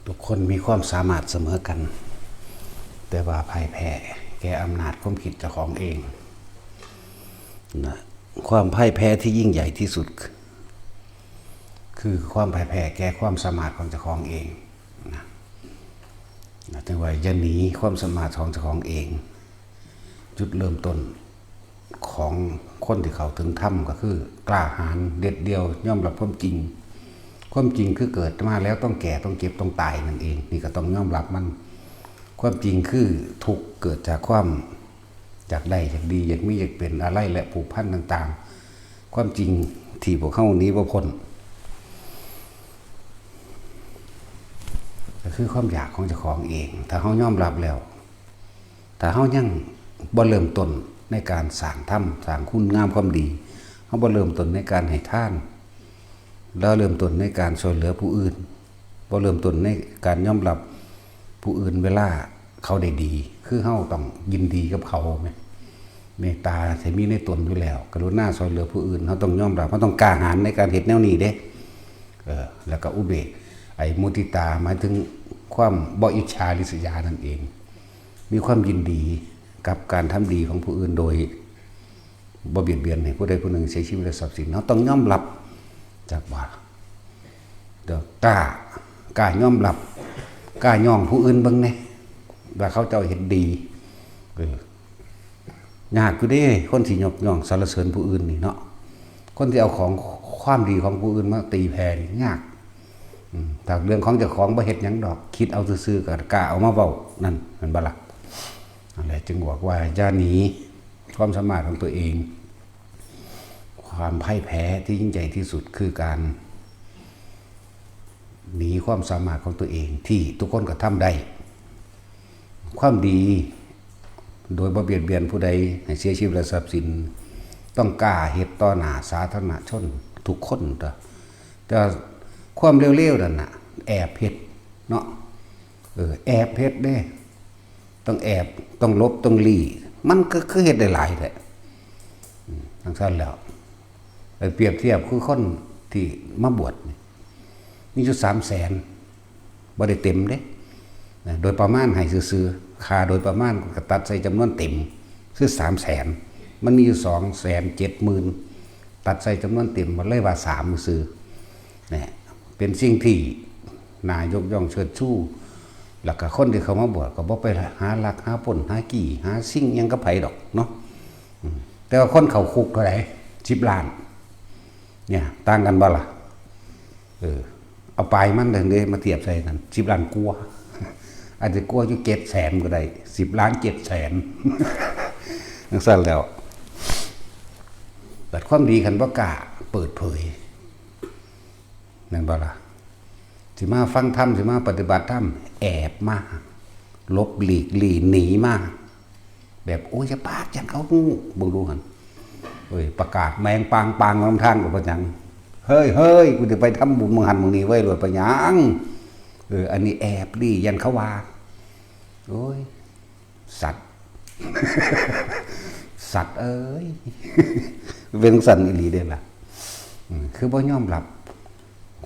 ທຸກຄົນມີຄວາມສາມາດສະເໝີກັນ, ແຕ່ວ່າພ່າຍແພ້ແກ່ອຳນາດຄວາມຄິດເຈົ້າຂອງເອງນະ. ຄວາມພ່າຍແພ້ທີ່ຍິ່ງໃຫຍ່ທີ່ສຸດ ຄືຄວາມພ່າຍແພ້ແກ່ຄວາມສາມາດຂອງເຈົ້າຂອງເອງນະ. ນະ ຈຶ່ງວ່າຢ່າໜີຄວາມສາມາດຂອງເຈົ້າຂອງເອງ. ຈຸດເລີ່ມຕົ້ນຂອງຄົນທີ່ເຂົ້າເຖິງທຳກໍຄືກ້າຫານເດັດດ່ຽວຍອມຮັບຄວາມຈິງ. ຄວາມຈິງຄືເກີດມາແລ້ວຕ້ອງແກ່, ຕ້ອງເຈັບ, ຕ້ອງຕາຍນັ້ນເອງ. ນີ້ກໍຕ້ອງຍອມຮັບມັນ. ຄວາມຈິງຄືທຸກເກີດຈາກຄວາມຢາກໄດ້, ຢາກດີ, ຢາກມີ, ຢາກເປັນອາໄລ ແລະ ຜູກພັນຕ່າງໆ. ຄວາມຈິງທີ່ພວກເຮົາໜີບໍ່ພົ້ນ ກໍຄືຄວາມຢາກຂອງເຈົ້າຂອງເອງ. ຖ້າເຮົາຍອມຮັບແລ້ວ, ຖ້າເຮົາຍັງບໍ່ເລີ່ມຕົ້ນໃນການສ້າງທຳ, ສ້າງຄຸນງາມຄວາມດີ, ເຮົາບໍ່ເລີ່ມຕົ້ນໃນການໃຫ້ທານ, ແລ້ວເລີ່ມຕົ້ນໃນການຊ່ວຍເຫຼືອຜູ້ອື່ນ, ບໍ່ເລີ່ມຕົ້ນໃນການຍອມຮັບຜູ້ອື່ນເວລາເຂົາໄດ້ດີ, ຄືເຮົາຕ້ອງຍິນດີກັບເຂົາແມະ. ເມດຕາທີ່ມີໃນຕົນຢູ່ແລ້ວ, ກະລຸນາຊ່ວຍເຫຼືອຜູ້ອື່ນ, ເຮົາຕ້ອງຍອມຮັບ, ເຮົາຕ້ອງກ້າຫານໃນການເຮັດແນວນີ້ເດ້. ເອີ ແລ້ວກໍອຸເບກ, ໄອ້ມຸທິຕາ ໝາຍເຖິງຄວາມບໍ່ອິດສາລິດສະຢານັ້ນເອງ. ມີຄວາມຍິນດີກັບການທຳດີຂອງຜູ້ອື່ນໂດຍບໍ່ບຽດບຽນໃຫ້ຜູ້ໃດຜູ້ໜຶ່ງເສຍຊີວິດ ແລະ ຊັບສິນ. ເຮົາຕ້ອງຍອມຮັບ, ຈັກວ່າ ເດີ ກ້າ, ກ້າຍອມຮັບ, ກ້າຍ້ອງຜູ້ອື່ນເບິ່ງແດ່ ວ່າເຂົາເຈົ້າເຮັດດີ. ເອີ ຍາກຢູ່ເດ້ ຄົນທີ່ຍົກຍ້ອງສັນລະເສີນຜູ້ອື່ນນີ້ເນາະ, ຄົນທີ່ເອົາຂອງ ຄວາມດີຂອງຜູ້ອື່ນມາຕີແຜ່ນີ້ຍາກ. ອືມ ຖ້າເລື່ອງຂອງເຈົ້າຂອງບໍ່ເຮັດຫຍັງດອກ, ຄິດເອົາຊື່ໆ ກໍກ້າເອົາມາເວົ້າ ນັ້ນແມ່ນບໍ່ລະ? ນັ້ນແຫຼະ ຈຶ່ງບອກວ່າຢ່າໜີຄວາມສາມາດຂອງຕົວເອງ. ຄວາມພ່າຍແພ້ທີ່ຍິ່ງໃຫຍ່ທີ່ສຸດຄືການ ໜີຄວາມສາມາດຂອງຕົວເອງທີ່ທຸກຄົນກໍທຳໄດ້. ຄວາມດີໂດຍບໍ່ບຽດບຽນຜູ້ໃດໃຫ້ເສຍຊີວິດ ແລະ ຊັບສິນ ຕ້ອງກ້າເຮັດຕໍ່ໜ້າສາທາລະນະຊົນທຸກຄົນຕົວະ. ແຕ່ວ່າຄວາມເລວໆນັ້ນນະ ແອບເຮັດເນາະ, ເອີ ແອບເຮັດເດ້. ຕ້ອງແອບ, ຕ້ອງຫຼົບ, ຕ້ອງຫຼີ້, ມັນກໍຄືເຮັດໄດ້ຫຼາຍແທ້. ອືມ ຈັ່ງຊັ້ນແລ້ວ ໄປປຽບທຽບຄືຄົນທີ່ມາບວດນີ້ ມີຢູ່ສາມແສນ ບໍ່ໄດ້ເຕັມເດ້ ນະ ໂດຍປະມານໃຫ້ຊື່ໆ, ຄ່າໂດຍປະມານກໍຕັດໃສ່ຈຳນວນເຕັມ ຄືສາມແສນ, ມັນມີຢູ່ສອງແສນເຈັດໝື່ນ ຕັດໃສ່ຈຳນວນເຕັມ ມັນເລີຍວ່າສາມຊື່ໆ ນະ. ເປັນສິ່ງທີ່ໜ້າຍົກຍ້ອງເຊີດຊູ, ແລ້ວກໍຄົນທີ່ເຂົ້າມາບວດກໍບໍ່ໄປຫາລັກ ຫາປຸ້ນ ຫາຈີ້ ຫາຊິງຫຍັງກັບໃຜດອກເນາະ. ອືມ ແຕ່ວ່າຄົນເຂົ້າຄຸກເທົ່າໃດ? ສິບລ້ານ. ເນຍ ຕ່າງກັນບໍ່ລະ? ເອີ ເອົາປາຍມັນເດ້ມາທຽບໃສ່ກັນ ສິບລ້ານກວ່າ, ອາດຈະກວ່າຢູ່ເຈັດແສນກໍໄດ້, ສິບລ້ານເຈັດແສນ ຈັ່ງຊັ້ນແລ້ວ. ບັດຄວາມດີຄັນບໍ່ກ້າເປີດເຜີຍ ແມ່ນບໍ່ລະ? ຊິມາຟັງທຳ ຊິມາປະຕິບັດທຳ ແອບມາ ຫຼົບຫຼີກລີ້ໜີມາ ແບບ ໂອ້ຍ ຢ່າປາກ ຢ້ານເຂົາຮູ້. ເບິ່ງດູຫັ້ນ ໂອ້ຍ ປະກາດແມງປາງໆ ນຳທາງກໍບໍ່ຫຍັງ. ເຮີ້ຍໆ ກູຈະໄປທຳບຸນໝ່ອງຫັ້ນໝ່ອງນີ້ເວີ້ຍ ໂລດໄປຫຍັງ? ເອີ ອັນນີ້ແອບລີ້ ຢ້ານເຂົາວ່າ. ໂອ້ຍ ສັດ ສັດເອີຍ ເປັນຈັ່ງຊັ້ນອີ່ຫຼີເດ້ລະ. ອືມ ຄືບໍ່ຍອມຮັບ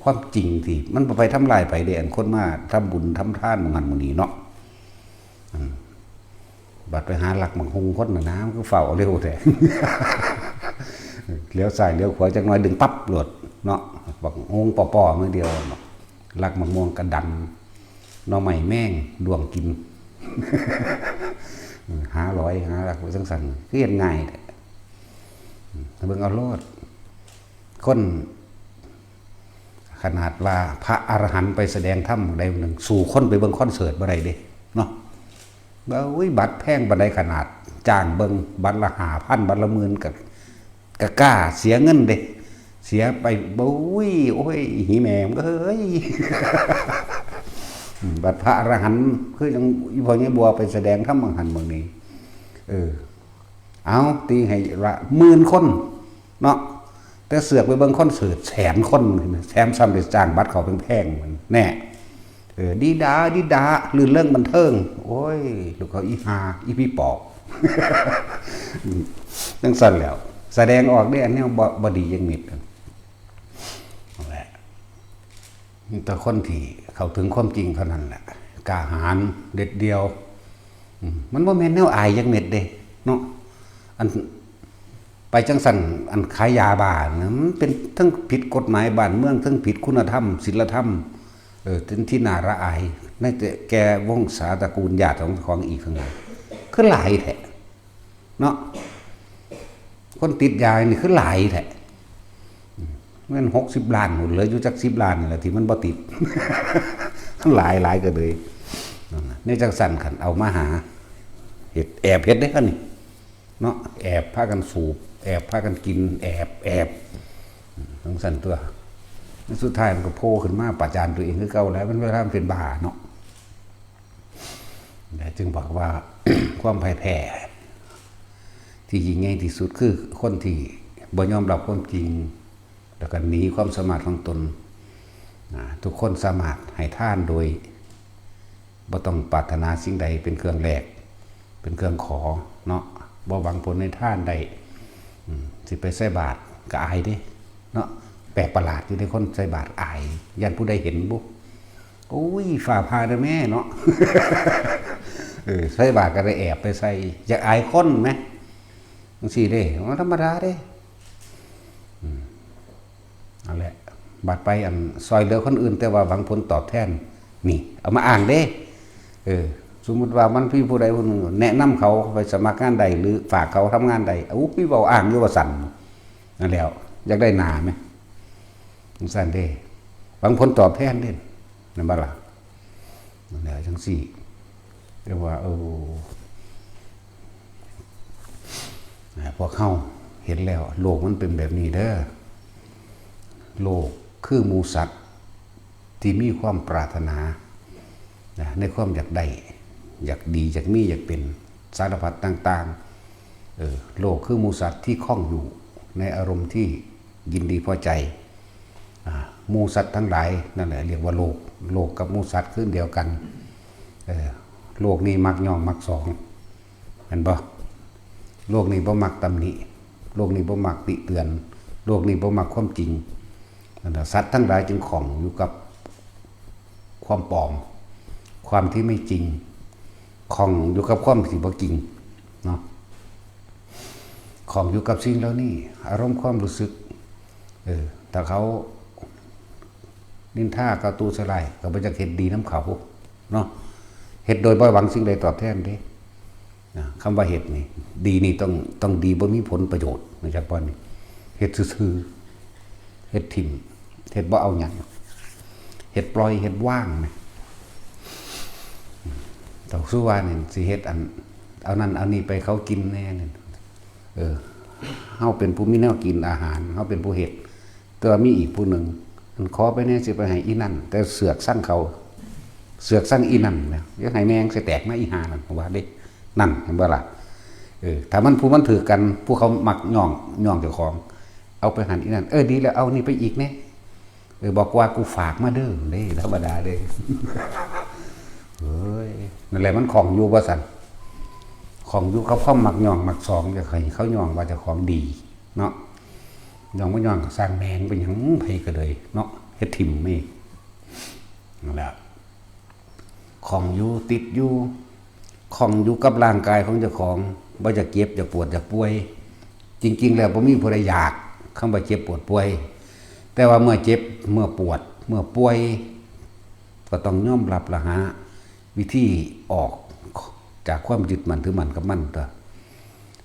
ຄວາມຈິງທີ່ມັນບໍ່ໄປທຳລາຍໃຜເດ້ ອັນຄົນມາທຳບຸນທຳທານໝ່ອງຫັ້ນໝ່ອງນີ້ເນາະ. ອືມ ບັດໄປຫາລັກໝາກຫຸ່ງຄົນນະນາ ມັນຄືຟ້າວເອົາເລັວແທ້ ຫຼຽວຊ້າຍຫຼຽວຂວາຈັກໜ່ອຍ ດຶງປັບໂລດເນາະ ບັກຫຸ່ງປໍ້ໆ ໜ້ອຍດຽວເນາະ. ລັກໝາກມ່ວງກະດັນ ໜໍ່ໄມ້ແມງດ້ວງກິນ ຫາຫຼອຍຫາລັກໄວ້ຈັ່ງຊັ້ນ ຄືເຮັດງ່າຍແທ້. ເບິ່ງເອົາໂລດ ຄົນ ຂະໜາດວ່າພະອະລະຫັນໄປສະແດງທຳໃດໜຶ່ງ ສູ້ຄົນໄປເບິ່ງຄອນເສີດບໍ່ໄດ້ເດ້ເນາະ. ວ່າ ໂອ້ຍ ບັດແພງປານໃດຂະໜາດ ຈ້າງເບິ່ງບັດລະຫ້າພັນ ບັດລະໝື່ນ ກະ ກະກ້າເສຍເງິນເດ້ ເສຍໄປ ໂອ້ຍ ໂອ້ຍ ອີ່ແມ່ເອີຍ. ບັດພະອະລະຫັນ ຄືຈັ່ງອີ່ພໍ່ໃຫຍ່ບົວໄປສະແດງທຳໝ່ອງຫັ້ນໝ່ອງນີ້ ເອີ ເອົາ ຕີໃຫ້ວ່າໝື່ນຄົນເນາະ ແຕ່ເຊືອກໄປເບິ່ງຄອນເສີດແສນຄົນ ແຖມຊ້ຳໄດ້ຈ້າງບັດເຂົ້າແພງໆ ແນ່. ເອີ ດີດາ ດີດາ ລື່ນເລີງບັນເທີງ ໂອ້ຍ ລູກເຂົາອີຫ່າ ອີຜີປອບ ຈັ່ງຊັ້ນແຫຼ້ວ ສະແດງອອກເດ້ ອັນແນວບໍ່ ບໍ່ດີຈັກເມັດ. ນັ້ນແຫຼະ ມີແຕ່ຄົນທີ່ເຂົ້າເຖິງຄວາມຈິງເທົ່ານັ້ນແຫຼະ ກ້າຫານເດັດດ່ຽວ. ອືມ ມັນບໍ່ແມ່ນແນວອາຍຈັກເມັດເດ້ເນາະ. ອັນ ໄປຈັ່ງຊັ້ນ ອັນຂາຍຢາບ້ານະ ມັນເປັນເທິງຜິດກົດໝາຍບ້ານເມືອງ ເທິງຜິດຄຸນນະທຳ ສິນລະທຳ ເອີ ເປັນທີ່ໜ້າລະອາຍໃນແຕ່ແກ່ວົງສາຕະກູນຍາດຂອງເຈົ້າຂອງອີກເທົ່ານັ້ນ ຄືຫຼາຍແທ້ເນາະ. ຄົນຕິດຢານີ້ຄືຫຼາຍແທ້ ແມ່ນຫົກສິບລ້ານພຸ້ນ ເຫຼືອຢູ່ຈັກສິບລ້ານນີ້ແຫຼະທີ່ມັນບໍ່ຕິດ ຫຼາຍໆກໍເລີຍ. ໃນຈັ່ງຊັ້ນ ຄັນເອົາມາຫາເຮັດ ແອບເຮັດເດ້ຄັນນີ້ ເນາະ ແອບພາກັນສູບ ແອບພາກັນກິນ ແອບ ແອບ ຈັ່ງຊັ້ນຕົວະ. ໃນສຸດທ້າຍມັນກໍໂຜ່ຂຶ້ນມາປະຈານຕົວເອງຄືເກົ່າແຫຼະ ມັນເວລາມັນເປັນບ້າເນາະ. ແລະຈຶ່ງບອກວ່າ ຄວາມພ່າຍແພ້ທີ່ຍິ່ງໃຫຍ່ທີ່ສຸດ ຄືຄົນທີ່ບໍ່ຍອມຮັບຄວາມຈິງ ແລ້ວກໍໜີຄວາມສາມາດຂອງຕົນ. ນະ ທຸກຄົນສາມາດໃຫ້ທານໂດຍ ບໍ່ຕ້ອງປາດຖະໜາສິ່ງໃດເປັນເຄື່ອງແລກ ເປັນເຄື່ອງຂໍເນາະ ບໍ່ຫວັງຜົນໃນທານໄດ້. ອືມ ຊິໄປໃສ່ບາດກໍອາຍເດ້ເນາະ. ແປກປະຫຼາດຢູ່ເດ້ ຄົນໃສ່ບາດອາຍ ຢ້ານຜູ້ໃດເຫັນບຸ. ໂອ້ຍ ຟ້າຜ່າເດີແມ່ເນາະ. ເອີ ໃສ່ບາດກໍໄດ້ແອບໄປໃສ່ ຢາກອາຍຄົນແມ ຈັ່ງຊີ້ເດ້ ມັນທຳມະດາເດ້. ອືມ ນັ້ນແຫຼະ ບາດໄປອັນຊ່ອຍເຫຼືອຄົນອື່ນ ແຕ່ວ່າຫວັງຜົນຕອບແທນ ນີ້ເອົາມາອ້າງເດ້. ເອີ ສົມມຸດວ່າມັນມີຜູ້ໃດຜູ້ໜຶ່ງແນະນຳເຂົາໄປສະໝັກງານໃດ ຫຼື ຝາກເຂົາທຳງານໃດ ໂອ້ຍ ເວົ້າອ້າງຢູ່ວ່າຊັ້ນ. ນັ້ນແຫຼ້ວ ຢາກໄດ້ໜ້າແມ ຈັ່ງຊັ້ນເດ້ ຫວັງຜົນຕອບແທນເດ້ ແມ່ນບໍ່ລະ? ນັ້ນແຫຼະ ຈັ່ງຊີ້ ແຕ່ວ່າ ເອີ ພວກເຮົາເຫັນແລ້ວ ໂລກມັນເປັນແບບນີ້ເດີ. ໂລກຄືໝູສັດທີ່ມີຄວາມປາດຖະໜາ ນະ ໃນຄວາມຢາກໄດ້ ຢາກດີ ຢາກມີ ຢາກເປັນ ສາລະພັດຕ່າງໆ. ເອີ ໂລກຄືໝູສັດທີ່ຂ້ອງຢູ່ໃນອາລົມທີ່ຍິນດີພໍໃຈ. ອາ ໝູສັດທັງຫຼາຍນັ້ນແຫຼະ ລຽກວ່າໂລກ. ໂລກກັບໝູສັດຄືອັນດຽວກັນ. ເອີ ໂລກນີ້ມັກຍ້ອງມັກສອງ ແມ່ນບໍ່? ໂລກນີ້ບໍ່ມັກຕຳໜິ ໂລກນີ້ບໍ່ມັກຕິເຕືອນ ໂລກນີ້ບໍ່ມັກຄວາມຈິງ. ນັ້ນລະ ສັດທັງຫຼາຍຈຶ່ງຂ້ອງຢູ່ກັບຄວາມປອມ ຄວາມທີ່ໄມ່ຈິງ ຂ້ອງຢູ່ກັບຄວາມທີ່ບໍ່ຈິງເນາະ. ຂ້ອງຢູ່ກັບສິ່ງເຫຼົ່ານີ້ ອາລົມຄວາມຮູ້ສຶກ. ເອີ ຖ້າເຂົານິນທາເຂົາຕູໃສ່ຮ້າຍ ກໍບໍ່ຢາກເຮັດດີນຳເຂົາເນາະ. ເຮັດໂດຍບໍ່ຫວັງສິ່ງໃດຕອບແທນເດ້. ນະ ຄຳວ່າເຮັດນີ້ ດີນີ້ຕ້ອງ ຕ້ອງດີບໍ່ມີຜົນປະໂຫຍດ ຮູ້ຈັກບໍ່ນີ້? ເຮັດຊື່ໆ ເຮັດຖິ້ມ ເຮັດບໍ່ເອົາຫຍັງ ເຮັດປ່ອຍ ເຮັດວາງນະ. ເຈົ້າສູ່ວ່ານີ້ຊິເຮັດອັນ ເອົານັ້ນເອົານີ້ໄປເຂົາກິນແດ່ນີ້. ເອີ ເຮົາເປັນຜູ້ມີແນວກິນອາຫານ ເຮົາເປັນຜູ້ເຮັດ ແຕ່ວ່າມີອີກຜູ້ໜຶ່ງ ອັນ ຂໍໄປແດ່ ຊິໄປໃຫ້ອີ່ນັ້ນ ແຕ່ເຊືອກຊັງເຂົາ ເຊືອກຊັງອີ່ນັ້ນນະ ຢາກໃຫ້ແມ່ງໃສ່ແຕກມາອີ່ຫ່ານັ້ນ ວ່າເດ້. ນັ້ນ ເຫັນບໍ່ລະ? ເອີ ຖ້າມັນ ຜູ້ມັນຖືກກັນ ຜູ້ເຂົາມັກຍ້ອງ ຍ້ອງເຈົ້າຂອງ ເອົາໄປຫັ້ນອີ່ນັ້ນ ເອີ ດີແລ້ວ ເອົານີ້ໄປອີກແດ່. ເອີ ບອກວ່າກູຝາກມາເດີເດ້ ທຳມະດາເດ້. ເອີຍ ນັ້ນແຫຼະ ມັນຂ້ອງຢູ່ບໍ່ຊັ້ນ? ຂ້ອງຢູ່ກັບຄວາມມັກຍ້ອງມັກສອງ ຢາກໃຫ້ເຂົາຍ້ອງວ່າເຈົ້າຂອງດີເນາະ. ຍ້ອງບໍ່ຍ້ອງກໍຊ່າງແມ່ງ ເປັນຫຍັງ ໃຜກໍເລີຍເນາະ ເຮັດຖິ້ມເອງ. ນັ້ນແຫຼະ ຂ້ອງຢູ່ ຕິດຢູ່ ຂ້ອງຢູ່ກັບຮ່າງກາຍຂອງເຈົ້າຂອງ ບໍ່ຢາກເຈັບ ຢາກປວດ ຢາກປ່ວຍ. ຈິງໆ ແລ້ວບໍ່ມີຜູ້ໃດຢາກຄຳວ່າເຈັບປວດປ່ວຍ ແຕ່ວ່າເມື່ອເຈັບ ເມື່ອປວດ ເມື່ອປ່ວຍ ກໍຕ້ອງຍອມຮັບ ແລະ ຫາວິທີອອກຈາກຄວາມຍຶດໝັ້ນຖືໝັ້ນກັບມັນຕົວະ.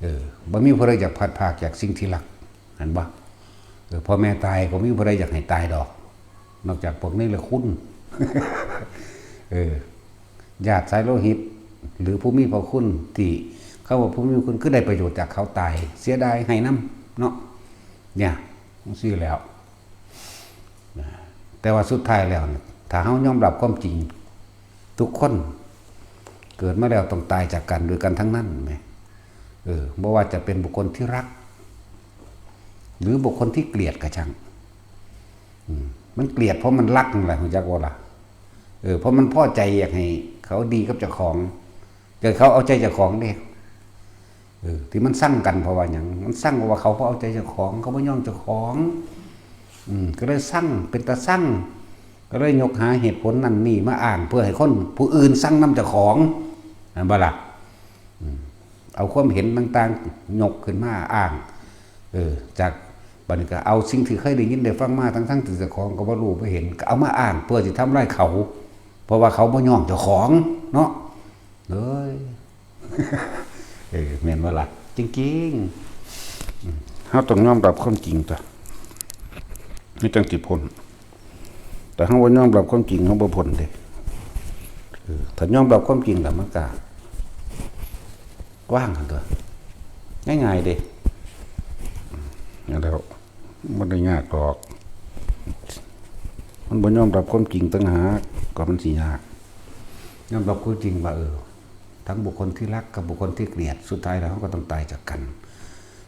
ເອີ ບໍ່ມີຜູ້ໃດຢາກພັດພາກຈາກສິ່ງທີ່ຮັກ ແມ່ນບໍ່? ເອີ ພໍ່ແມ່ຕາຍກໍບໍ່ມີຜູ້ໃດຢາກໃຫ້ຕາຍດອກ ນອກຈາກພວກເນລະຄຸນ ເອີ ຍາດສາຍໂລຫິດ ຫຼື ຜູ້ມີພະຄຸນ ທີ່ເຂົາວ່າຜູ້ມີພະຄຸນ ຄືໄດ້ປະໂຫຍດຈາກເຂົາຕາຍ ເສຍດາຍໃຫ້ນຳເນາະ. ເນຍ ຈັ່ງຊີ້ແລ້ວ ແຕ່ວ່າສຸດທ້າຍແລ້ວ ຖ້າເຮົາຍອມຮັບຄວາມຈິງ ທຸກຄົນເກີດມາແລ້ວຕ້ອງຕາຍຈາກກັນດ້ວຍກັນທັງນັ້ນແໝ. ເອີ ບໍ່ວ່າຈະເປັນບຸກຄົນທີ່ຮັກ ຫຼື ບຸກຄົນທີ່ເກລີຍດກໍຊ່າງ ອືມ ມັນເກລີຍດເພາະມັນຮັກນັ້ນແຫຼະ ຮູ້ຈັກບໍ່ລະ? ເອີ ເພາະມັນພໍໃຈຢາກໃຫ້ເຂົາດີກັບເຈົ້າຂອງ ຢາກໃຫ້ເຂົາເອົາໃຈເຈົ້າຂອງເດ້. ເອີ ທີ່ມັນຊັງກັນເພາະວ່າຫຍັງ? ມັນຊັງເພາະວ່າເຂົາບໍ່ເອົາໃຈເຈົ້າຂອງ ເຂົາບໍ່ຍ້ອງເຈົ້າຂອງ ອືມ ກໍເລີຍຊັງ ເປັນຕາຊັງ ກໍເລີຍຍົກຫາເຫດຜົນນັ້ນນີ້ມາອ້າງ ເພື່ອໃຫ້ຄົນຜູ້ອື່ນຊັງນຳເຈົ້າຂອງ ແມ່ນບໍ່ລະ? ອືມ ເອົາຄວາມເຫັນຕ່າງໆຍົກຂຶ້ນມາອ້າງ ເອີ ຈາກ ບັດນີ້ກໍເອົາສິ່ງທີ່ເຄີຍໄດ້ຍິນໄດ້ຟັງມາ ທັງໆທີ່ເຈົ້າຂອງກໍບໍ່ຮູ້ບໍ່ເຫັນ ກໍເອົາມາອ້າງເພື່ອຊິທຳລາຍເຂົາ ເພາະວ່າເຂົາບໍ່ຍອມເຈົ້າຂອງເນາະ. ເອີຍ ເອີ ແມ່ນບໍ່ລະ? ຈິງໆ ອືມ ເຮົາຕ້ອງຍອມຮັບຄວາມຈິງຕົວະ ມັນຈັ່ງຊິພົ້ນ. ແຕ່ເຮົາບໍ່ຍອມຮັບຄວາມຈິງ ເຮົາບໍ່ພົ້ນເດ້. ເອີ ຖ້າຍອມຮັບຄວາມຈິງແລ້ວ ມັນກໍວາງຫັ້ນຕົວະ ງ່າຍໆເດ້. ອືມ ນັ້ນແຫຼະ ບໍ່ໄດ້ຍາກດອກ. ມັນບໍ່ຍອມຮັບຄວາມຈິງຕ່າງຫາກ ກໍມັນຊິຍາກ. ຍອມຮັບຄວາມຈິງວ່າ ເອີ ທັງບຸກຄົນທີ່ຮັກກັບບຸກຄົນທີ່ເກລີຍດ ສຸດທ້າຍແລ້ວເຮົາກໍຕ້ອງຕາຍຈາກກັນ.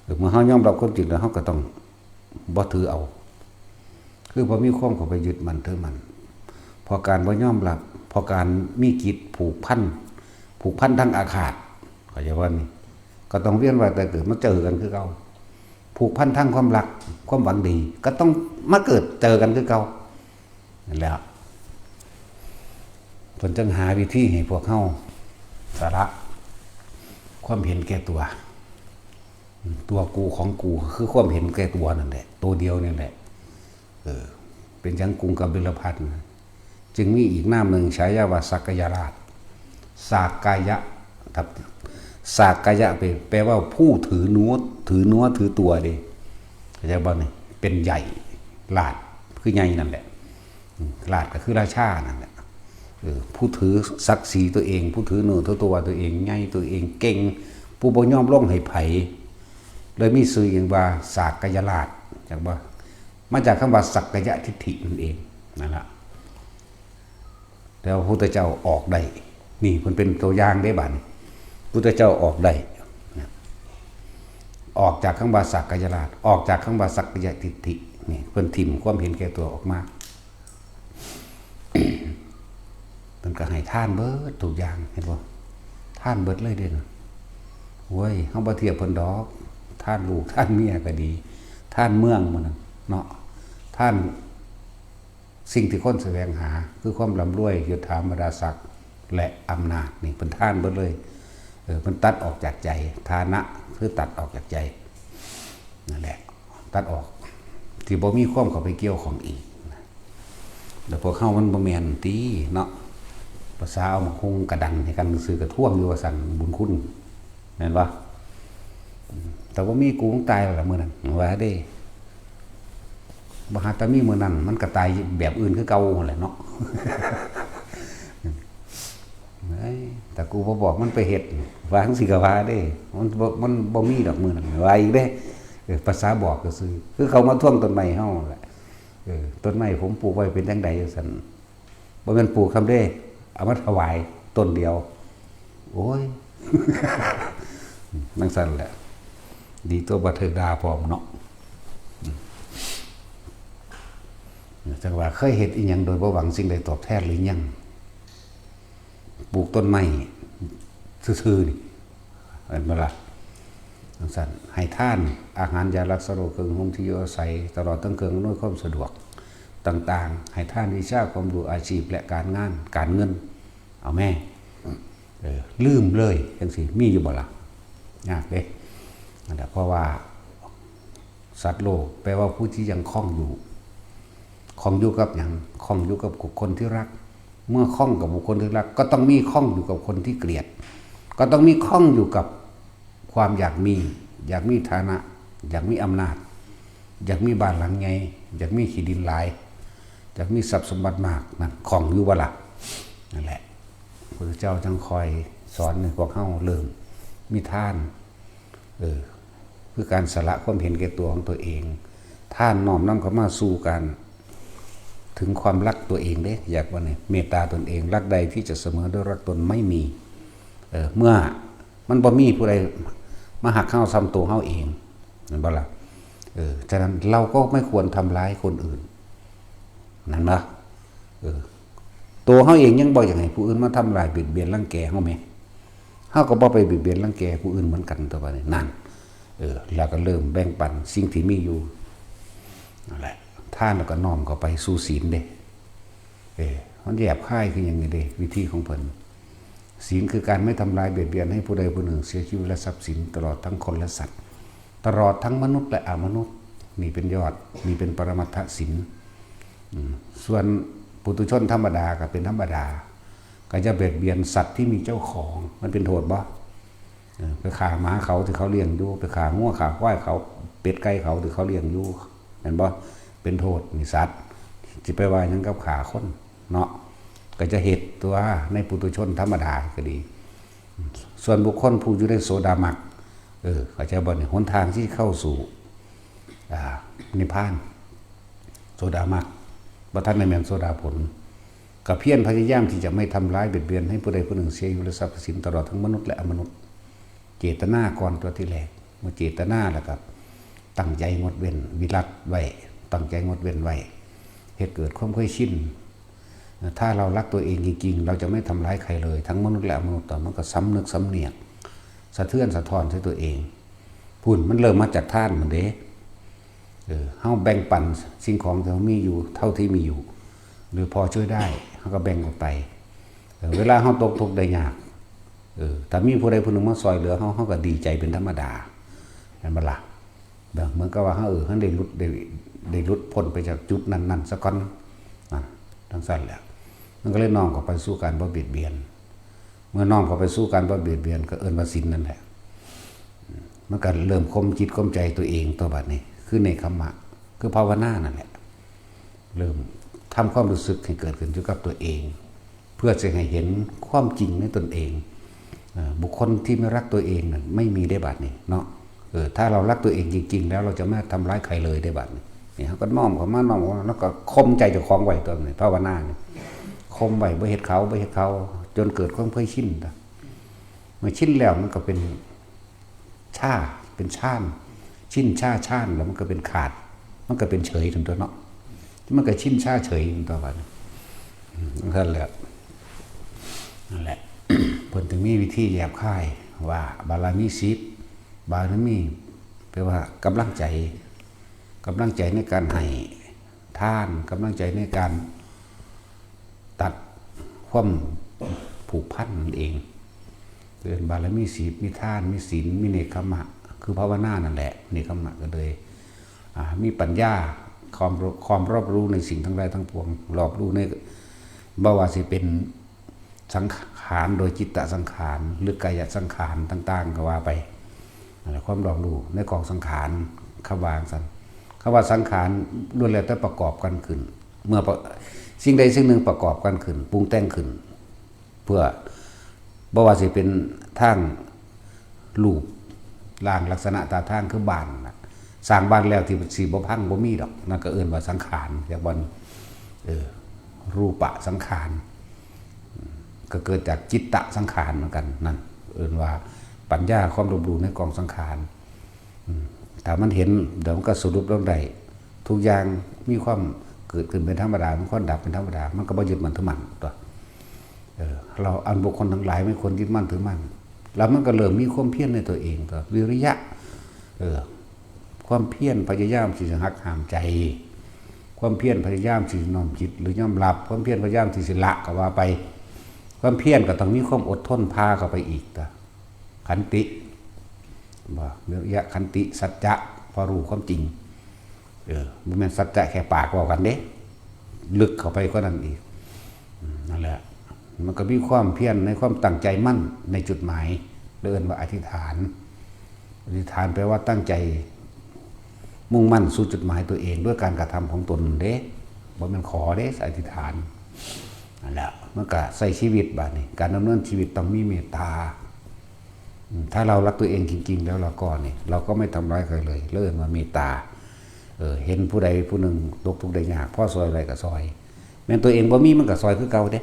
ເອີ ເມື່ອເຮົາຍອມຮັບຄວາມຈິງແລ້ວ ເຮົາກໍຕ້ອງບໍ່ຖືເອົາ ຄືບໍ່ມີຄວາມເຂົ້າໄປຍຶດໝັ້ນຖືໝັ້ນ. ເພາະການບໍ່ຍອມຮັບ ເພາະການມີຈິດຜູກພັນ ຜູກພັນທາງອາຄາດ ເຂົ້າໃຈບໍ່ນີ້? ກໍຕ້ອງວຽນວ່າຍຕາຍເກີດມາເຈີກັນຄືເກົ່າ. ຜູກພັນທາງຄວາມຮັກ ຄວາມຫວັງດີ ກໍຕ້ອງມາເກີດເຈີກັນຄືເກົ່າ. ນັ້ນແຫຼະ ເພິ່ນຈຶ່ງຫາວິທີໃຫ້ພວກເຮົາສະຫຼະຄວາມເຫັນແກ່ຕົວ. ຕົວກູຂອງກູ ກໍຄືຄວາມເຫັນແກ່ຕົວນັ້ນແຫຼະ ໂຕດຽວນີ້ແຫຼະ. ເອີ ເປັນຫຍັງກຸງກະບິລະພັດ ຈຶ່ງມີອີກນາມໜຶ່ງ ສາຍາວ່າສັກກະຍະລາດ. ສາກກະຍະ ສາກກະຍະ ແປ ແປວ່າຜູ້ຖືນົວ ຖືນົວຖືຕົວເດ້ ເຂົ້າໃຈບໍ່ນີ້? ເປັນໃຫຍ່ ລາດ ຄືໃຫຍ່ນັ້ນແຫຼະ ອາ ລາດກໍຄືລາຊານັ້ນແຫຼະ. ເອີ ຜູ້ຖືສັກສີຕົວເອງ ຜູ້ຖືໜູຖືຕົວຕົວເອງ ໃຫຍ່ຕົວເອງ ເກັ່ງ ຜູ້ບໍ່ຍອມລົງໃຫ້ໃຜ ເລີຍມີຊື່ອີງວ່າສາກກະຍະລາດ ຈັກບໍ່? ມາຈາກຄຳວ່າສັກກະຍະທິດຖິນັ້ນເອງ ນັ້ນລະ. ແຕ່ວ່າພະພຸດທະເຈົ້າອອກໄດ້ ນີ້ເພິ່ນເປັນຕົວຢ່າງເດ້. ບາດນີ້ ພຸດທະເຈົ້າອອກໄດ້ ອອກຈາກຄຳວ່າສັກກະຍະລາດ ອອກຈາກຄຳວ່າສັກກະຍະທິດຖິ ນີ້ເພິ່ນຖິ້ມຄວາມເຫັນແກ່ຕົວອອກມາ. ເພິ່ນກໍໃຫ້ທານເບິດທຸກຢ່າງ ເຫັນບໍ່? ທານເບິດເລີຍເດ້. ໂອ້ຍ ເຮົາບໍ່ທຽບເພິ່ນດອກ ທານລູກທານເມຍກໍດີ ທານເມືອງມື້ນັ້ນເນາະ ທານສິ່ງທີ່ຄົນສະແຫວງຫາ ຄືຄວາມລ່ຳລວຍ ຍົດຖາ ບັນດາສັກ ແລະ ອຳນາດ ນີ້ເພິ່ນທານເບິດເລີຍ. ເອີ ເພິ່ນຕັດອອກຈາກໃຈ ຖານະຄືຕັດອອກຈາກໃຈ ນັ້ນແຫຼະ ຕັດອອກ ທີ່ບໍ່ມີຄວາມເຂົ້າໄປກ່ຽວຂ້ອງອີກ. ແລ້ວພວກເຮົາມັນບໍ່ແມ່ນຕິເນາະ ພາສາເອົາໝາກຫຸ່ງກະດັນໃຫ້ກັນຊື່ໆ ກະທວງຢູ່ວ່າຊັ້ນ ບຸນຄຸນ ແມ່ນບໍ່? ຖ້າບໍ່ມີກູ ມຶງຕາຍແລ້ວລະມື້ນັ້ນ ວ່າເດ້. ບໍ່ຫາແຕ່ມີມື້ນັ້ນ ມັນກະຕາຍແບບອື່ນຄືເກົ່າຫັ້ນແຫຼະເນາະ. ເອີຍ ຖ້າກູບໍ່ບອກມັນໄປເຮັດ ວ່າຈັ່ງຊີ້ກະວ່າເດ້ ມັນບໍ່ ມັນບໍ່ມີດອກມື້ນັ້ນ ວ່າອີກເດ້. ເອີ ພາສາບອກຊື່ໆ ຄືເຂົາມາທວງຕົ້ນໄມ້ເຮົາຫັ້ນແຫຼະ. ເອີ ຕົ້ນໄມ້ຜົມປູກໄວ້ເປັນຈັ່ງໃດ ວ່າຊັ້ນ. ບໍ່ແມ່ນປູກຊ້ຳເດ້ ເອົາມາຖວາຍຕົ້ນດຽວ. ໂອ້ຍ ຈັ່ງຊັ້ນແຫຼະ ດີຕົວະບໍ່ຖືກດ່າພ້ອມເນາະ. ຈັ່ງວ່າເຄີຍເຮັດອີ່ຫຍັງໂດຍບໍ່ຫວັງສິ່ງໃດຕອບແທນຫຼືຍັງ? ປູກຕົ້ນໄມ້ຊື່ໆນີ້ ແມ່ນບໍ່ລະ? ຈັ່ງຊັ້ນ ໃຫ້ທານອາຫານ ຢາລັກສະໂລກ ເຄື່ອງຫຸ່ມທີ່ຢູ່ອາໄສ ຕະຫຼອດທັງເຄື່ອງອຳນວຍຄວາມສະດວກຕ່າງໆ ໃຫ້ທານວິຊາຄວາມຮູ້ ອາຊີບ ແລະ ການງານການເງິນ ເອົາແມ້ ເອີ ລືມເລີຍ ຈັ່ງຊີ້ມີຢູ່ບໍ່ລະ? ຍາກເດ້. ນັ້ນແຫຼະ ເພາະວ່າ ສັດໂລກ ແປວ່າຜູ້ທີ່ຍັງຂ້ອງຢູ່ ຂ້ອງຢູ່ກັບຫຍັງ? ຂ້ອງຢູ່ກັບບຸກຄົນທີ່ຮັກ. ເມື່ອຂ້ອງກັບບຸກຄົນທີ່ຮັກ ກໍຕ້ອງມີຂ້ອງຢູ່ກັບຄົນທີ່ເກລີຍດ ກໍຕ້ອງມີຂ້ອງຢູ່ກັບຄວາມຢາກມີ ຢາກມີຖານະ ຢາກມີອຳນາດ ຢາກມີບ້ານຫຼັງໃຫຍ່ ຢາກມີທີ່ດິນຫຼາຍ ຢາກມີຊັບສົມບັດມາກ ນັ້ນຂ້ອງຢູ່ບໍ່ລະ? ນັ້ນແຫຼະ ພະພຸດທະເຈົ້າຈຶ່ງຄອຍສອນໃຫ້ພວກເຮົາເລີ່ມມີທານ ເອີ ຄືການສະຫຼະຄວາມເຫັນແກ່ຕົວຂອງຕົວເອງ. ທານນ້ອມນຳເຂົ້າມາສູ່ການເຖິງຄວາມຮັກຕົວເອງເດ້ ຢາກວ່ານີ້ ເມດຕາຕົນເອງ ລັກໃດທີ່ຈະສະເໝີດ້ວຍລັກຕົນໄມ່ມີ. ເອີ ເມື່ອມັນບໍ່ມີຜູ້ໃດມາຮັກເຮົາສ່ຳຕົວເຮົາເອງ ແມ່ນບໍ່ລະ? ເອີ ສະນັ້ນເຮົາກໍໄມ່ຄວນທຳລາຍຄົນອື່ນ ນັ້ນນະ. ເອີ ໂຕເຮົາເອງຍັງບໍ່ຢາກໃຫ້ຜູ້ອື່ນມາທຳລາຍ ບຽດບຽນ ລັງແກເຮົາແໝ ເຮົາກໍບໍ່ໄປບຽດບຽນລັງແກຜູ້ອື່ນເໝືອນກັນຕົວະບາດນີ້ ນັ້ນ. ເອີ ແລ້ວກໍເລີ່ມແບ່ງປັນສິ່ງທີ່ມີຢູ່ ນັ້ນແຫຼະ ທານແລ້ວກໍນ້ອມເຂົ້າໄປສູ່ສິນເດ້. ເອີ ມັນແຍບຄາຍຄືຫຍັງນີ້ເດ້ ວິທີຂອງເພິ່ນ. ສິນຄືການໄມ່ທຳລາຍບຽດບຽນໃຫ້ຜູ້ໃດຜູ້ໜຶ່ງເສຍຊີວິດ ແລະ ຊັບສິນ ຕະຫຼອດທັງຄົນ ແລະ ສັດ ຕະຫຼອດທັງມະນຸດ ແລະ ອະມະນຸດ. ນີ້ເປັນຍອດ ນີ້ເປັນປະລະມັດທະສິນ. ອືມ ສ່ວນປຸຖຸຊົນທຳມະດາກໍເປັນທຳມະດາ ກໍຢ່າບຽດບຽນສັດທີ່ມີເຈົ້າຂອງ. ມັນເປັນໂທດບໍ່? ເອີ ໄປຂ້າໝາເຂົາທີ່ເຂົາລ້ຽງຢູ່ ໄປຂ້າງົວຂ້າຄວາຍເຂົາ ເປັດໄກ່ເຂົາທີ່ເຂົາລ້ຽງຢູ່ ແມ່ນບໍ່? ເປັນໂທດ. ນີ້ສັດ ຊິໄປວ່າຫຍັງກັບຂ້າຄົນເນາະ? ກໍຈະເຮັດຕົວໃນປຸຖຸຊົນທຳມະດາກໍດີ. ສ່ວນບຸກຄົນຜູ້ຢູ່ໃນໂສດາມັກ ເອີ ເຂົ້າໃຈບໍ່ນີ້? ຫົນທາງທີ່ເຂົ້າສູ່ ອ່າ ນິບພານ ໂສດາມັກ ບໍ່ທັນໄດ້ແມ່ນໂສດາຜົນ ກໍພຽນພະຍາຍາມທີ່ຈະໄມ່ທຳລາຍບຽດບຽນໃຫ້ຜູ້ໃດຜູ້ໜຶ່ງເສຍຊີວິດ ແລະ ຊັບສິນ ຕະຫຼອດທັງມະນຸດ ແລະ ອະມະນຸດ. ເຈດຕະນາກ່ອນຕົວະ ທີແລກ. ເມື່ອເຈດຕະນາແລ້ວກໍຕັ້ງໃຈງົດເວັ້ນ ວິລັດໄວ້ ຕັ້ງໃຈງົດເວັ້ນໄວ້ ເຮັດເກີດຄວາມເຄີຍຊິນ. ຖ້າເຮົາລັກຕົວເອງຈິງໆ ເຮົາຈະໄມ່ທຳລາຍໃຄເລີຍ ທັງມະນຸດ ແລະ ອະມະນຸດ. ມັນກໍສຳນຶກສຳນຽກ ສະເທືອນສະທ້ອນໃສ່ຕົວເອງ. ພຸ້ນ ມັນເລີ່ມມາຈາກທານພຸ້ນເດ້. ເອີ ເຮົາແບ່ງປັນສິ່ງຂອງທີ່ເຮົາມີຢູ່ເທົ່າທີ່ມີຢູ່ ຫຼືພໍຊ່ວຍໄດ້ ເຮົາກໍແບ່ງອອກໄປ. ເອີ ເວລາເຮົາຕົກທຸກໄດ້ຍາກ ເອີ ຖ້າມີຜູ້ໃດຜູ້ໜຶ່ງມາຊ່ອຍເຫຼືອເຮົາ ເຮົາກໍດີໃຈເປັນທຳມະດາ ແມ່ນບໍ່ລະ? ເໝືອນກັບວ່າເຮົາ ເອີ ເຮົາໄດ້ຫຼຸດ ໄດ້ ໄດ້ຫຼຸດພົ້ນໄປຈາກຈຸດນັ້ນໆ ສາກ່ອນ ນັ້ນ ຈັ່ງຊັ້ນແຫຼະ. ມັນກໍເລີຍນ້ອມເຂົ້າໄປສູ່ການບໍ່ບຽດບຽນ. ເມື່ອນ້ອມເຂົ້າໄປສູ່ການບໍ່ບຽດບຽນ ກໍເອີ້ນວ່າສິນນັ້ນແຫຼະ. ມັນກໍເລີ່ມຂົ່ມຈິດຂົ່ມໃຈຕົວເອງຕົວະ ບັດນີ້ ຄືເນກຂະມະ ຄືພາວະນານັ້ນແຫຼະ. ເລີ່ມທຳຄວາມຮູ້ສຶກໃຫ້ເກີດຂຶ້ນຢູ່ກັບຕົວເອງ ເພື່ອຈະໃຫ້ເຫັນຄວາມຈິງໃນຕົນເອງ. ເອີ ບຸກຄົນທີ່ໄມ່ລັກຕົວເອງນັ້ນ ໄມ່ມີເດ້ບັດນີ້ເນາະ. ເອີ ຖ້າເຮົາລັກຕົວເອງຈິງໆ ແລ້ວ ເຮົາຈະໄມ່ທຳລາຍໃຄເລີຍເດ້ບັດນີ້. ນີ້ ເຮົາກໍນ້ອມເຂົ້າມາ ນ້ອມເຂົ້າມາ ແລ້ວກໍຂົ່ມໃຈເຈົ້າຂອງໄວ້ຕົວະ ນີ້ ພາວະນານີ້ ຂົ່ມໄວ້ ບໍ່ເຮັດເຂົາ ບໍ່ເຮັດເຂົາ ຈົນເກີດຄວາມເຄີຍຊິນ. ເມື່ອຊິນແລ້ວ ມັນກໍເປັນ ຊາ ເປັນຊານ ຊິນຊາຊານ ແລ້ວມັນກໍເປັນຂາດ ມັນກໍເປັນເສີຍຫັ້ນຕົວະເນາະ. ມັນກໍຊິນຊາເສີຍຫັ້ນຕົວະ ບັດນີ້. ອືມ ຈັ່ງຊັ້ນແຫຼະ ນັ້ນແຫຼະ ເພິ່ນຈຶ່ງມີວິທີແຍບຄາຍວ່າ ບາລະມີສິບ ບາລະມີ ແປວ່າກຳລັງໃຈ ກຳລັງໃຈໃນການໃຫ້ທານ ກຳລັງໃຈໃນການ ຕັດຄວາມຜູກພັນນັ້ນເອງ. ເອີ້ນບາລະມີສິບ ມີທານ ມີສິນ ມີເນກຂະມະ ຄືພາວະນານັ້ນແຫຼະ. ເນກຂະມະກໍເລີຍ ອ່າ ມີປັນຍາ ຄວາມ ຄວາມຮອບຮູ້ໃນສິ່ງທັງຫຼາຍທັງປວງ ຮອບຮູ້ໃນ ບໍ່ວ່າຊິເປັນສັງຂານໂດຍຈິດຕະສັງຂານ ຫຼື ກາຍະສັງຂານຕ່າງໆ ກໍວ່າໄປ. ນັ້ນແຫຼະ ຄວາມຮອບຮູ້ໃນກອງສັງຂານ ຄຳວ່າຈັ່ງຊັ້ນ. ຄຳວ່າສັງຂານລ້ວນແລ້ວແຕ່ປະກອບກັນຂຶ້ນ ເມື່ອປະ ສິ່ງໃດສິ່ງໜຶ່ງປະກອບກັນຂຶ້ນ ປຸງແຕ່ງຂຶ້ນ ເພື່ອ ບໍ່ວ່າຊິເປັນທາງຮູບຮ່າງລັກສະນະທ່າທາງ ຄືບ້ານນະ ສ້າງບ້ານແລ້ວທີ່ຊິບໍ່ພັງ ບໍ່ມີດອກ ນັ້ນກໍເອີ້ນວ່າສັງຂານ. ຈາກບ່ອນ ເອີ ຮູປະສັງຂານ ກໍເກີດຈາກຈິດຕະສັງຂານເໝືອນກັນ ນັ້ນເອີ້ນວ່າປັນຍາ ຄວາມຮອບຮູ້ໃນກອງສັງຂານ. ອືມ ຖ້າມັນເຫັນ ດຽວມັນກໍສະຫຼຸບລົງໄດ້ ທຸກຢ່າງມີຄວາມເກີດຂຶ້ນເປັນທຳມະດາ ມີຄວາມດັບເປັນທຳມະດາ ມັນກໍບໍ່ຍຶດໝັ້ນຖືໝັ້ນຕົວະ. ເອີ ເຮົາ ອັນບຸກຄົນທັງຫຼາຍ ມີຄວາມຍຶດໝັ້ນຖືໝັ້ນ ແລ້ວມັນກໍເລີ່ມມີຄວາມພຽນໃນຕົວເອງຕົວະ ວິລິຍະ ເອີ ຄວາມພຽນພະຍາຍາມທີ່ຈະຫັກຫ້າມໃຈ ຄວາມພຽນພະຍາຍາມທີ່ຈະນ້ອມຈິດ ຫຼື ຍອມຮັບ ຄວາມພຽນພະຍາຍາມທີ່ຊິລະ ກໍວ່າໄປ. ຄວາມພຽນກໍຕ້ອງມີຄວາມອົດທົນພາເຂົ້າໄປອີກຕົວະ. ຂັນຕິ ບໍ່ ວິລິຍະ ຂັນຕິ ສັດຈະ ເພາະຮູ້ຄວາມຈິງ. ເອີ ບໍ່ແມ່ນສັດຈະແຄ່ປາກເວົ້າກັນເດ້ ເລິກເຂົ້າໄປກວ່ານັ້ນອີກ. ອືມ ນັ້ນແຫຼະ ມັນກໍມີຄວາມພຽນໃນຄວາມຕັ້ງໃຈໝັ້ນໃນຈຸດໝາຍ ເອີ້ນວ່າອະທິຖານ. ອະທິຖານແປວ່າຕັ້ງໃຈມຸ່ງໝັ້ນສູ່ຈຸດໝາຍຕົວເອງດ້ວຍການກະທຳຂອງຕົນເດ້ ບໍ່ແມ່ນຂໍເດ້ ອະທິຖານ. ນັ້ນແຫຼະ ມັນກະໃຊ້ຊີວິດ ບາດນີ້ການດຳເນີນຊີວິດຕ້ອງມີເມດຕາ. ອືມ ຖ້າເຮົາລັກຕົວເອງຈິງໆ ແລ້ວ ແລ້ວກໍນີ້ ເຮົາກໍໄມ່ທຳລາຍໃຄເລີຍ ເອີ້ນວ່າເມດຕາ. ເອີ ເຫັນຜູ້ໃດຜູ້ໜຶ່ງຕົກທຸກໄດ້ຍາກ ພໍຊ່ອຍໄດ້ກໍຊ່ອຍ ແມ່ນຕົວເອງບໍ່ມີ ມັນກໍຊ່ອຍຄືເກົ່າເດ້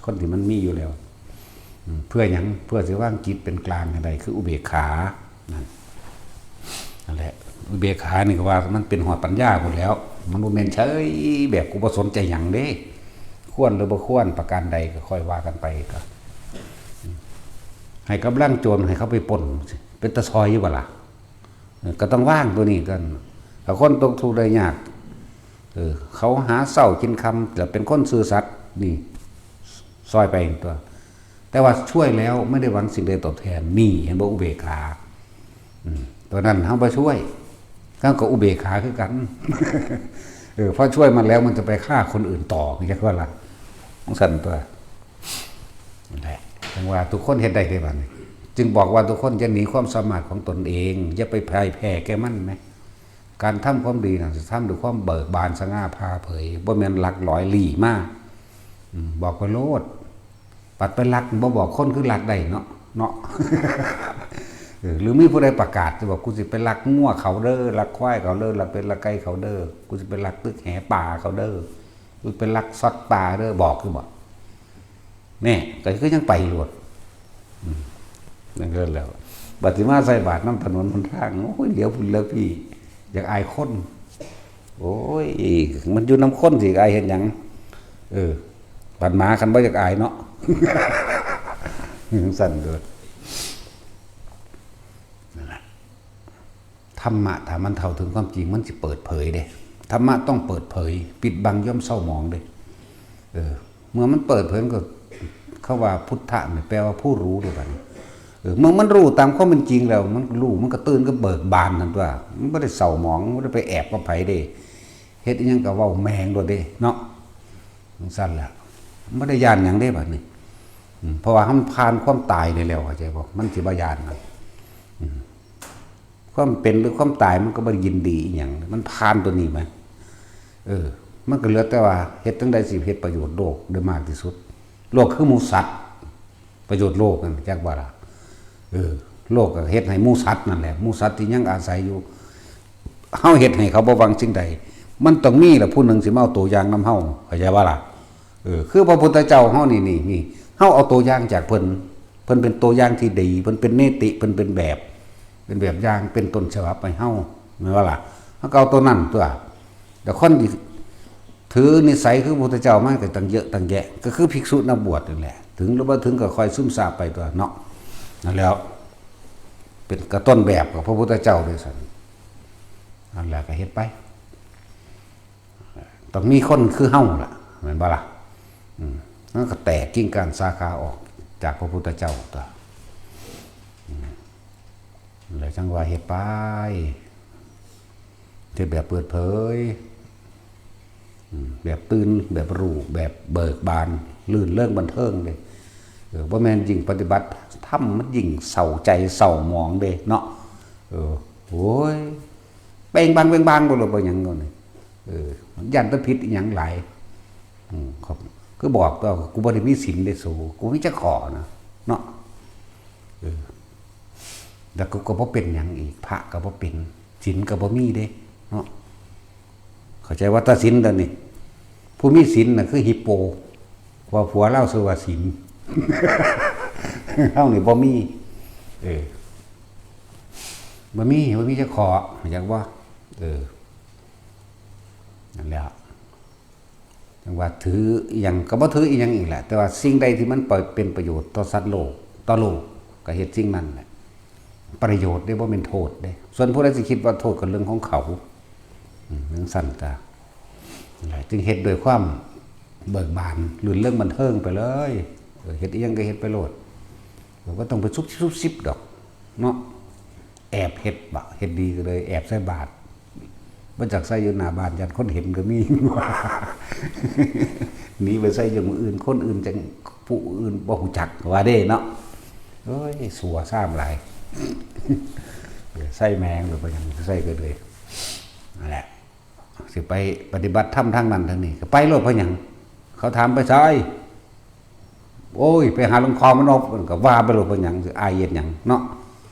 ຄົນທີ່ມັນມີຢູ່ແລ້ວ. ອືມ ເພື່ອຫຍັງ? ເພື່ອຊິວາງຈິດເປັນກາງໃຫ້ໄດ້ ຄືອຸເບກຂາ ນັ້ນ ນັ້ນແຫຼະ. ອຸເບກຂານີ້ກໍວ່າມັນເປັນຮອດປັນຍາພຸ້ນແລ້ວ ມັນບໍ່ແມ່ນເສີຍແບບກູບໍ່ສົນໃຈຫຍັງເດ້ ຄວນຫຼືບໍ່ຄວນປະການໃດກໍຄ່ອຍວ່າກັນໄປ. ກໍ ອືມ ໃຫ້ກຳລັງໂຈນໃຫ້ເຂົາໄປປຸ້ນ ເປັນຕາຊ່ອຍຢູ່ບໍ່ລະ? ເອີ ກໍຕ້ອງວາງຕົວນີ້ກ່ອນ. ຖ້າຄົນຕົກທຸກໄດ້ຍາກ ເອີ ເຂົາຫາເຊົ້າກິນຄ່ຳ ແລະເປັນຄົນຊື່ສັດ ນີ້ ຊ່ອຍໄປຕົວະ ແຕ່ວ່າຊ່ວຍແລ້ວໄມ່ໄດ້ຫວັງສິ່ງໃດຕອບແທນ ນີ້ ເຫັນບໍ່? ອຸເບກຂາ ອືມ ຕົວນັ້ນເຮົາບໍ່ຊ່ວຍ ເຮົາກໍອຸເບກຂາຄືກັນ ເອີ ພໍຊ່ວຍມັນແລ້ວມັນຈະໄປຂ້າຄົນອື່ນຕໍ່ ເຫັນບໍ່ລະ? ຈັ່ງຊັ້ນຕົວະ ນັ້ນແຫຼະ ຈັ່ງວ່າທຸກຄົນເຮັດໄດ້ເດ້ບັດນີ້ ຈຶ່ງບອກວ່າທຸກຄົນຢ່າໜີຄວາມສາມາດຂອງຕົນເອງ ຢ່າໄປພ່າຍແພ້ແກ່ມັນແມ. ການທຳຄວາມດີນັ້ນ ຈະທຳດ້ວຍຄວາມເບີກບານສະຫງ່າຜ່າເຜີຍ ບໍ່ແມ່ນລັກລອຍລີ້ມາ ອືມ ບອກໄປໂລດ ບັດໄປລັກບໍ່ບອກຄົນ ຄືລັກໄດ້ເນາະ ເນາະ ເອີ ຫຼືມີຜູ້ໃດປະກາດ ຈະບອກ ກູຊິໄປລັກງົວເຂົາເດີ ລັກຄວາຍເຂົາເດີ ລັກເປັດລັກໄກ່ເຂົາເດີ ກູຊິໄປລັກຕຶກແຫປາເຂົາເດີ ກູຊິໄປລັກຊັອດປາເດີ ບອກຄືບໍ່? ແນ່ ກໍຄືຍັງໄປໂລດ ອືມ ນັ້ນກໍແລ້ວ ບັດຊິມາໃສ່ບາດນຳຖະໜົນຫົນທາງ ໂອ້ຍ ຫຼຽວພຸ້ນຫຼຽວພີ້ ຢາກອາຍຄົນ ໂອ້ຍ ມັນຢູ່ນຳຄົນຊິອາຍເຮັດຫຍັງ? ເອີ ບັດໝາຄັນບໍ່ຢາກອາຍເນາະ ຈັ່ງຊັ້ນໂລດ ນັ້ນແຫຼະ. ທຳມະ ຖ້າມັນເຂົ້າເຖິງຄວາມຈິງ ມັນຊິເປີດເຜີຍເດ້ ທຳມະຕ້ອງເປີດເຜີຍ ປິດບັງຍ່ອມເສົ້າໝອງເດ້ ເອີ ເມື່ອມັນເປີດເຜີຍ ມັນກໍ ເຂົາວ່າພຸດທະນີ້ແປວ່າຜູ້ຮູ້ເດ້ບັດນີ້ ເອີ ເມື່ອມັນຮູ້ຕາມຄວາມເປັນຈິງແລ້ວ ມັນຮູ້ ມັນກໍຕື່ນ ກໍເບີກບານຫັ້ນຕົວະ ມັນບໍ່ໄດ້ເສົ້າໝອງ ມັນບໍ່ໄດ້ໄປແອບກັບໃຜເດ້ ເຮັດອີ່ຫຍັງກໍເວົ້າແມ່ງໂລດເດ້ເນາະ ຈັ່ງຊັ້ນແຫຼະ ມັນບໍ່ໄດ້ຢ້ານຫຍັງເດ້ບັດນີ້ ອືມ ເພາະວ່າມັນຜ່ານຄວາມຕາຍໄດ້ແລ້ວ ເຂົ້າໃຈບໍ່? ມັນຊິບໍ່ຢ້ານມັນ ອືມ ຄວາມເປັນ ຫຼື ຄວາມຕາຍ ມັນກໍບໍ່ໄດ້ຍິນດີອີ່ຫຍັງ ມັນຜ່ານຕົວນີ້ມາ ເອີ ມັນກໍເຫຼືອແຕ່ວ່າເຮັດຈັ່ງໃດຊິເຮັດປະໂຫຍດໂລກໄດ້ມາກທີ່ສຸດ ໂລກຄືໝູສັດ ປະໂຫຍດໂລກນັ້ນ ຈັກວ່າລະ ເອີ ໂລກກໍເຮັດໃຫ້ໝູສັດນັ້ນແຫຼະ ໝູສັດທີ່ຍັງອາໄສຢູ່ ເຮົາເຮັດໃຫ້ເຂົາບໍ່ຫວັງສິ່ງໃດ ມັນຕ້ອງມີລະຜູ້ໜຶ່ງຊິມາເອົາຕົວຢ່າງນຳເຮົາ ເຂົ້າໃຈບໍ່ລະ? ເອີ ຄືພະພຸດທະເຈົ້າເຮົານີ້ ນີ້ ນີ້ ເຮົາເອົາຕົວຢ່າງຈາກເພິ່ນ ເພິ່ນເປັນຕົວຢ່າງທີ່ດີ ເພິ່ນເປັນນິຕິ ເພິ່ນເປັນແບບ ເປັນແບບຢ່າງ ເປັນຕົ້ນສະບັບໃຫ້ເຮົາ ແມ່ນບໍ່ລະ? ເຮົາກໍເອົາຕົວນັ້ນຕົວະ ແລ້ວຄົນທີ່ຖືນິໄສຄືພະພຸດທະເຈົ້າມາກໍຕັ້ງເຍອະຕັ້ງແຍະ ກໍຄືພິກສຸນັກບວດນັ້ນແຫຼະ ເຖິງຫຼືບໍ່ເຖິງກໍຄ່ອຍຊຶມຊາບໄປຕົວະເນາະ ນັ້ນແຫຼະ ເປັນກະຕົ້ນແບບຂອງພະພຸດທະເຈົ້າດ້ວຍຊັ້ນ ນັ້ນແຫຼະ ກໍເຮັດໄປ ຕ້ອງມີຄົນຄືເຮົາລະ ແມ່ນບໍ່ລະ? ອືມ ມັນກໍແຕກກິ່ງກ້ານສາຂາອອກຈາກພະພຸດທະເຈົ້າຕົວະ ອືມ ແລ້ວຈັ່ງວ່າເຮັດໄປ ເຮັດແບບເປີດເຜີຍ ອືມ ແບບຕື່ນ ແບບຮູ້ ແບບເບີກບານ ລື່ນເລີງບັນເທີງເດ້ ເອີ ບໍ່ແມ່ນຍິ່ງປະຕິບັດທຳ ມັນຍິ່ງເສົ້າໃຈເສົ້າໝອງເດ້ເນາະ ເອີ ໂອ້ຍ ເປັງບັງເປັງບັງບໍ່ຮູ້ວ່າຫຍັງໂນ່ນນີ້ ເອີ ຢ້ານແຕ່ຜິດອີ່ຫຍັງຫຼາຍ ອືມ ຄືບອກຕົວະ ກູບໍ່ໄດ້ມີສິນເດ້ສູ ກູມີຈັກຂໍ້ນະ ເນາະ ເອີ ແລ້ວກູກໍບໍ່ເປັນຫຍັງອີກ ພະກໍບໍ່ເປັນ ສິນກໍບໍ່ມີເດ້ ເນາະ ເຂົ້າໃຈວ່າຕາສິນຕົວນີ້ ຜູ້ມີສິນນະຄືຮິບໂປ ເພາະວ່າຜົວລາວຊື່ວ່າສິນ ເຮົານີ້ບໍ່ມີ ເອີ ບໍ່ມີ ບໍ່ມີຈັກຂໍ້ ຮູ້ຈັກບໍ່? ເອີ ນັ້ນແຫຼະ ຈັ່ງວ່າຖືອີ່ຫຍັງກໍບໍ່ຖືອີ່ຫຍັງອີກແຫຼະ ແຕ່ວ່າສິ່ງໃດທີ່ມັນເປັນປະໂຫຍດຕໍ່ສັດໂລກ ຕໍ່ໂລກ ກໍເຮັດສິ່ງນັ້ນແຫຼະ ປະໂຫຍດເດ້ ບໍ່ແມ່ນໂທດເດ້ ສ່ວນຜູ້ໃດຊິຄິດວ່າໂທດກໍເລື່ອງຂອງເຂົາ ອືມ ຈັ່ງຊັ້ນກະ ຈຶ່ງເຮັດດ້ວຍຄວາມເບີກບານ ລື່ນເລີງບັນເທີງໄປເລີຍ ເອີ ເຮັດອີ່ຫຍັງກໍເຮັດໄປໂລດ ບໍ່ຕ້ອງໄປຊຸບຊິບ ຊຸບຊິບດອກເນາະ ແອບເຮັດບາບ ເຮັດດີກໍເລີຍແອບໃສ່ບາດ ບໍ່ຈັກໃສ່ຢູ່ໜ້າບ້ານ ຢ້ານຄົນເຫັນກໍມີ ໜີໄປໃສ່ຢູ່ໝ່ອງອື່ນ ຄົນອື່ນຈັ່ງ ຜູ້ອື່ນບໍ່ຮູ້ຈັກວ່າເດ້ເນາະ ໂອ້ຍ ຊົ່ວຊ້ຳຫຼາຍ ໃສ່ແມ່ງ ຫຼືວ່າຫຍັງ ໃສ່ກໍເລີຍ ນັ້ນແຫຼະ ຊິໄປປະຕິບັດທຳທາງນັ້ນທາງນີ້ ກໍໄປໂລດ ເພາະຫຍັງ? ເຂົາຖາມໄປໃສ? ໂອ້ຍ ໄປຫາຫຼວງພໍ່ມະນົບ ກໍວ່າໄປໂລດ ເພາະຫຍັງ? ຊິອາຍເຮັດຫຍັງເນາະ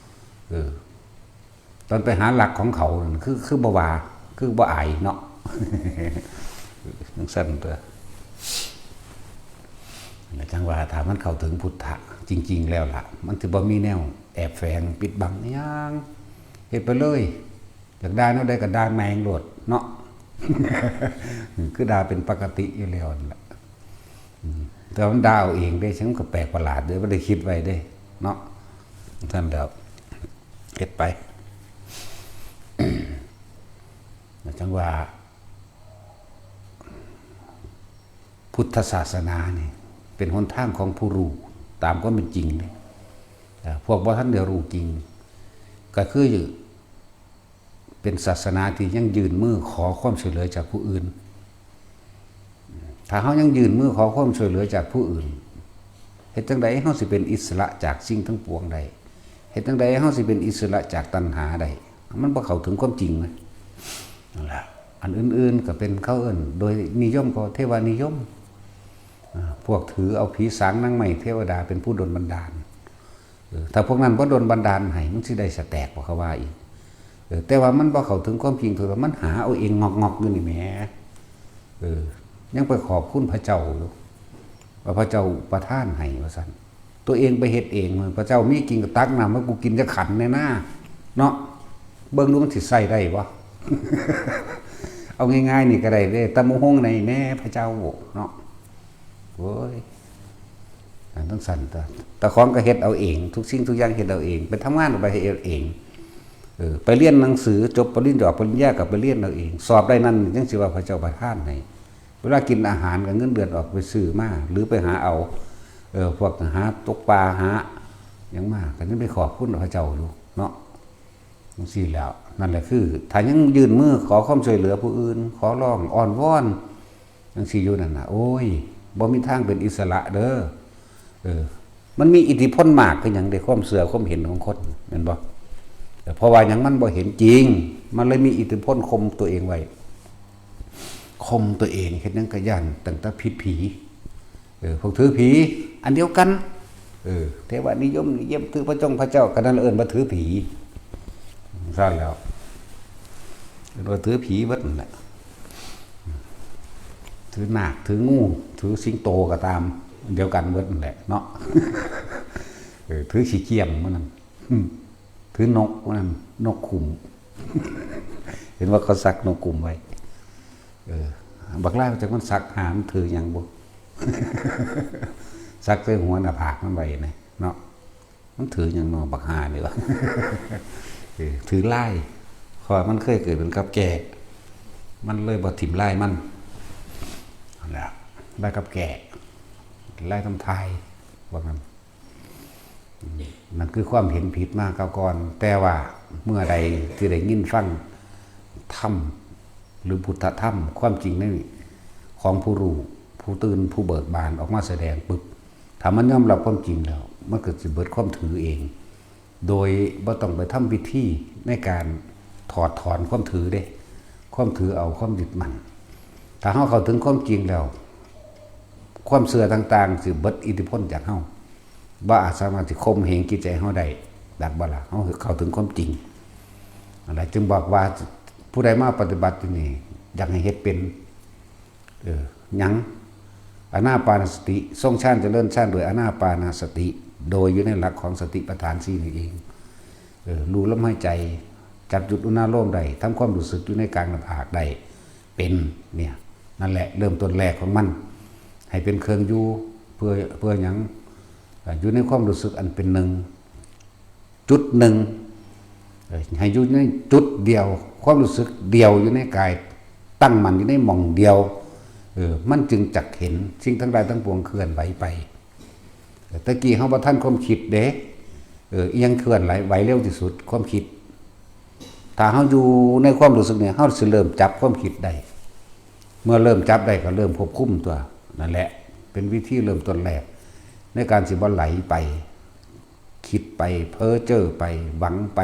ເອີ ຕອນໄປຫາລັກຂອງເຂົານັ້ນ ຄື ຄືບໍ່ວ່າ ຄືບໍ່ອາຍເນາະ ຈັ່ງຊັ້ນຕົວະ ແລ້ວຈັ່ງວ່າ ຖ້າມັນເຂົ້າເຖິງພຸດທະຈິງໆແລ້ວລະ ມັນຊິບໍ່ມີແນວແອບແຝງປິດບັງອີ່ຫຍັງ ເຮັດໄປເລີຍ ຢາກດ່າແນວໃດກໍດ່າແມ່ງໂລດເນາະ ຄືດ່າເປັນປົກກະຕິຢູ່ແລ້ວນັ້ນແຫຼະ ອືມ ແຕ່ວ່າມັນດ່າເອົາເອງເດ້ ມັນກໍແປກປະຫຼາດເດ້ ບໍ່ໄດ້ຄິດໄວ້ເດ້ເນາະ ຊັ້ນແລ້ວ ເຮັດໄປ ຈັ່ງວ່າ ພຸດທະສາສະໜານີ້ເປັນຫົນທາງຂອງຜູ້ຮູ້ຕາມຄວາມເປັນຈິງເດ້. ເອີ ພວກບໍ່ທັນໄດ້ຮູ້ຈິງ ກໍຄື ເປັນສາສະໜາທີ່ຍັງຍື່ນມືຂໍຄວາມຊ່ວຍເຫຼືອຈາກຜູ້ອື່ນ. ຖ້າເຮົາຍັງຍື່ນມືຂໍຄວາມຊ່ວຍເຫຼືອຈາກຜູ້ອື່ນ, ເຮັດຈັ່ງໃດເຮົາຊິເປັນອິດສະຫຼະຈາກສິ່ງທັງປວງໄດ້? ເຮັດຈັ່ງໃດເຮົາຊິເປັນອິດສະຫຼະຈາກຕັນຫາໄດ້? ມັນບໍ່ເຂົ້າເຖິງຄວາມຈິງນະ. ນັ້ນລະ ອັນອື່ນໆກໍເປັນ ເຂົາເອີ້ນໂດຍນິຍົມກໍເທວະນິຍົມ. ອາ ພວກຖືເອົາຜີສາງນາງໄມ້ເທວະດາເປັນຜູ້ດົນບັນດານ. ເອີ ຖ້າພວກນັ້ນບໍ່ດົນບັນດານໃຫ້ ມັນຊິໄດ້ສະແຕກບໍ່ ເຂົາວ່າອີກ. ເອີ ແຕ່ວ່າມັນບໍ່ເຂົ້າເຖິງຄວາມຈິງ ຄືວ່າມັນຫາເອົາເອງງອກໆຢູ່ນີ້ແໝ. ເອີ ຍັງໄປຂອບຄຸນພະເຈົ້າຢູ່ ວ່າພະເຈົ້າປະທານໃຫ້ວ່າຊັ້ນ. ຕົວເອງໄປເຮັດເອງ ພະເຈົ້າມີກິນກໍຕັກນ້ຳໃຫ້ກູກິນຈັກຂັນແດ່ນາ ເນາະ. ເບິ່ງດູມັນຊິໃຊ້ໄດ້ບໍ່? ເອົາງ່າຍໆນີ້ກໍໄດ້ເດ້ ຕຳບັກຫຸ່ງໃນແດ່ພະເຈົ້າເນາະ. ໂອ້ຍ ອັນຈັ່ງຊັ້ນຕົວະ ເຈົ້າຂອງກໍເຮັດເອົາເອງ ທຸກສິ່ງທຸກຢ່າງເຮັດເອົາເອງ ໄປທຳງານກໍໄປເຮັດເອງ. ເອີ ໄປຮຽນໜັງສື ຈົບປະລິນຍາ ປະລິນຍາກໍໄປຮຽນເອົາເອງ ສອບໄດ້ນັ້ນ ຈັ່ງຊິວ່າພະເຈົ້າປະທານໃຫ້. ເວລາກິນອາຫານກໍເງິນເດືອນອອກໄປຊື້ມາ ຫຼືໄປຫາເອົາ ເອີ ພວກຫາຕົກປາ ຫາຫຍັງມາ ກໍຍັງໄປຂອບຄຸນພະເຈົ້າຢູ່ເນາະ. ຈັ່ງຊີ້ແຫຼະ ນັ້ນແຫຼະ ຄືຖ້າຍັງຍື່ນມືຂໍຄວາມຊ່ວຍເຫຼືອຜູ້ອື່ນ ຂໍຮ້ອງອ້ອນວອນ ຈັ່ງຊີ້ຢູ່ນັ້ນນະ ໂອ້ຍ ບໍ່ມີທາງເປັນອິດສະຫຼະເດີ. ເອີ ມັນມີອິດທິພົນມາກຄືຫຍັງເດ້ ຄວາມເຊື່ອຄວາມເຫັນຂອງຄົນ ແມ່ນບໍ່? ເອີ ເພາະວ່າຫຍັງ? ມັນບໍ່ເຫັນຈິງ ມັນເລີຍມີອິດທິພົນຂົ່ມຕົວເອງໄວ້ ຂົ່ມຕົວເອງ ເຮັດຫຍັງກໍຢ້ານ ຕັ້ງແຕ່ຜິດຜີ. ເອີ ພວກຖືຜີອັນດຽວກັນ ເອີ ເທວະນິຍົມນິຍົມ ຖືພະຈົງພະເຈົ້າ ກໍນັ້ນເອີ້ນວ່າຖືຜີ. ຊັ້ນແລ້ວ ເອີ້ນວ່າຖືຜີເບິດນັ້ນແຫຼະ. ຖືນາກ ຖືງູ ຖືສິງໂຕກໍຕາມ ອັນດຽວກັນເບິດນັ້ນແຫຼະເນາະ. ເອີ ຖືຂີ້ກ້ຽມມື້ນັ້ນ ອືມ ຖືນົກມື້ນັ້ນ ນົກຂຸ້ມ. ເຫັນວ່າເຂົາສັກນົກຂຸ້ມໄວ້. ເອີ ບັກຫຼ້າຈັກມັນສັກຫາ ມັນຖືຫຍັງບຸ ສັກໃສ່ຫົວໜ້າຜາກມັນໄວ້ນະເນາະ. ມັນຖືຫຍັງເນາະ ບັກຫ່ານີ້ວະ. ເອີ ຖືລາຍ ເພາະວ່າມັນເຄີຍເກີດເປັນກັບແກ້ ມັນເລີຍບໍ່ຖິ້ມລາຍມັນ. ນັ້ນແຫຼະ ລາຍກັບແກ້ ລາຍທຳຖ່າຍ ວ່າຊັ້ນ. ນັ້ນຄືຄວາມເຫັນຜິດມາກ່ອນ ແຕ່ວ່າເມື່ອໃດທີ່ໄດ້ຍິນຟັງທຳ ຫຼື ພຸດທະທຳ ຄວາມຈິງໃນ ຂອງຜູ້ຮູ້ ຜູ້ຕື່ນ ຜູ້ເບີກບານອອກມາສະແດງປຶບ ຖ້າມັນຍອມຮັບຄວາມຈິງແລ້ວ ມັນກໍຊິເບິດຄວາມຖືເອງ ໂດຍບໍ່ຕ້ອງໄປທຳພິທີໃນການຖອດຖອນຄວາມຖືເດ້ ຄວາມຖືເອົາ ຄວາມຍຶດໝັ້ນ. ຖ້າເຮົາເຂົ້າເຖິງຄວາມຈິງແລ້ວ ຄວາມເຊື່ອຕ່າງໆຊິເບິດອິດທິພົນຈາກເຮົາ ບໍ່ອາດສາມາດຊິຂົ່ມເຫງຈິດໃຈເຮົາໄດ້ ດັກບໍ່ລະ? ເຮົາເຂົ້າເຖິງຄວາມຈິງ. ອັນໃດຈຶ່ງບອກວ່າ ຜູ້ໃດມາປະຕິບັດຢູ່ນີ້ ຢາກໃຫ້ເຮັດເປັນ ເອີ ຫຍັງ? ອານາປານະສະຕິ ຊົງຊານຈະເລີນຊານໂດຍອານາປານະສະຕິ ໂດຍຢູ່ໃນຫຼັກຂອງສະຕິປະທານສີ່ນີ້ເອງ. ເອີ ຮູ້ລົມຫາຍໃຈ ຈັບຈຸດອຸນາໂລມໄດ້ ທຳຄວາມຮູ້ສຶກຢູ່ໃນກາງໜ້າຜາກໄດ້ ເປັນ ເນີ້ຍ ນັ້ນແຫຼະ ເລີ່ມຕົ້ນແລກຂອງມັນ ໃຫ້ເປັນເຄື່ອງຢູ່ ເພື່ອ ເພື່ອຫຍັງ? ເອີ ຢູ່ໃນຄວາມຮູ້ສຶກອັນເປັນໜຶ່ງ ຈຸດໜຶ່ງ ເອີ ໃຫ້ຢູ່ໃນຈຸດດຽວ ຄວາມຮູ້ສຶກດຽວຢູ່ໃນກາຍ ຕັ້ງໝັ້ນຢູ່ໃນໝ່ອງດຽວ ເອີ ມັນຈຶ່ງຈັກເຫັນສິ່ງທັງຫຼາຍທັງປວງເຄື່ອນໄຫວໄປ. ແຕ່ກີ້ເຮົາບໍ່ທັນຄວາມຄິດເດ້ ເອີ ອີ່ຫຍັງເຄື່ອນໄຫວ ໄຫວເລັວທີ່ສຸດ? ຄວາມຄິດ. ຖ້າເຮົາຢູ່ໃນຄວາມຮູ້ສຶກນີ້ ເຮົາຊິເລີ່ມຈັບຄວາມຄິດໄດ້ ເມື່ອເລີ່ມຈັບໄດ້ກໍເລີ່ມຄວບຄຸມຕົວະ. ນັ້ນແຫຼະ ເປັນວິທີເລີ່ມຕົ້ນແລກໃນການຊິບໍ່ໄຫຼໄປ ຄິດໄປ ເພ້ອເຈີ້ໄປ ຫວັງໄປ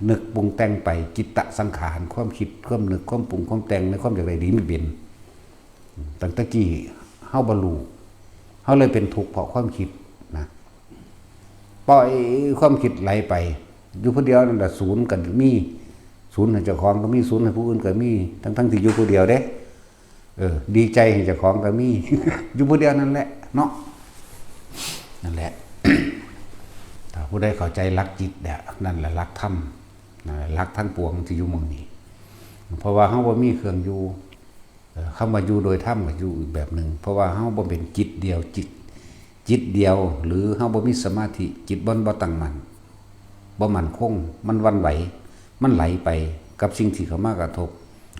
ນຶກປຸງແຕ່ງໄປ ຈິດຕະສັງຂານ ຄວາມຄິດ ຄວາມນຶກ ຄວາມປຸງ ຄວາມແຕ່ງ ໃນຄວາມຢາກໄດ້ດີມັນເປັນ. ຕັ້ງແຕ່ກີ້ເຮົາບໍ່ຮູ້ ເຮົາເລີຍເປັນທຸກເພາະຄວາມຄິດນະ. ປ່ອຍຄວາມຄິດໄຫຼໄປ ຢູ່ຜູ້ດຽວນັ້ນລະ ສູນກໍມີ ສູນໃຫ້ເຈົ້າຂອງກໍມີ ສູນໃຫ້ຜູ້ອື່ນກໍມີ ທັງໆທີ່ຢູ່ຜູ້ດຽວເດ້. ເອີ ດີໃຈໃຫ້ເຈົ້າຂອງກໍມີ ຢູ່ຜູ້ດຽວນັ້ນແຫຼະເນາະ. ນັ້ນແຫຼະ ຖ້າຜູ້ໃດເຂົ້າໃຈຫຼັກຈິດແລ້ວ ນັ້ນແຫຼະຫຼັກທຳ ນັ້ນແຫຼະຫຼັກທັງປວງທີ່ຢູ່ໝ່ອງນີ້ ເພາະວ່າເຮົາບໍ່ມີເຄື່ອງຢູ່. ເອີ ຄຳວ່າຢູ່ໂດຍທຳກໍຢູ່ອີກແບບໜຶ່ງ ເພາະວ່າເຮົາບໍ່ເປັນຈິດດຽວ ຈິດ ຈິດດຽວ ຫຼື ເຮົາບໍ່ມີສະມາທິ ຈິດມັນບໍ່ຕັ້ງໝັ້ນ ບໍ່ໝັ້ນຄົງ ມັນຫວັ່ນໄຫວ ມັນໄຫຼໄປກັບສິ່ງທີ່ເຂົ້າມາກະທົບ.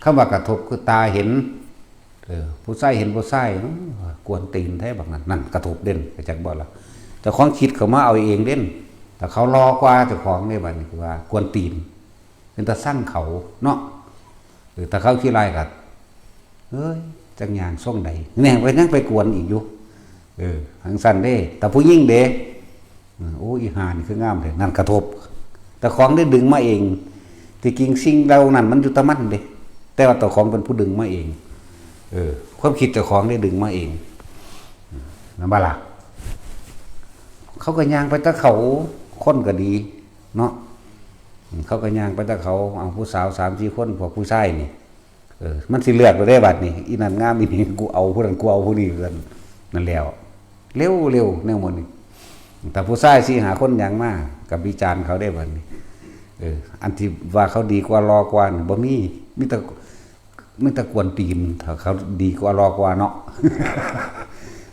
ຄຳວ່າກະທົບຄືຕາເຫັນ ເອີ ຜູ້ຊາຍເຫັນຜູ້ຊາຍ ເອີ ກວນຕີນແທ້ບັກນັ້ນ ນັ້ນກະທົບເດ້ ເຈົ້າຈັກບໍ່ລະ? ເຈົ້າຂອງຄິດເຂົ້າມາເອົາເອງເດ້. ຖ້າເຂົາຫຼໍ່ກວ່າເຈົ້າຂອງເດ້ ບັດນີ້ຄືວ່າກວນຕີນ ເປັນຕາຊັງເຂົາເນາະ. ເອີ ຖ້າເຂົາຂີ້ຮ້າຍກໍ ເອີຍ ຈັກຍ່າງຊົງໃດ ແນ່ ກໍຍັງໄປກວນອີກຢູ່. ເອີ ຈັ່ງຊັ້ນເດ້. ຖ້າຜູ້ຍິງເດ້ ອືມ ໂອ້ ອີຫ່ານີ້ຄືງາມແທ້ ນັ້ນກະທົບ. ເຈົ້າຂອງໄດ້ດຶງມາເອງ. ທີ່ຈິງສິ່ງເຫຼົ່ານັ້ນມັນຢູ່ແຕ່ມັນເດ້ ແຕ່ວ່າເຈົ້າຂອງເປັນຜູ້ດຶງມາເອງ. ເອີ ຄວາມຄິດເຈົ້າຂອງໄດ້ດຶງມາເອງ. ອືມ ແມ່ນບໍ່ລະ? ເຂົາກໍຍ່າງໄປແຕ່ເຂົາ ຄົນກໍດີເນາະ. ອືມ ເຂົາກໍຍ່າງໄປແຕ່ເຂົາ ເອົາຜູ້ສາວສາມສີ່ຄົນ ພວກຜູ້ຊາຍນີ້ ເອີ ມັນຊິເລືອກແລ້ວເດ້ບັດນີ້ ອີນັ້ນງາມ ອີນີ້ ກູເອົາຜູ້ນັ້ນ ກູເອົາຜູ້ນີ້ ວ່າຊັ້ນ. ນັ້ນແຫຼ້ວ ເລັວໆ ແນວໝົດນີ້. ຖ້າຜູ້ຊາຍສີ່ຫ້າຄົນຍ່າງມາ ກໍວິຈານເຂົາເດ້ບັດນີ້. ເອີ ອັນທີ່ວ່າເຂົາດີກວ່າ ຫຼໍ່ກວ່ານີ້ບໍ່ມີ ມີແຕ່ ມີແຕ່ກວນຕີນ ຖ້າເຂົາດີກວ່າ ຫຼໍ່ກວ່າເນາະ.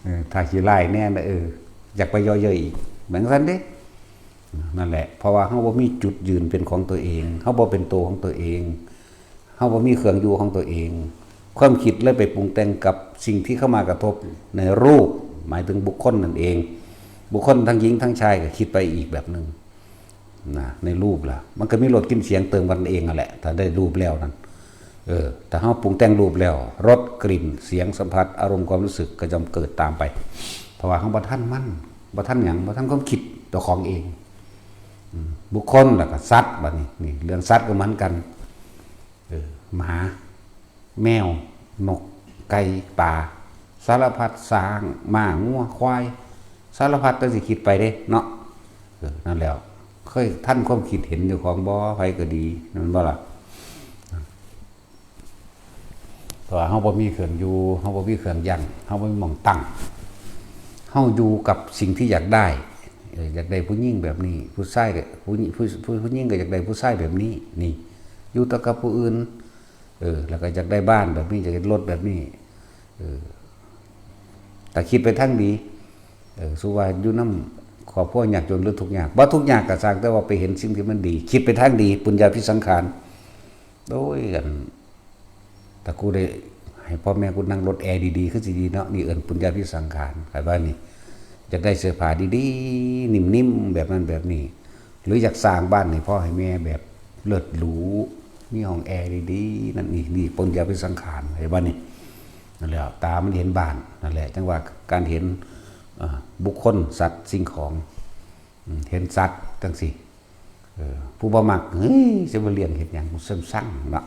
ເອີ ຖ້າຂີ້ຮ້າຍແດ່ ເອີ ຢາກໄປເຍາະເຍີ້ຍອີກ ແມ່ນຈັ່ງຊັ້ນເດ້. ນັ້ນແຫຼະ ເພາະວ່າເຮົາບໍ່ມີຈຸດຢືນເປັນຂອງຕົວເອງ ເຮົາບໍ່ເປັນໂຕຂອງຕົວເອງ ເຮົາບໍ່ມີເຄື່ອງຢູ່ຂອງຕົວເອງ ຄວາມຄິດເລີຍໄປປຸງແຕ່ງກັບສິ່ງທີ່ເຂົ້າມາກະທົບໃນຮູບ ໝາຍເຖິງບຸກຄົນນັ້ນເອງ. ບຸກຄົນທັງຍິງທັງຊາຍກໍຄິດໄປອີກແບບໜຶ່ງນະ ໃນຮູບລະ ມັນກໍມີລົດກິ່ນສຽງເຕີມກັນເອງຫັ້ນແຫຼະ ຖ້າໄດ້ຮູບແລ້ວນັ້ນ. ເອີ ຖ້າເຮົາປຸງແຕ່ງຮູບແລ້ວ ລົດ ກິ່ນ ສຽງ ສຳຜັດ ອາລົມ ຄວາມຮູ້ສຶກ ກໍຍ່ອມເກີດຕາມໄປ ເພາະວ່າເຮົາບໍ່ທັນມັນ ບໍ່ທັນຫຍັງ ບໍ່ທັນຄວາມຄິດເຈົ້າຂອງເອງ. ອືມ ບຸກຄົນ ແລ້ວກໍສັດ ບັດນີ້ ນີ້ເລື່ອງສັດກໍເໝືອນກັນ. ເອີ ໝາ ແມວ ນົກ ໄກ່ ປາ ສາລະພັດ ຊ້າງ ມ້າ ງົວ ຄວາຍ ສາລະພັດ ແຕ່ຊິຄິດໄປເດ້ເນາະ. ເອີ ນັ້ນແຫຼ້ວ ເຄີຍທັນຄວາມຄິດເຫັນເຈົ້າຂອງບໍ່? ໃຜກໍດີ ແມ່ນບໍ່ລະ? ເພາະວ່າເຮົາບໍ່ມີເຄື່ອງຢູ່ ເຮົາບໍ່ມີເຄື່ອງຢັ້ງ ເຮົາບໍ່ມີໝ່ອງຕັ້ງ ເຮົາຢູ່ກັບສິ່ງທີ່ຢາກໄດ້. ເອີ ຢາກໄດ້ຜູ້ຍິງແບບນີ້ ຜູ້ຊາຍກໍ ຜູ້ຍິງ ຜູ້ ຜູ້ ຜູ້ຍິງກໍຢາກໄດ້ຜູ້ຊາຍແບບນີ້ ນີ້ ຢູ່ແຕ່ກັບຜູ້ອື່ນ. ເອີ ແລ້ວກໍຢາກໄດ້ບ້ານແບບນີ້ ຢາກໄດ້ລົດແບບນີ້. ເອີ ຖ້າຄິດໄປທາງດີ ເອີ ສົມມຸດວ່າຢູ່ນຳຄອບຄົວຍາກຈົນ ຫຼື ທຸກຍາກ ບໍ່ທຸກຍາກກໍຊ່າງ ແຕ່ວ່າໄປເຫັນສິ່ງທີ່ມັນດີ ຄິດໄປທາງດີ ປຸນຍາພິສັງຂານ. ໂອ້ຍ ອັນ ຖ້າກູໄດ້ໃຫ້ພໍ່ແມ່ກູນັ່ງລົດແອດີໆ ຄືຊິດີເນາະ ນີ້ເອີ້ນປຸນຍາພິສັງຂານ. ຂ້ອຍວ່ານີ້ ຢາກໄດ້ເສື້ອຜ້າດີໆ ນິ້ມໆ ແບບນັ້ນແບບນີ້ ຫຼື ຢາກສ້າງບ້ານໃຫ້ພໍ່ໃຫ້ແມ່ແບບເລີດຫຼູ ມີຫ້ອງແອດີໆ ນັ້ນນີ້ ນີ້ປຸນຍາພິສັງຂານ ເຫັນບໍ່ນີ້? ນັ້ນແຫຼະ ຕາມັນເຫັນບ້ານ ນັ້ນແຫຼະ ຈັ່ງວ່າການເຫັນ ເອີ ບຸກຄົນ ສັດ ສິ່ງຂອງ ອືມ ເຫັນສັດຈັ່ງຊີ້ ເອີ ຜູ້ບໍ່ມັກ ເຮີ້ຍ ຊິມາລ້ຽງເຮັດຫຍັງ ເຊິ່ງຊັງເນາະ.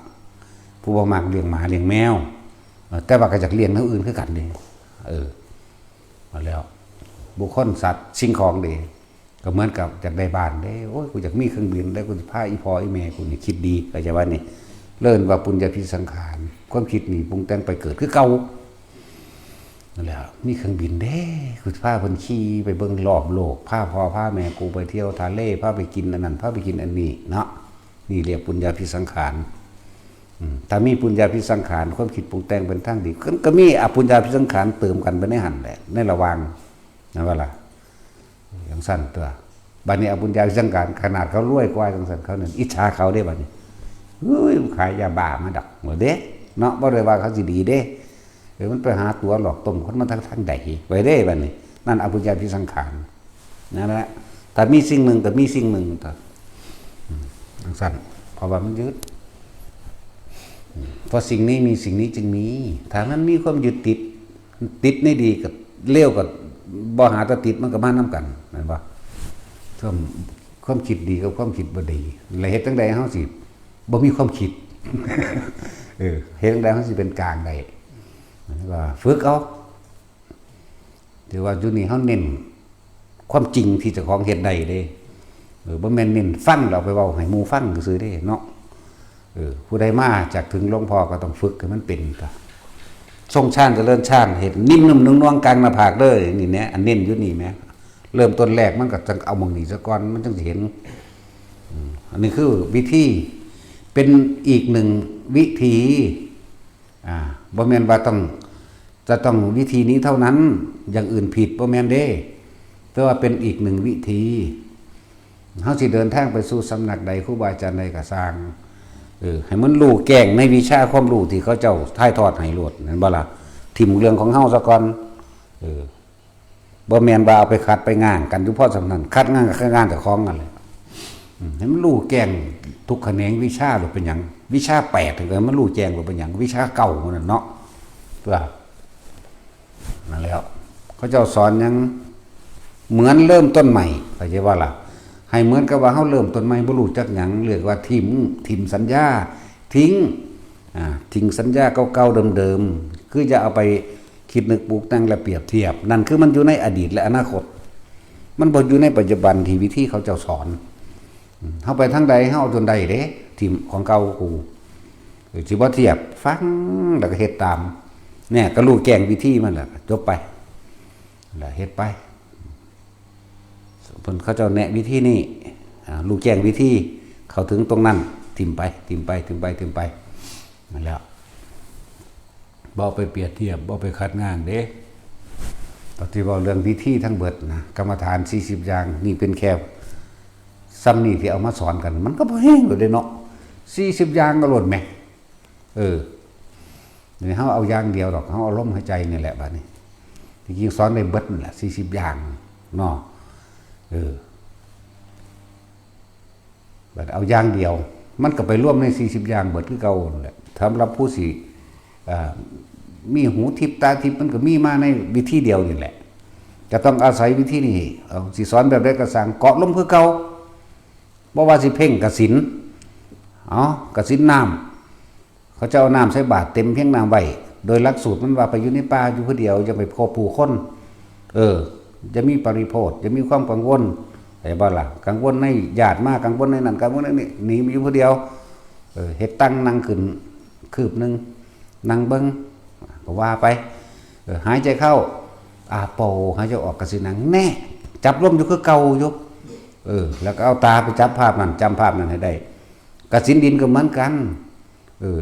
ຜູ້ບໍ່ມັກລ້ຽງໝາລ້ຽງແມວ ເອີ ແຕ່ວ່າກໍຢາກລ້ຽງແນວອື່ນຄືກັນເດ້. ເອີ ມາແລ້ວ ບຸກຄົນ ສັດ ສິ່ງຂອງເດ້ ກໍເໝືອນກັບຢາກໄດ້ບ້ານເດ້. ໂອ້ຍ ກູຢາກມີເຄື່ອງບິນເດ້ ກູຊິພາອີ່ພໍ່ອີ່ແມ່ກູນີ້ຄິດດີ ເຂົ້າໃຈວ່ານີ້ ເອີ້ນວ່າປຸນຍາພິສັງຂານ. ຄວາມຄິດນີ້ປຸງແຕ່ງໄປເກີດຄືເກົ່າ. ນັ້ນແຫຼະ ມີເຄື່ອງບິນເດ້ ຄືພາເພິ່ນຂີ່ໄປເບິ່ງລອບໂລກ ພາພໍ່ພາແມ່ກູໄປທ່ຽວທະເລ ພາໄປກິນອັນນັ້ນ ພາໄປກິນອັນນີ້ເນາະ. ນີ້ລຽກປຸນຍາພິສັງຂານ. ອືມ ຖ້າມີປຸນຍາພິສັງຂານ ຄວາມຄິດປຸງແຕ່ງເປັນທາງດີ ກໍ ກໍມີອະປຸນຍາພິສັງຂານເຕີມກັນໄປໃນຫັ້ນແຫຼະ ໃນລະຫວ່າງ ແມ່ນບໍ່ລະ? ຈັ່ງຊັ້ນຕົວະ. ບັດນີ້ອະປຸນຍາພິສັງຂານ ຂະໜາດເຂົາລວຍກວ່າຈັ່ງຊັ້ນ ເຂົານັ້ນອິດສາເຂົາເດ້ບັດນີ້. ເຮີ້ຍ ມັນຂາຍຢາບ້າມາດອກ ເດ້ເນາະ ບໍ່ໄດ້ວ່າເຂົາຊິດີເດ້. ເອີ ມັນໄປຫາຕົວະຫຼອກຕົ້ມຄົນມາທາງ ທາງໃດໄປເດ້ບັດນີ້. ນັ້ນອະປຸນຍາພິສັງຂານ ນັ້ນແຫຼະ. ຖ້າມີສິ່ງໜຶ່ງກໍມີສິ່ງໜຶ່ງ ອືມ ຈັ່ງຊັ້ນ ເພາະວ່າມັນຍຶດ. ອືມ ເພາະສິ່ງນີ້ມີ ສິ່ງນີ້ຈຶ່ງມີ. ຖ້າມັນມີຄວາມຍຶດຕິດ ຕິດໃນດີກັບເລວກໍບໍ່ຫາແຕ່ຕິດ ມັນກໍມານຳກັນ ແມ່ນບໍ່? ຄວາມ ຄວາມຄິດດີກັບຄວາມຄິດບໍ່ດີ ແລ້ວເຮັດຈັ່ງໃດເຮົາຊິບໍ່ມີຄວາມຄິດ? ເອີ ເຮັດຈັ່ງໃດເຮົາຊິເປັນກາງໄດ້? ກໍຝຶກເອົາ. ຖືວ່າຢູ່ນີ້ເຮົາເນັ້ນຄວາມຈິງທີ່ເຈົ້າຂອງເຮັດໄດ້ເດ້. ເອີ ບໍ່ແມ່ນເນັ້ນຟັງແລ້ວເອົາໄປເວົ້າໃຫ້ໝູ່ຟັງຊື່ໆເດ້ເນາະ. ເອີ ຜູ້ໃດມາຈາກເຖິງຫຼວງພໍ່ກໍຕ້ອງຝຶກໃຫ້ມັນເປັນ ຊົງຊານຈະເລີນຊານ ເຮັດນິ້ມໆນວງໆກາງໜ້າຜາກເດີ. ນີ້ແນະ ອັນເນັ້ນຢູ່ນີ້ແມະ ເລີ່ມຕົ້ນແລກມັນກໍຕ້ອງເອົາໝ່ອງນີ້ຊະກ່ອນ ມັນຈຶ່ງຊິເຫັນ. ອືມ ອັນນີ້ຄືວິທີ ເປັນອີກໜຶ່ງວິທີ. ອ່າ ບໍ່ແມ່ນວ່າຕ້ອງ ຈະຕ້ອງວິທີນີ້ເທົ່ານັ້ນ ຢ່າງອື່ນຜິດ ບໍ່ແມ່ນເດ້. ແຕ່ວ່າເປັນອີກໜຶ່ງວິທີ ເຮົາຊິເດີນທາງໄປສູ່ສຳນັກໃດ ຄູບາອາຈານໃດກໍຊ່າງ ເອີ ໃຫ້ມັນຮູ້ແຈ້ງໃນວິຊາຄວາມຮູ້ທີ່ເຂົາເຈົ້າຖ່າຍທອດໃຫ້ໂລດ ແມ່ນບໍ່ລະ? ຖິ້ມເລື່ອງຂອງເຮົາຊະກ່ອນ. ເອີ ບໍ່ແມ່ນວ່າເອົາໄປຂັດໄປງາງກັນຢູ່ພໍສ່ຳນັ້ນ, ຂັດງາງກໍຄືງານເຈົ້າຂອງນັ້ນແຫຼະ. ອືມ ໃຫ້ມັນຮູ້ແຈ້ງທຸກຂະແໜງວິຊາໂລດເປັນຫຍັງ, ວິຊາແປດກໍໃຫ້ມັນຮູ້ແຈ້ງໂລດເປັນຫຍັງ, ວິຊາເກົ້າໝູ່ນັ້ນເນາະ ເພື່ອ ນັ້ນແຫຼະ ເຂົາເຈົ້າສອນຫຍັງ? ເໝືອນເລີ່ມຕົ້ນໃໝ່ ເຂົ້າໃຈບໍ່ລະ? ໃຫ້ເໝືອນກັບວ່າເຮົາເລີ່ມຕົ້ນໃໝ່ ບໍ່ຮູ້ຈັກຫຍັງ, ເອີ້ນວ່າຖິ້ມ ຖິ້ມສັນຍາ, ຖິ້ງ ອ່າ ຖິ້ງສັນຍາເກົ່າໆເດີມໆ. ຄືຢ່າເອົາໄປຄິດນຶກປຸກແຕ່ງ ແລະ ປຽບທຽບ. ນັ້ນຄືມັນຢູ່ໃນອະດີດ ແລະ ອະນາຄົດ, ມັນບໍ່ຢູ່ໃນປັດຈຸບັນທີ່ວິທີເຂົາເຈົ້າສອນ. ເຮົາໄປທາງໃດ ເຮົາເອົາຈົນໄດ້ເດ້ ທີ່ຂອງເກົ່າກູ. ເອີ ຊິບໍ່ທຽບ, ຟັງແລ້ວກໍເຮັດຕາມ. ແນ່ ກໍຮູ້ແຈ້ງວິທີມັນແລ້ວ ກໍຈົບໄປ ແລ້ວເຮັດໄປ. ເພິ່ນ ເຂົາເຈົ້າແນະວິທີນີ້ ອ່າ ຮູ້ແຈ້ງວິທີ ເຂົ້າເຖິງຕົງນັ້ນ, ຖິ້ມໄປ ຖິ້ມໄປ ຖິ້ມໄປ ຖິ້ມໄປ. ນັ້ນແຫຼະ ບໍ່ໄປປຽບທຽບ, ບໍ່ໄປຂັດງາງເດ້. ຕອນທີ່ເວົ້າເລື່ອງວິທີທັງເບິດນະ, ກຳມະຖານສີ່ສິບຢ່າງ ນີ້ເປັນແຄ່ສ່ຳນີ້ທີ່ເອົາມາສອນກັນ, ມັນກໍບໍ່ແຮງໂລດເດ້ເນາະ, ສີ່ສິບຢ່າງກໍໂລດແໝ. ເອີ ນີ້ເຮົາເອົາຢ່າງດຽວດອກ, ເຮົາເອົາລົມຫາຍໃຈນີ້ແຫຼະບາດນີ້. ທີ່ຈິງສອນໄດ້ເບິດນັ້ນແຫຼະ ສີ່ສິບຢ່າງເນາະ. ເອີ ບັດເອົາຢ່າງດຽວ ມັນກໍໄປລວມໃນສີ່ສິບຢ່າງເບິດຄືເກົ່ານັ້ນແຫຼະ. ສຳລັບຜູ້ທີ່ ເອີ ມີຫູທິບຕາທິບ ມັນກໍມີມາໃນວິທີດຽວນີ້ແຫຼະ. ກໍຕ້ອງອາໄສວິທີນີ້, ເອົາ ຊິສອນແບບໃດກໍຊ່າງ, ເກາະລົມຄືເກົ່າ. ບໍ່ວ່າຊິເພັ່ງກະສິນ, ເອົາ ກະສິນນ້ຳ, ເຂົາເຈົ້າເອົານ້ຳໃສ່ບາດເຕັມພຽງນ້ຳໄວ້. ໂດຍຫຼັກສູດມັນວ່າໄປຢູ່ໃນປ່າຢູ່ຜູ້ດຽວ, ຢ່າໄປພົບຜູ້ຄົນ. ເອີ ຢ່າມີປະລິໂພດ, ຢ່າມີຄວາມກັງວົນ, ເຫັນບໍ່ລະ? ກັງວົນໃນຍາດມາ, ກັງວົນໃນນັ້ນ, ກັງວົນໃນນີ້, ໜີໄປຢູ່ຜູ້ດຽວ. ເອີ ເຮັດຕັ່ງນັ່ງຂຶ້ນຄືບໜຶ່ງ, ນັ່ງເບິ່ງ ກໍວ່າໄປ. ເອີ ຫາຍໃຈເຂົ້າ ອາໂປ, ຫາຍໃຈອອກ ກະສິນນັ່ງແນ່, ຈັບລົມຢູ່ຄືເກົ່າຢູ່. ເອີ ແລ້ວກໍເອົາຕາໄປຈັບພາບນັ້ນ, ຈຳພາບນັ້ນໃຫ້ໄດ້. ກະສິນດິນກໍເໝືອນກັນ. ເອີ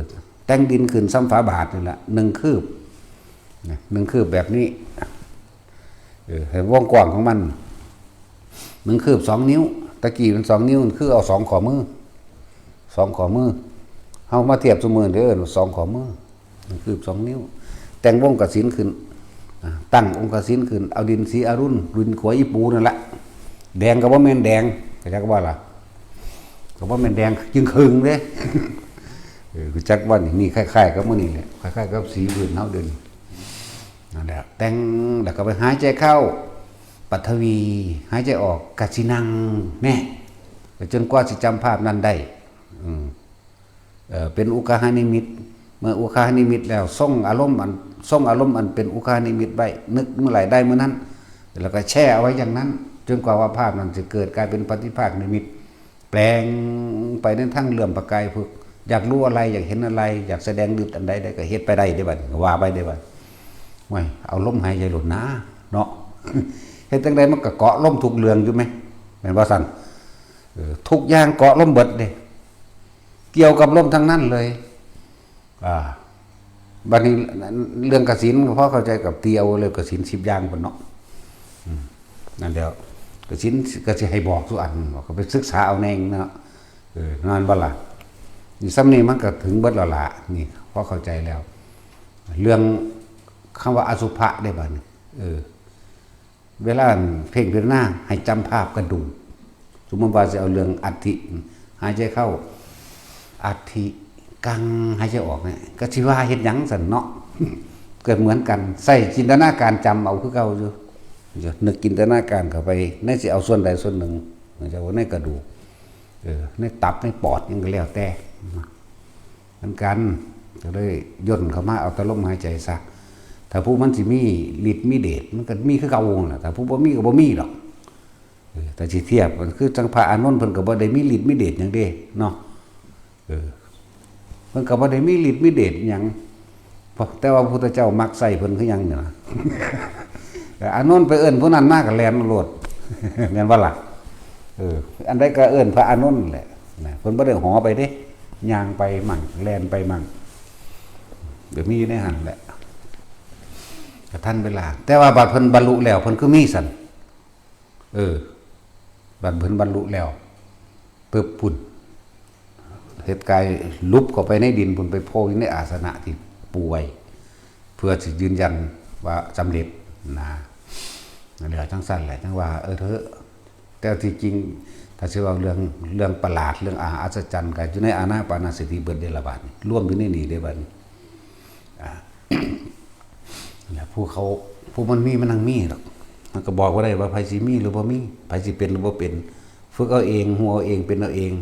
ແຕ່ງດິນຂຶ້ນສ່ຳຝາບາດນີ້ລະ ໜຶ່ງຄືບນະ, ໜຶ່ງຄືບແບບນີ້. ເອີ ໃຫ້ວົງກວ້າງຂອງມັນ ໜຶ່ງຄືບສອງນິ້ວ. ຕະກີ້ມັນສອງນິ້ວ, ຄືເອົາສອງຂໍ້ມື, ສອງຂໍ້ມື. ເຮົາມາທຽບຊຸມື້ນີ້ ເອີ້ນວ່າສອງຂໍ້ມື. ຄືບສອງນິ້ວ, ແຕ່ງວົງກະສິນຂຶ້ນ, ອາ ຕັ້ງອົງກະສິນຂຶ້ນ, ເອົາດິນສີອາລຸນ, ດິນຂົວອີປູນັ້ນລະ. ແດງກໍບໍ່ແມ່ນແດງ, ເຂົ້າໃຈບໍ່ລະ? ກໍບໍ່ແມ່ນແດງຈຶ່ງຄຶ່ງເດ້. ເອີ ຮູ້ຈັກບໍ່ນີ້? ນີ້ຄ້າຍໆກັບມື້ນີ້ແຫຼະ, ຄ້າຍໆກັບສີພື້ນເຮົາເດີນີ້. ນັ້ນແຫຼະ, ແຕ່ງແລ້ວກໍໄປຫາຍໃຈເຂົ້າ ປະຖະວີ, ຫາຍໃຈອອກ ກະສິນັງແນ່, ຈົນກວ່າຊິຈຳພາບນັ້ນໄດ້. ອືມ ເອີ ເປັນອຸຄະຫະນິມິດ. ເມື່ອອຸຄະຫະນິມິດແລ້ວ ຊົງອາລົມອັນ ຊົງອາລົມອັນເປັນອຸຄະຫະນິມິດໄວ້, ນຶກເມື່ອໃດໄດ້ເມື່ອນັ້ນ, ແລ້ວກໍແຊ່ເອົາໄວ້ຢ່າງນັ້ນ ຈົນກວ່າວ່າພາບນັ້ນຈະເກີດກາຍເປັນປະຕິພາກນິມິດ, ແປງໄປໃນທາງເຫຼື້ອມປະກາຍເພິກ. ຢາກຮູ້ອະໄລ, ຢາກເຫັນອະໄລ, ຢາກສະແດງລິດອັນໃດໄດ້ ກໍເຮັດໄປໄດ້ເດ້ບັດນີ້, ກໍວ່າໄປເດ້ບັດ. ໂອ້ຍ ເອົາລົມຫາຍໃຈໂລດນາເນາະ, ເຮັດຈັ່ງໃດມັນກໍເກາະລົມທຸກເລື່ອງຢູ່ແມ, ແມ່ນບໍ່ຊັ້ນ? ເອີ ທຸກຢ່າງເກາະລົມເບິດເດ້, ກ່ຽວກັບລົມທັງນັ້ນເລີຍ. ອ່າ ບັດນີ້ເລື່ອງກະສິນກໍພໍເຂົ້າໃຈ, ກັບຕີເອົາເລື່ອງກະສິນສິບຢ່າງພຸ້ນເນາະ. ອືມ ນັ້ນແຫຼະ, ກະສິນກໍຊິໃຫ້ບອກທຸກອັນ, ກໍໄປສຶກສາເອົາແນ່ເນາະ. ເອີ ແມ່ນບໍ່ລະ? ນີ້ ສ່ຳນີ້ມັນກໍເຖິງເບິດແລ້ວລະ, ນີ້ພໍເຂົ້າໃຈແລ້ວ. ເລື່ອງຄຳວ່າອະສຸພະເດ້ບັດນີ້, ເອີ ເວລາເພງພິຈາລະນາໃຫ້ຈຳພາບກະດູກ. ສົມມຸດວ່າຊິເອົາເລື່ອງອັດຖິ, ຫາຍໃຈເຂົ້າ ອັດຖິ ກັງ, ຫາຍໃຈອອກນີ້ ກໍຊິວ່າເຮັດຫຍັງຊັ້ນເນາະ? ກໍເໝືອນກັນ, ໃຊ້ຈິນຕະນາການຈຳເອົາຄືເກົ່າຢູ່. ນຶກຈິນຕະນາການເຂົ້າໄປໃນ, ຊິເອົາສ່ວນໃດສ່ວນໜຶ່ງ, ຈະວ່າໃນກະດູກ, ເອີ ໃນຕັບ, ໃນປອດ ຫຍັງກໍແລ້ວແຕ່. ເໝືອນກັນ, ກໍເລີຍຍ່ນເຂົ້າມາເອົາແຕ່ລົມຫາຍໃຈຊະ. ຖ້າຜູ້ມັນຊິມີລິດມີເດດ ມັນກໍມີຄືເກົ່າຫັ້ນລະ, ຖ້າຜູ້ບໍ່ມີກໍບໍ່ມີດອກ. ເອີ ຖ້າຊິທຽບ ມັນຄືຈັ່ງພະອານົນ ເພິ່ນກໍບໍ່ໄດ້ມີລິດມີເດດຫຍັງເດ້ເນາະ. ເອີ ເພິ່ນກໍບໍ່ໄດ້ມີລິດມີເດດຫຍັງ, ເພາະ ແຕ່ວ່າພະພຸດທະເຈົ້າມັກໃຊ້ເພິ່ນຄືຫຍັງນີ້ນະ. ອານົນໄປເອີ້ນຜູ້ນັ້ນມາກໍແລ່ນໂລດ, ແມ່ນບໍ່ລະ? ເອີ ອັນໃດກໍເອີ້ນພະອານົນແຫຼະນະ, ເພິ່ນບໍ່ໄດ້ຫໍ່ໄປເດ້, ຍ່າງໄປໝັ້ງ ແລ່ນໄປໝັ້ງ, ກໍມີຢູ່ໃນຫັ້ນແຫຼະ, ກໍທັນເວລາ. ແຕ່ວ່າບັດເພິ່ນບັນລຸແລ້ວ ເພິ່ນຄືມີຊັ້ນ? ເອີ ບັດເພິ່ນບັນລຸແລ້ວປຶບພຸ້ນ, ເຮັດກາຍຫຼຸບເຂົ້າໄປໃນດິນພຸ້ນ, ໄປໂພຢູ່ໃນອາສະນະທີ່ປູໄວ້. ເພື່ອຊິຢືນຢັນວ່າສຳເລັດນະ. ແລ້ວຈັ່ງຊັ້ນແຫຼະ ຈັ່ງວ່າ ເອີ ເທີ ແຕ່ທີ່ຈິງ ຖ້າຊິເວົ້າເລື່ອງ ເລື່ອງປະຫຼາດ ເລື່ອງອາ ອັດສະຈັນ ກໍຢູ່ໃນອານາປານະສະຕິເບິດເດລະບາດນີ້ ລວມຢູ່ໃນນີ້ເດ້ບັດນີ້. ອາ ແລ້ວຜູ້ເຂົາ ຜູ້ມັນມີ ມັນຍັງມີດອກ ມັນກໍບອກບໍ່ໄດ້ວ່າໃຜຊິມີຫຼືບໍ່ມີ ໃຜຊິເປັນຫຼືບໍ່ເປັນ. ຝຶກເອົາເອງ ຮູ້ເອົາເອງ ເປັນເອົາເອງ.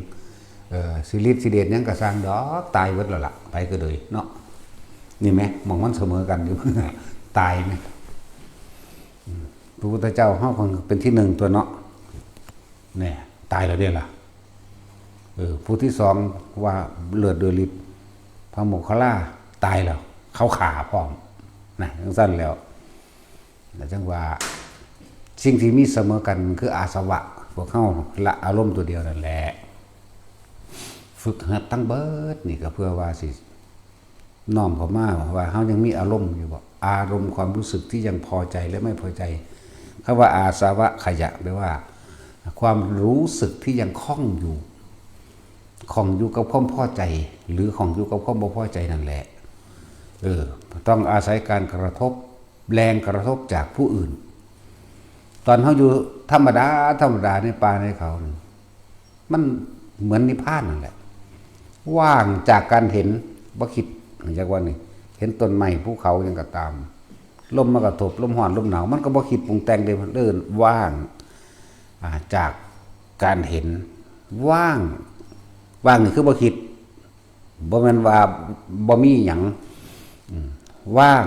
ເອີ ຊິລິດຊິເດດຫຍັງກໍຊ່າງດອກ ຕາຍເບິດແລ້ວລະ ໃຜກໍເລີຍເນາະ. ນີ້ແໝ ໝ່ອງມັນສະເໝີກັນຢູ່ ຕາຍແໝ. ອືມ ພະພຸດທະເຈົ້າເຮົາເພິ່ນເປັນທີໜຶ່ງຕົວະເນາະ ແນ່ ຕາຍແລ້ວເດ້ລະ. ເອີ ຜູ້ທີສອງວ່າເລີດດ້ວຍລິດ ພະໂມກຄະລາ ຕາຍແລ້ວ ເຂົາຂ້າພ້ອມນະ. ຈັ່ງຊັ້ນແລ້ວ ແລ້ວຈັ່ງວ່າ ສິ່ງທີ່ມີສະເໝີກັນຄືອາສະວະ ພວກເຮົາລະອາລົມຕົວດຽວນັ້ນແຫຼະ. ຝຶກຫັດທັງເບິດນີ້ກໍເພື່ອວ່າຊິນ້ອມເຂົ້າມາວ່າເຮົາຍັງມີອາລົມຢູ່ບໍ່ ອາລົມຄວາມຮູ້ສຶກທີ່ຍັງພໍໃຈ ແລະ ໄມ່ພໍໃຈ. ຄຳວ່າອາສະວະຂະຍະ ແປວ່າຄວາມຮູ້ສຶກທີ່ຍັງຂ້ອງຢູ່ ຂ້ອງຢູ່ກັບຄວາມພໍໃຈ ຫຼື ຂ້ອງຢູ່ກັບຄວາມບໍ່ພໍໃຈນັ້ນແຫຼະ. ເອີ ຕ້ອງອາໄສການກະທົບ ແຮງກະທົບຈາກຜູ້ອື່ນ. ຕອນເຮົາຢູ່ທຳມະດາ ທຳມະດາໃນປ່າໃນເຂົານີ້ ມັນເໝືອນນິບພານນັ້ນແຫຼະ ວ່າງຈາກການເຫັນ ບໍ່ຄິດ ຈັ່ງວ່ານີ້ ເຫັນຕົ້ນໄມ້ພູເຂົາຫຍັງກໍຕາມ ລົມມາກະທົບ ລົມຮ້ອນລົມໜາວ ມັນກໍບໍ່ຄິດປຸງແຕ່ງເດ້ ເອີ້ນວ່າງ ອາ ຈາກການເຫັນ ວ່າງ ວ່າງນີ້ຄືບໍ່ຄິດ ບໍ່ແມ່ນວ່າບໍ່ມີຫຍັງ ອືມ ວ່າງ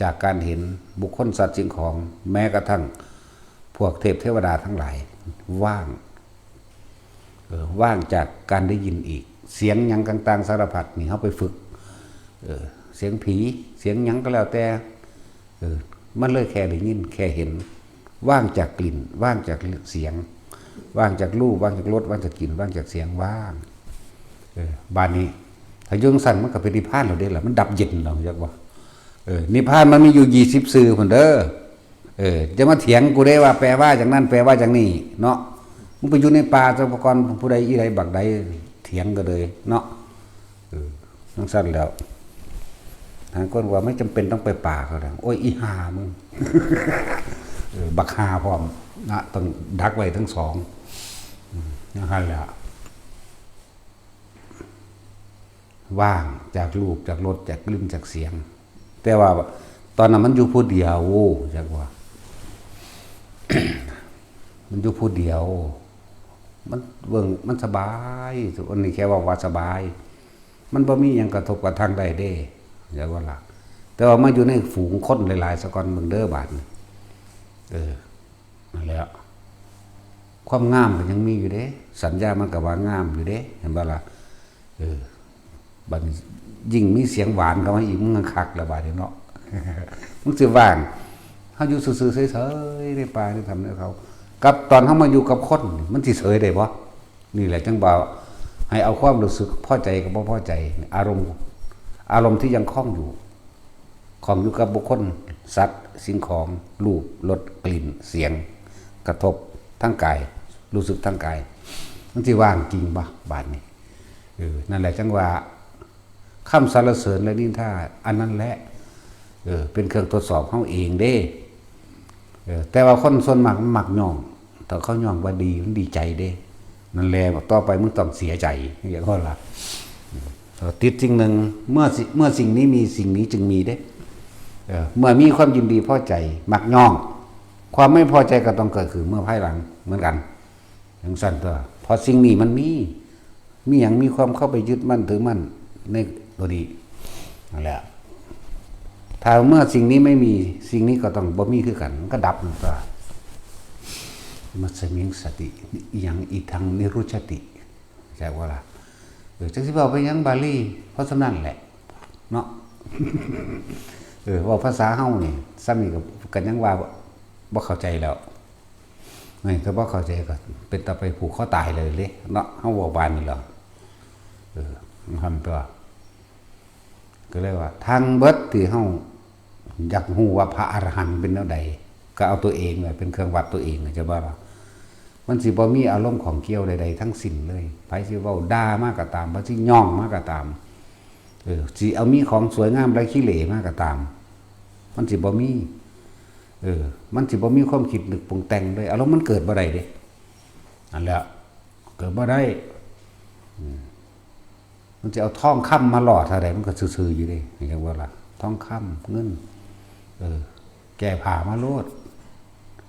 ຈາກການເຫັນບຸກຄົນ ສັດ ສິ່ງຂອງ ແມ້ກະທັ່ງພວກເທບເທວະດາທັງຫຼາຍ ວ່າງ ເອີ ວ່າງຈາກການໄດ້ຍິນອີກ ສຽງຫຍັງຕ່າງໆສາລະພັດນີ້ ເຮົາໄປຝຶກ ເອີ ສຽງຜີ ສຽງຫຍັງກໍແລ້ວແຕ່ ເອີ ມັນເລີຍແຄ່ໄດ້ຍິນ ແຄ່ເຫັນ ວ່າງຈາກກິ່ນ ວ່າງຈາກສຽງ ວ່າງຈາກຮູບ ວ່າງຈາກລົດ ວ່າງຈາກກິ່ນ ວ່າງຈາກສຽງ ວ່າງ ເອີ ບາດນີ້ ຖ້າຢູ່ຈັ່ງຊັ້ນມັນກໍເປັນນິບພານແລ້ວເດ້ລະ ມັນດັບເຢັນແລ້ວ ຮູ້ຈັກບໍ່? ເອີ ນິບພານມັນມີຢູ່ຊາວສີ່ຊື່ພຸ້ນເດີ. ເອີ ຢ່າມາຖຽງກູເດ້ວ່າແປວ່າຈັ່ງນັ້ນ ແປວ່າຈັ່ງນີ້ເນາະ. ມຶງໄປຢູ່ໃນປ່າຊະກ່ອນ ຜູ້ໃດອີໃດບັກໃດ ຖຽງກັນເລີຍເນາະ. ເອີ ຈັ່ງຊັ້ນແລ້ວ ບາງຄົນວ່າ ໄມ່ຈຳເປັນຕ້ອງໄປປ່າ ເຂົາວ່າ ໂອ້ຍ ອີຫ່າມຶງ ເອີ ບັກຫ່າພ້ອມນະ ຕ້ອງດັກໄວ້ທັງສອງ ອືມ ຈັ່ງຊັ້ນແຫຼະ. ວ່າງຈາກຮູບ ຈາກລົດ ຈາກກິ່ນ ຈາກສຽງ ແຕ່ວ່າຕອນນັ້ນມັນຢູ່ຜູ້ດຽວ ຈັກວ່າ ມັນຢູ່ຜູ້ດຽວ ມັນເບິ່ງ ມັນສະບາຍ ອັນນີ້ແຄ່ເວົ້າວ່າສະບາຍ ມັນບໍ່ມີຫຍັງກະທົບກະທັ່ງໄດ້ເດ້ ເຫັນບໍ່ລະ? ແຕ່ວ່າມາຢູ່ໃນຝູງຄົນຫຼາຍໆສາກ່ອນເບິ່ງເດີບາດນີ້ ເອີ ນັ້ນແຫຼະ ຄວາມງາມກໍຍັງມີຢູ່ເດ້ ສັນຍາມັນກໍວ່າງາມຢູ່ເດ້ ເຫັນບໍ່ລະ? ເອີ ບັດນີ້ຍິ່ງມີສຽງຫວານເຂົ້າມາອີກ ມັນຄັກແລ້ວບາດນີ້ເນາະ ມັນຊິວ່າງ ເຮົາຢູ່ຊື່ໆເສີຍໆໃນປ່າໃນຖ້ຳໃນເຂົາ ກັບຕອນເຮົາມາຢູ່ກັບຄົນ ມັນຊິເສີຍໄດ້ບໍ່? ນີ້ແຫຼະ ຈັ່ງວ່າໃຫ້ເອົາຄວາມຮູ້ສຶກພໍໃຈກັບບໍ່ພໍໃຈ ອາລົມ ອາລົມທີ່ຍັງຄອງຢູ່ ຄອງຢູ່ກັບບຸກຄົນ ສັດ ສິ່ງຂອງ ຮູບ ລົດ ກິ່ນ ສຽງ ກະທົບທາງກາຍ ຮູ້ສຶກທາງກາຍ ມັນຊິວ່າງຈິງບໍ່ບາດນີ້? ເອີ ນັ້ນແຫຼະ ຈັ່ງວ່າ ຄຳສັນລະເສີນ ແລະ ນິນທາ ອັນນັ້ນແຫຼະ ເອີ ເປັນເຄື່ອງທົດສອບເຮົາເອງເດ້. ເອີ ແຕ່ວ່າຄົນສ່ວນມາກມັນມັກຍ້ອງ ຖ້າເຂົາຍ້ອງວ່າດີ ມັນດີໃຈເດ້. ນັ້ນແຫຼະ ຕໍ່ໄປມຶງຕ້ອງເສຍໃຈ ຢ່າງນັ້ນລະ. ເອີ ຕິດສິ່ງໜຶ່ງ ເມື່ອ ເມື່ອສິ່ງນີ້ມີ ສິ່ງນີ້ຈຶ່ງມີເດ້. ເອີ ເມື່ອມີຄວາມຍິນດີພໍໃຈ ມັກຍ້ອງ ຄວາມໄມ່ພໍໃຈກໍຕ້ອງເກີດຂຶ້ນເມື່ອພາຍຫຼັງເໝືອນກັນ ຈັ່ງຊັ້ນຕົວະ ເພາະສິ່ງນີ້ມັນມີ ມີຫຍັງ ມີຄວາມເຂົ້າໄປຍຶດໝັ້ນຖືໝັ້ນໃນຕົວນີ້ ນັ້ນແຫຼະ. ຖ້າເມື່ອສິ່ງນີ້ໄມ່ມີ ສິ່ງນີ້ກໍຕ້ອງບໍ່ມີຄືກັນ ມັນກໍດັບຕົວະ. ມັດສະມິງສະຕິ ອີຫຍັງ ອິທັງນິລຸດຈະຕິ ເຈົ້າວ່າລະ? ເອີ ຈັກຊິເວົ້າໄປຫຍັງບາລີ ເພາະສ່ຳນັ້ນແຫຼະເນາະ. ເອີ ເວົ້າພາສາເຮົານີ້ ສ່ຳນີ້ກໍ ກໍຍັງວ່າບໍ່ເຂົ້າໃຈແລ້ວ. ນີ້ ຖ້າບໍ່ເຂົ້າໃຈກໍເປັນຕາໄປຜູກຄໍຕາຍເລີຍເດ້ເນາະ ເຮົາເວົ້າປານນີ້ແລ້ວ. ເອີ ຫັ້ນຕົວະ ກໍເລີຍວ່າ ທັງເບິດທີ່ເຮົາຢາກຮູ້ວ່າພະອະລະຫັນເປັນແນວໃດ ກໍເອົາຕົວເອງເປັນເຄື່ອງວັດຕົວເອງ ເຈົ້າວ່າລະ? ມັນຊິບໍ່ມີອາລົມຂ້ອງກ່ຽວໃດໆທັງສິ້ນເລີຍ. ໃຜຊິເວົ້າດ່າມາກໍຕາມ ໃຜຊິຍ້ອງມາກໍຕາມ ເອີ ຊິເອົາມີຂອງສວຍງາມ ແລະ ຂີ້ເຫຼມາກໍຕາມ ມັນຊິບໍ່ມີ ເອີ ມັນຊິບໍ່ມີຄວາມຄິດນຶກປຸງແຕ່ງເລີຍ ອາລົມມັນເກີດບໍ່ໄດ້ເດ້ ນັ້ນແຫຼະ ເກີດບໍ່ໄດ້ ອືມ ມັນຊິເອົາທອງຄຳມາຫຼໍ່ເທົ່າໃດ ມັນກໍຊື່ໆຢູ່ເດ້ ເຫັນບໍ່ລະ? ທອງຄຳ ເງິນ ເອີ ແກ້ຜ້າມາໂລດ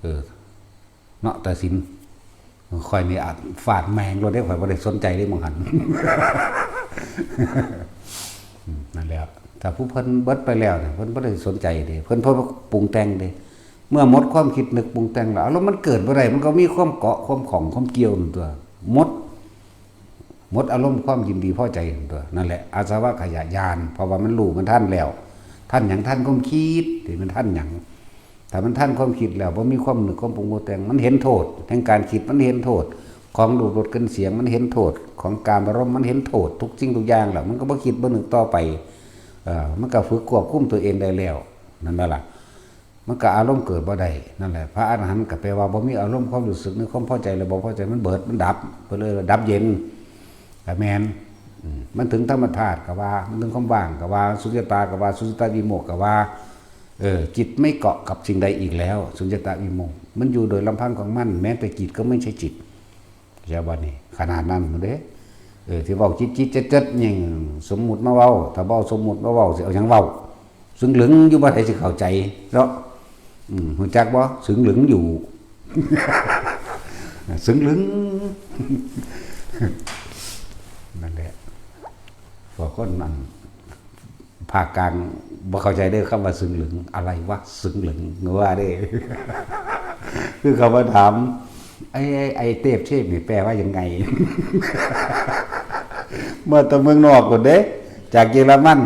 ເອີ ເນາະ ຕາສິນ ຂ້ອຍນີ້ອາດຟາດແມ່ງໂລດເດ້ ຂ້ອຍບໍ່ໄດ້ສົນໃຈເດ້ ໝ່ອງຫັ້ນ ອືມ ນັ້ນແຫຼະ ຖ້າຜູ້ເພິ່ນເບິດໄປແລ້ວນີ້ ເພິ່ນບໍ່ໄດ້ສົນໃຈເດ້ ເພິ່ນບໍ່ປຸງແຕ່ງເດ້ ເມື່ອໝົດຄວາມຄິດນຶກປຸງແຕ່ງແລ້ວ ອາລົມມັນເກີດບໍ່ໄດ້ ມັນກໍມີຄວາມເກາະ ຄວາມຂ້ອງ ຄວາມກ່ຽວນັ້ນຕົວະ ໝົດ ໝົດອາລົມຄວາມຍິນດີພໍໃຈນັ້ນຕົວະ ນັ້ນແຫຼະ ອາສະວະຂະຍະຍານ ເພາະວ່າມັນຮູ້ ມັນທັນແລ້ວ ທັນຫຍັງ? ທັນຄວາມຄິດ ທີ່ມັນທັນຫຍັງ? ຖ້າມັນທັນຄວາມຄິດແລ້ວ ບໍ່ມີຄວາມນຶກຄວາມປຸງປຸງແຕ່ງ ມັນເຫັນໂທດແຫ່ງການຄິດ ມັນເຫັນໂທດຂອງຮູບ ລົດ ກິ່ນ ສຽງ ມັນເຫັນໂທດຂອງກາມາລົມ ມັນເຫັນໂທດທຸກສິ່ງທຸກຢ່າງແລ້ວ ມັນກໍບໍ່ຄິດບໍ່ນຶກຕໍ່ໄປ ເອີ ມັນກໍຝຶກຄວບຄຸມຕົວເອງໄດ້ແລ້ວ ແມ່ນບໍ່ລະ? ມັນກໍອາລົມເກີດບໍ່ໄດ້ ນັ້ນແຫຼະ ພະອະລະຫັນກໍແປວ່າບໍ່ມີອາລົມຄວາມຮູ້ສຶກໃນຄວາມພໍໃຈ ແລະ ບໍ່ພໍໃຈ ມັນເບີດ ມັນດັບ ເພິ່ນເອີ້ນວ່າດັບເຢັນ ກໍແມ່ນ ອືມ ມັນເຖິງທຳມະທາດກໍວ່າ ມັນເຖິງຄວາມວ່າງກໍວ່າ ສຸນຍະຕາກໍວ່າ ສຸນຍະຕາວິໂມກກໍວ່າ ເອີ ຈິດໄມ່ເກາະກັບສິ່ງໃດອີກແລ້ວ ສຸນຍະຕາວິໂມກ ມັນຢູ່ໂດຍລຳພັງຂອງມັນ ແມ້ແຕ່ຈິດກໍໄມ່ໃຊ່ຈິດ ເຈົ້າ ບັດນີ້ຂະໜາດນັ້ນພຸ້ນເດ້ ເອີ ທີ່ເວົ້າຈິດໆ ເຈັດໆ ຫຍັງ ສົມມຸດມາເວົ້າ ຖ້າບໍ່ເອົາສົມມຸດມາເວົ້າ ຊິເອົາຫຍັງເວົ້າ? ຊຶງລຶງຢູ່ ບໍ່ໃຜຊິເຂົ້າໃຈເນາະ ອືມ ຮູ້ຈັກບໍ່? ຊຶງລຶງຢູ່ ຊຶງລຶງ ນັ້ນແຫຼະ ພວກຄົນນັ້ນ ພາກກາງບໍ່ເຂົ້າໃຈເດີ ຄຳວ່າຊຶງລຶງ ອະໄລວະ ຊຶງລຶງ ວ່າເດ້ ຄືເຂົາມາຖາມ ໄອ້ ໄອ້ ໄອ້ເຕບເຊບນີ້ແປວ່າຫຍັງໄງ? ມາແຕ່ເມືອງນອກພຸ້ນເດ້ ຈາກເຢຍລະມັນ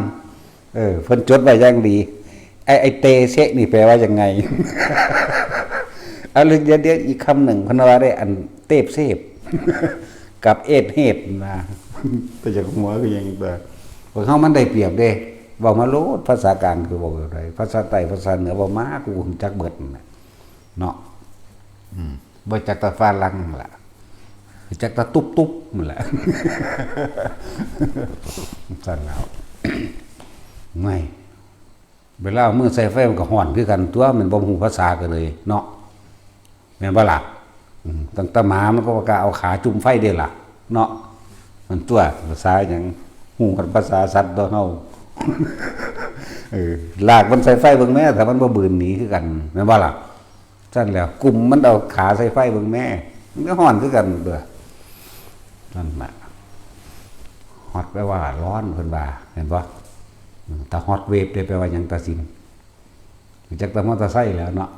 ເອີ ເພິ່ນຈົດໄວ້ຢ່າງດີ ໄອ້ ໄອ້ເຕເຊະນີ້ແປວ່າຫຍັງໄງ? ເອົາ ແລ້ວດຽວ ດຽວອີກຄຳໜຶ່ງ ເພິ່ນວ່າໄດ້ ອັນເຕບເຊບ ກັບເອດເຮດນະ ແຕ່ຢາກຫົວຄືຫຍັງ ແຕ່ພວກເຮົາມັນໄດ້ປຽບເດ້ ເວົ້າມາໂລດ ພາສາກາງຄືເວົ້າແບບໃດ ພາສາໃຕ້ ພາສາເໜືອ ເວົ້າມາ ກູຮູ້ຈັກເບິດນັ້ນແຫຼະເນາະ ອືມ ບໍ່ຈັກແຕ່ຝຣັ່ງຫັ້ນລະ ຈັກແຕ່ຕຸບໆ ນັ້ນແຫຼະ ຊັ້ນແລ້ວ ແມ່ນ ເວລາເອົາມືໃສ່ໄຟມັນກໍຮ້ອນຄືກັນຕົວະ ແມ່ນບໍ່ຮູ້ພາສາກັນເລີຍເນາະ ແມ່ນບໍ່ລະ? ອືມ ຕັ້ງແຕ່ໝາມັນກໍບໍ່ກ້າເອົາຂາຈຸ່ມໄຟເດ້ລະເນາະ ມັນຕົວະ ພາສາຫຍັງ ຮູ້ຮອດພາສາສັດຕົວະເຮົາ ເອີ ລາກມັນໃສ່ໄຟເບິ່ງແມ້ ຖ້າມັນບໍ່ບືນໜີຄືກັນ ແມ່ນບໍ່ລະ? ຊັ້ນແຫຼະ ກຸມມັນເອົາຂາໃສ່ໄຟເບິ່ງແມ້ ມັນກໍຮ້ອນຄືກັນຕົວະ ນັ້ນລະ ຮອດແປວ່າຮ້ອນ ເພິ່ນວ່າ ແມ່ນບໍ່? ອືມ ຖ້າຮອດເວບເດ້ ແປວ່າຫຍັງ? ຕາສິນ ຮູ້ຈັກແຕ່ມໍເຕີໄຊແລ້ວເນາະ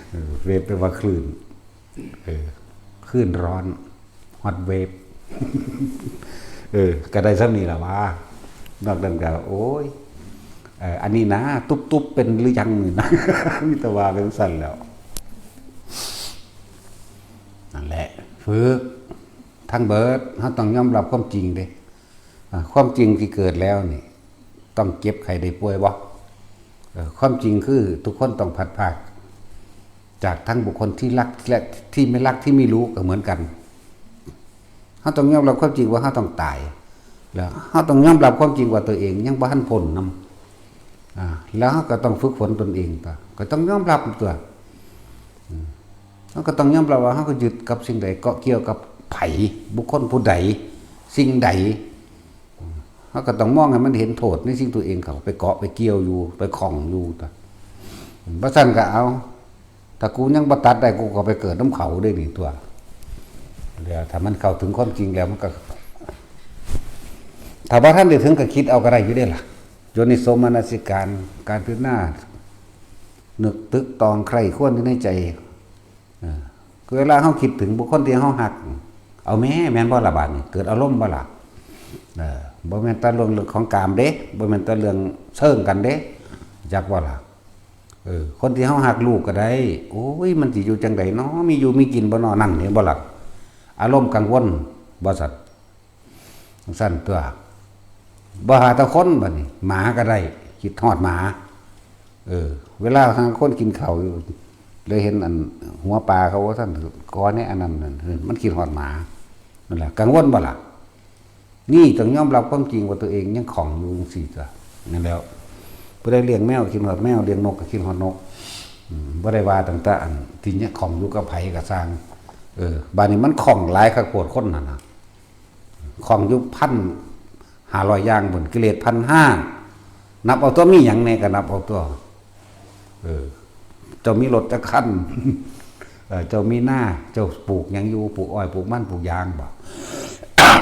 ເອີ ເວບແປວ່າຄື້ນ ເອີ ຄື້ນຮ້ອນ ຮອດເວບ ເອີ ກໍໄດ້ສ່ຳນີ້ລະຫວາ ນອກນັ້ນກໍ ໂອ້ຍ ເອີ ອັນນີ້ນະ ຕຸບໆ ເປັນຫຼືຍັງນີ້ນະ ມີແຕ່ວ່າໄປຈັ່ງຊັ້ນແລ້ວ ນັ້ນແຫຼະ ຝຶກທັງເບີດ ເຮົາຕ້ອງຍອມຮັບຄວາມຈິງເດ້ ອາ ຄວາມຈິງທີ່ເກີດແລ້ວນີ້ ຕ້ອງເຈັບໄຂ້ໄດ້ປ່ວຍບໍ່? ເອີ ຄວາມຈິງຄືທຸກຄົນຕ້ອງພັດພາກຈາກທັງບຸກຄົນທີ່ຮັກ ແລະ ທີ່ໄມ່ຮັກ ທີ່ມີລູກກໍເໝືອນກັນ ເຮົາຕ້ອງຍອມຮັບຄວາມຈິງວ່າເຮົາຕ້ອງຕາຍ ແລ້ວເຮົາຕ້ອງຍອມຮັບຄວາມຈິງວ່າຕົວເອງຍັງບໍ່ທັນພົ້ນນຳ ອາ ແລ້ວເຮົາກໍຕ້ອງຝຶກຝົນຕົນເອງຕົວະ ກໍຕ້ອງຍອມຮັບຕົວະ ອືມ ເຮົາກໍຕ້ອງຍອມຮັບວ່າເຮົາກໍຍຶດກັບສິ່ງໃດ ເກາະກ່ຽວກັບໃຜ ບຸກຄົນຜູ້ໃດ ສິ່ງໃດ ເຮົາກໍຕ້ອງມອງໃຫ້ມັນເຫັນໂທດໃນສິ່ງຕົວເອງເຂົາໄປເກາະໄປກ່ຽວຢູ່ ໄປຂ້ອງຢູ່ຕົວະ ບໍ່ຊັ້ນກໍເອົາ ຖ້າກູຍັງບໍ່ຕັດໄດ້ ກູກໍໄປເກີດນຳເຂົາເດ້ນີ້ຕົວະ ແລ້ວຖ້າມັນເຂົ້າເຖິງຄວາມຈິງແລ້ວ ມັນກໍ ຖ້າບໍ່ທັນໄດ້ເຖິງກໍຄິດເອົາກໍໄດ້ຢູ່ເດ້ລະ ໂຍນິໂສມະນະສິການ ການພິຈາລະນາ ນຶກຕຶກຕອງໃຄຄວນຢູ່ໃນໃຈ ເອີ ຄືເວລາເຮົາຄິດເຖິງບຸກຄົນທີ່ເຮົາຮັກ ເອົາແມ້ ແມ່ນບໍ່ລະບາດນີ້ ເກີດອາລົມບໍ່ລະ? ເອີ ບໍ່ແມ່ນແຕ່ເລື່ອງ ເລື່ອງຂອງກາມເດ້ ບໍ່ແມ່ນແຕ່ເລື່ອງເຊີງກັນເດ້ ຈັກບໍ່ລະ? ເອີ ຄົນທີ່ເຮົາຮັກ ລູກກໍໄດ້ ໂອ້ຍ ມັນຊິຢູ່ຈັ່ງໃດນໍ ມີຢູ່ມີກິນບໍ່ນໍ ນັ້ນເຫັນບໍ່ລະ? ອາລົມກັງວົນບໍ່ຊັ້ນ? ຈັ່ງຊັ້ນຕົວະ ບໍ່ຫາແຕ່ຄົນ ບາດນີ້ໝາກໍໄດ້ ຄິດຮອດໝາ ເອີ ເວລາຫາຄົນກິນເຂົ້າຢູ່ ເລີຍເຫັນອັນຫົວປາເຂົາວ່າຊັ້ນ ກໍແນະ ອັນນັ້ນນັ້ນ ມັນຄິດຮອດໝາ ນັ້ນແຫຼະ ກັງວົນບໍ່ລະ? ນີ້ຕ້ອງຍອມຮັບຄວາມຈິງວ່າຕົວເອງຍັງຂ້ອງຢູ່ຈັ່ງຊີ້ຕົວະ ນັ້ນແຫຼະ ຜູ້ໃດລ້ຽງແມວກໍຄິດຮອດແມວ, ລ້ຽງນົກກໍຄິດຮອດນົກ. ອືມ ບໍ່ໄດ້ວ່າຕັ້ງແຕ່ອັນທີ່ຍັງຂ້ອງຢູ່ກັບໃຜກໍຊ່າງ. ເອີ ບາດນີ້ມັນຂ້ອງຫຼາຍຄັກໂພດຄົນຫັ້ນນະ. ຂ້ອງຢູ່ພັນຫ້າຮ້ອຍຢ່າງພຸ້ນ, ກິເລດພັນຫ້າ ນັບເອົາຕົວະ ມີຫຍັງແດ່ກໍນັບເອົາຕົວະ. ເອີ ເຈົ້າມີລົດຈັກຄັນ? ເອີ ເຈົ້າມີນາ? ເຈົ້າປູກຫຍັງຢູ່? ປູກອ້ອຍ ປູກມັນ ປູກຢາງບໍ?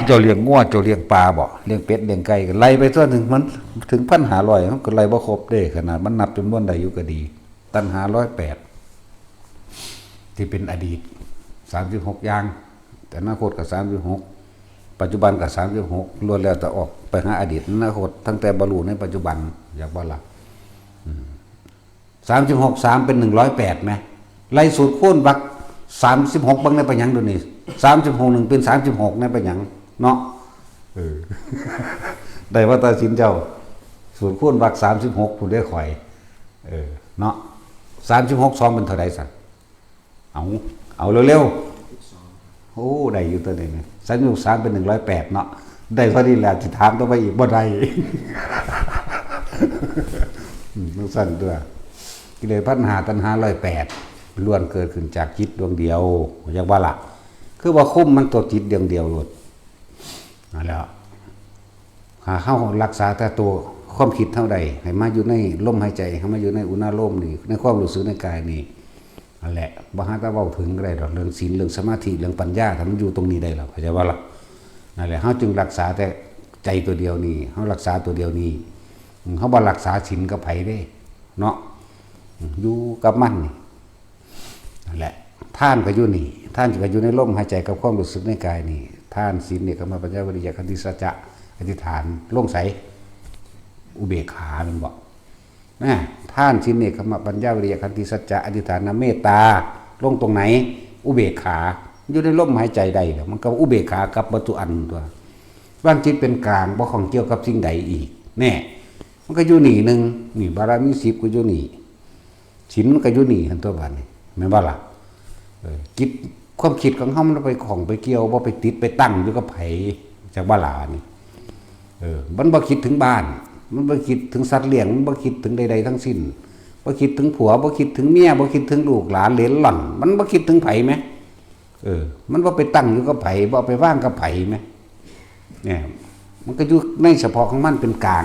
ເຈົ້າລ້ຽງງົວ ເຈົ້າລ້ຽງປາບໍ? ລ້ຽງເປັດລ້ຽງໄກ່ ກໍໄລ່ໄປຕົວະໜຶ່ງ ມັນເຖິງພັນຫ້າຮ້ອຍ ມັນກໍໄລ່ບໍ່ຄົບເດ້. ຂະໜາດມັນນັບຈຳນວນໄດ້ຢູ່ກໍດີ. ຕັນຫາຮ້ອຍແປດ ທີ່ເປັນອະດີດ ສາມສິບຫົກຢ່າງ, ອະນາຄົດກໍສາມສິບຫົກ, ປັດຈຸບັນກໍສາມສິບຫົກ, ລ້ວນແລ້ວແຕ່ອອກໄປຫາອະດີດ ອະນາຄົດ, ຕັ້ງແຕ່ບໍ່ຮູ້ໃນປັດຈຸບັນ, ຢາກບໍ່ລະ? ອືມ ສາມສິບຫົກ ສາມເປັນໜຶ່ງຮ້ອຍແປດແມະ, ໄລ່ສູດຄູນວັກສາມສິບຫົກເບິ່ງແດ່ ເປັນຫຍັງດຽວນີ້? ສາມສິບຫົກ ໜຶ່ງເປັນສາມສິບຫົກແດ່ ເປັນຫຍັງເນາະ? ເອີ ໄດ້ວ່າຕາສິນເຈົ້າ ສູດຄູນວັກສາມສິບຫົກພຸ້ນເດ້ຂ້ອຍ. ເອີ ເນາະ ສາມສິບຫົກ ສອງເປັນເທົ່າໃດຊັ້ນ? ເອົາ ເອົາເລັວໆ. ໂອ້ ໄດ້ຢູ່ຕົວນີ້. ສາມສິບຫົກ ສາມເປັນໜຶ່ງຮ້ອຍແປດເນາະ, ໄດ້ເທົ່ານີ້ແຫຼະ ຊິຖາມຕໍ່ໄປອີກບໍ່ໄດ້. ອືມ ຈັ່ງຊັ້ນຕົວະ. ກິເລດພັນຫ້າ ຕັນຫາຮ້ອຍແປດ ລ້ວນເກີດຂຶ້ນຈາກຈິດດວງດຽວ, ຢາກວ່າລະ? ຄືວ່າຄຸມມັນຕົວຈິດດວງດຽວໂລດ. ນັ້ນແຫຼະ ຖ້າເຮົາຮັກສາແຕ່ຕົວຄວາມຄິດເຮົາໄດ້ ໃຫ້ມາຢູ່ໃນລົມຫາຍໃຈ, ໃຫ້ມາຢູ່ໃນອຸນາໂລມນີ້, ໃນຄວາມຮູ້ສຶກໃນກາຍນີ້, ນັ້ນແຫຼະ ບໍ່ຫາແຕ່ເວົ້າເຖິງກໍໄດ້ດອກ ເລື່ອງສິນ ເລື່ອງສະມາທິ ເລື່ອງປັນຍາ, ຖ້າມັນຢູ່ຕົງນີ້ໄດ້ແລ້ວ ເຂົ້າໃຈບໍ່ລະ? ນັ້ນແຫຼະ ເຮົາຈຶ່ງຮັກສາແຕ່ໃຈຕົວດຽວນີ້, ເຮົາຮັກສາຕົວດຽວນີ້, ເຮົາບໍ່ຮັກສາສິນກັບໃຜເດ້ເນາະ, ຢູ່ກັບມັນນີ້. ນັ້ນແຫຼະ ທານກໍຢູ່ນີ້, ທານກໍຢູ່ໃນລົມຫາຍໃຈກັບຄວາມຮູ້ສຶກໃນກາຍນີ້. ທານ, ສິນ, ເນກຂະມະ, ປັນຍາ, ວິລິຍະ, ຂັນຕິ, ສັດຈະ, ອະທິຖານ ລົງໃສ? ອຸເບກຂາແມ່ນບໍ່? ນະ ທານ, ສິນ, ເນກຂະມະ, ປັນຍາ, ວິລິຍະ, ຂັນຕິ, ສັດຈະ, ອະທິຖານນະ, ເມດຕາ ລົງຕົງໃນ? ອຸເບກຂາ. ຢູ່ໃນລົມຫາຍໃຈໄດ້ແລ້ວ ມັນກໍອຸເບກຂາກັບເບິດທຸກອັນຕົວະ. ວາງຈິດເປັນກາງ ບໍ່ຂ້ອງກ່ຽວກັບສິ່ງໃດອີກ. ແນ່ ມັນກໍຢູ່ນີ້ໜຶ່ງ, ນີ້ບາລະມີສິບກໍຢູ່ນີ້. ສິນມັນກໍຢູ່ນີ້ຫັ້ນຕົວະບາດນີ້ ແມ່ນບໍ່ລະ? ເອີ ຈິດ ຄວາມຄິດຂອງເຮົາມັນໄປຂ້ອງໄປກ່ຽວ ບໍ່ໄປຕິດໄປຕັ້ງຢູ່ກັບໃຜ ຈັກບໍ່ລະນີ້? ເອີ ມັນບໍ່ຄິດເຖິງບ້ານ, ມັນບໍ່ຄິດເຖິງສັດລ້ຽງ, ມັນບໍ່ຄິດເຖິງໃດໆທັງສິ້ນ, ບໍ່ຄິດເຖິງຜົວ, ບໍ່ຄິດເຖິງເມຍ, ບໍ່ຄິດເຖິງລູກຫຼານເຫຼນຫຼ້ອນ, ມັນບໍ່ຄິດເຖິງໃຜແມະ. ເອີ ມັນບໍ່ໄປຕັ້ງຢູ່ກັບໃຜ, ບໍ່ເອົາໄປວາງກັບໃຜແມະ. ແນ່ ມັນກໍຢູ່ໃນສະເພາະຂອງມັນເປັນກາງ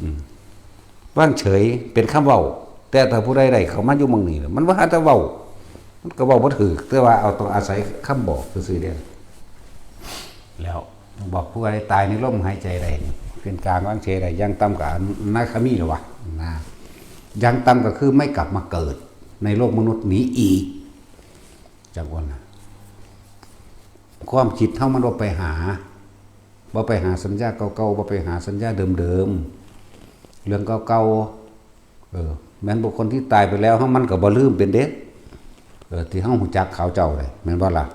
ອືມ ວາງເສີຍເປັນຄຳເວົ້າ. ແຕ່ຖ້າຜູ້ໃດໄດ້ເຂົ້າມາຢູ່ໝ່ອງນີ້ແລ້ວ ມັນບໍ່ຫາແຕ່ເວົ້າ, ມັນກໍເວົ້າບໍ່ຖືກ, ແຕ່ວ່າເອົາ ຕ້ອງອາໄສຄຳບອກຊື່ໆເດ້. ແລ້ວບອກຜູ້ໃດຕາຍໃນລົມຫາຍໃຈໄດ້ ເປັນກາງວາງເສຍໄດ້ ຢ່າງຕ່ຳກໍອະນາຄາມີແລ້ວວະນະ, ຢ່າງຕ່ຳກໍຄືໄມ່ກັບມາເກີດໃນໂລກມະນຸດນີ້ອີກ. ຈັກວ່ານະ ຄວາມຄິດເຮົາມັນບໍ່ໄປຫາ, ບໍ່ໄປຫາສັນຍາເກົ່າໆ, ບໍ່ໄປຫາສັນຍາເດີມໆ ເລື່ອງເກົ່າໆ. ເອີ ແມ່ນບຸກຄົນທີ່ຕາຍໄປແລ້ວ ເຮົາ ມັນກໍບໍ່ລືມເປັນເດ້ ເອີ ທີ່ເຮົາຮູ້ຈັກເຂົາເຈົ້າເດ້ ແມ່ນບໍ່ລະ?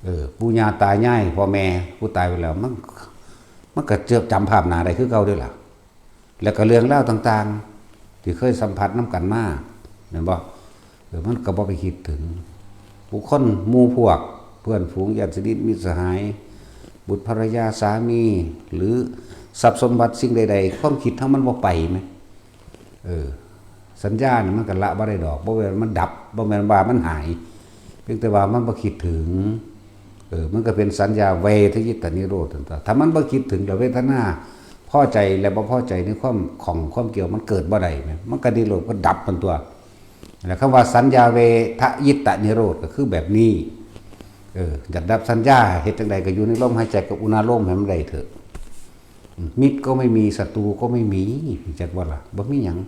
ເອີ ປູ່ຍ່າຕາຍາຍ ພໍ່ແມ່ຜູ້ຕາຍໄປແລ້ວ ມັນ ມັນກໍເຈ- ຈຳພາບໜ້າໄດ້ຄືເກົ່າເດ້ລະ. ແລ້ວກໍເລື່ອງລາວຕ່າງໆ ທີ່ເຄີຍສຳຜັດນຳກັນມາ ແມ່ນບໍ່? ເອີ ມັນກໍບໍ່ໄປຄິດເຖິງ ບຸກຄົນ ໝູ່ພວກ ເພື່ອນຝູງ ຍາດສະໜິດ ມິດສະຫາຍ ບຸດພັນລະຍາ ສາມີ ຫຼື ຊັບສົມບັດສິ່ງໃດໆ ຄວາມຄິດເຮົາມັນບໍ່ໄປແມະ. ເອີ ສັນຍານີ້ມັນກໍລະບໍ່ໄດ້ດອກ, ບໍ່ແມ່ນມັນດັບ, ບໍ່ແມ່ນວ່າມັນຫາຍ, ພຽງແຕ່ວ່າມັນບໍ່ຄິດເຖິງ. ເອີ ມັນກໍເປັນສັນຍາເວທະຍິດຕະນິໂຣດຫັ້ນຕົວະ. ຖ້າມັນບໍ່ຄິດເຖິງ ແລ້ວເວທະນາພໍໃຈ ແລະ ບໍ່ພໍໃຈໃນຄວາມຂ້ອງຄວາມກ່ຽວ ມັນເກີດບໍ່ໄດ້ແມະ, ມັນກໍນິໂຣດ ກໍດັບມັນຕົວະ. ແລ້ວຄຳວ່າສັນຍາເວທະຍິດຕະນິໂຣດ ກໍຄືແບບນີ້. ເອີ ຢາກດັບສັນຍາ ເຮັດຈັ່ງໃດ? ກໍຢູ່ໃນລົມຫາຍໃຈກັບອຸນາໂລມໃຫ້ມັນໄດ້ເຖາະ. ມິດກໍໄມ່ມີ ສັດຕູກໍໄມ່ມີ ຮູ້ຈັກບໍ່ລະ? ບໍ່ມີຫຍັງ.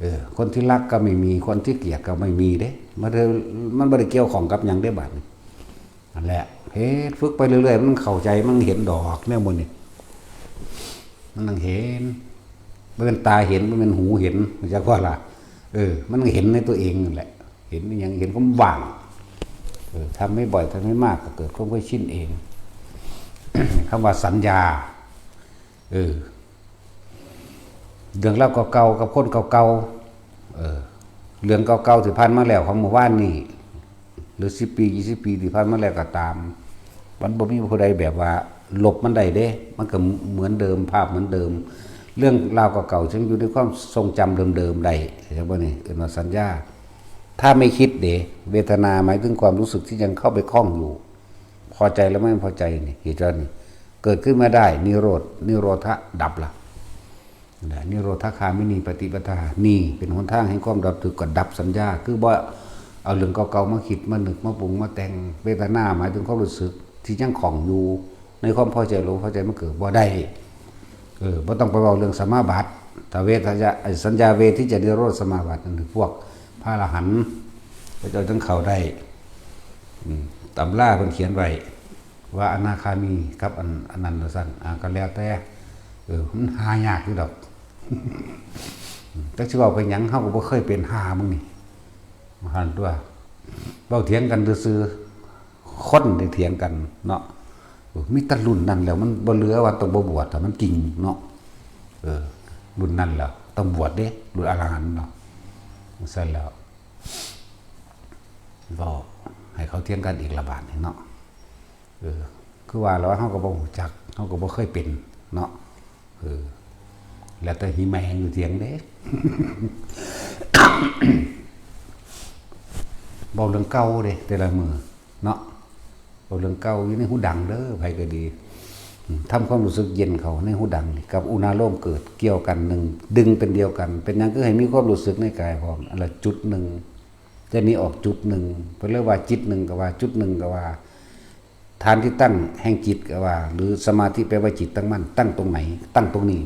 ເອີ ຄົນທີ່ຮັກກໍໄມ່ມີ ຄົນທີ່ກຽດກໍໄມ່ມີເດ້. ມັນ ມັນບໍ່ໄດ້ກ່ຽວຂ້ອງກັບຫຍັງເດ້ບາດນີ້. ນັ້ນແຫຼະ ເຮັດ ຝຶກໄປເລື້ອຍໆ ມັນເຂົ້າໃຈ ມັນເຫັນດອກແນວໝູ່ນີ້ ມັນຍັງເຫັນ. ບໍ່ແມ່ນຕາເຫັນ ບໍ່ແມ່ນຫູເຫັນ ຮູ້ຈັກບໍ່ລະ? ເອີ ມັນເຫັນໃນຕົວເອງນັ້ນແຫຼະ. ເຫັນອີ່ຫຍັງ? ເຫັນຄວາມວ່າງ. ເອີ ທຳໃຫ້ບ່ອຍ ທຳໃຫ້ມາກ ກໍເກີດຄວາມເຄີຍຊິນເອງ. ຄຳວ່າສັນຍາ ເອີ ເລື່ອງລາວເກົ່າໆ ກັບຄົນເກົ່າໆ ເອີ ເລື່ອງເກົ່າໆທີ່ຜ່ານມາແລ້ວ ຂອງມື້ວານນີ້ ຫຼື ສິບປີ ຊາວປີທີ່ຜ່ານມາແລ້ວກໍຕາມ ມັນບໍ່ມີຜູ້ໃດແບບວ່າລົບມັນໄດ້ເດ້. ມັນກໍເໝືອນເດີມ ພາບເໝືອນເດີມ. ເລື່ອງລາວເກົ່າໆ ຈຶ່ງຢູ່ໃນຄວາມຊົງຈຳເດີມໆໄດ້ ເຫັນບໍ່ນີ້? ເອີ້ນວ່າສັນຍາ. ຖ້າໄມ່ຄິດເດ ເວທະນາໝາຍເຖິງຄວາມຮູ້ສຶກທີ່ຍັງເຂົ້າໄປຂ້ອງຢູ່ ພໍໃຈແລະບໍ່ພໍໃຈນີ້ ເຫດການນີ້ເກີດຂຶ້ນມາໄດ້ ນິໂຣດ ນິໂຣທະດັບລະ. ແລະ ນິໂຣທະຄາມິນີປະຕິປະທາ ນີ້ເປັນຫົນທາງແຫ່ງຄວາມດັບທຸກ ກໍດັບສັນຍາ ຄືບໍ່ເອົາເລື່ອງເກົ່າໆມາຄິດ ມານຶກ ມາປຸງ ມາແຕ່ງ. ເວທະນາໝາຍເຖິງຄວາມຮູ້ສຶກທີ່ຍັງຂ້ອງຢູ່ໃນຄວາມພໍໃຈ ຫຼືບໍ່ພໍໃຈ ມັນເກີດບໍ່ໄດ້. ເອີ ບໍ່ຕ້ອງໄປເວົ້າເລື່ອງສະມາບັດ ຖ້າເວທະຍະ ໄອ້ສັນຍາເວທິຈະນິໂຣດສະມາບັດນັ້ນ ພວກພະອະລະຫັນເຂົາເຈົ້າຈຶ່ງເຂົ້າໄດ້. ອືມ ຕຳລາເພິ່ນຂຽນໄວ້ ວ່າອະນາຄາມີກັບອັນ ອັນນັ້ນວ່າຊັ້ນ ອ່າ ກໍແລ້ວແຕ່. ເອີ ມັນຫາຍາກຢູ່ດອກ. ຈັກຊິເວົ້າໄປຫຍັງ ເຮົາກໍບໍ່ເຄີຍເປັນ ຫາມຶງນີ້ ຫັ້ນຕົວະ. ເວົ້າຖຽງກັນຊື່ໆ ຄົນໄດ້ຖຽງກັນເນາະ. ເອີ ມີແຕ່ລຸ້ນນັ້ນແລ້ວ ມັນບໍ່ເຫຼືອວ່າຕ້ອງບໍ່ບວດ ຖ້າມັນຈິງເນາະ. ເອີ ລຸ້ນນັ້ນແລ້ວຕ້ອງບວດເດ້ ລຸ້ນອະລະຫັນເນາະ. ຊັ້ນແລ້ວ ເວົ້າໃຫ້ເຂົາຖຽງກັນອີກລະບາດນີ້ເນາະ. ເອີ ຄືວ່າແລ້ວ ເຮົາກໍບໍ່ຮູ້ຈັກ ເຮົາກໍບໍ່ເຄີຍເປັນເນາະ. ເອີ ແລ້ວແຕ່ຫິແມງຢູ່ຖຽງເດ້ ເວົ້າເລື່ອງເກົ່າເດ້ ແຕ່ລະມື້ເນາະ. ເວົ້າເລື່ອງເກົ່າຢູ່ໃນຫູດັງເດີ ໃຜກໍດີ. ອືມ ທຳຄວາມຮູ້ສຶກເຢັນເຂົ້າໃນຫູດັງນີ້ ກັບອຸນາໂລມເກີດກ່ຽວກັນ ໜຶ່ງ ດຶງເປັນດຽວກັນ. ເປັນຫຍັງຄືໃຫ້ມີຄວາມຮູ້ສຶກໃນກາຍພ້ອມ ອັນລະຈຸດໜຶ່ງ ແຕ່ນີ້ອອກຈຸດໜຶ່ງ ເພິ່ນເລີຍວ່າຈິດໜຶ່ງກໍວ່າ ຈຸດໜຶ່ງກໍວ່າ ຖານທີ່ຕັ້ງແຫ່ງຈິດກໍວ່າ ຫຼື ສະມາທິແປວ່າຈິດຕັ້ງໝັ້ນ ຕັ້ງຕົງໃດ? ຕັ້ງຕົງນີ້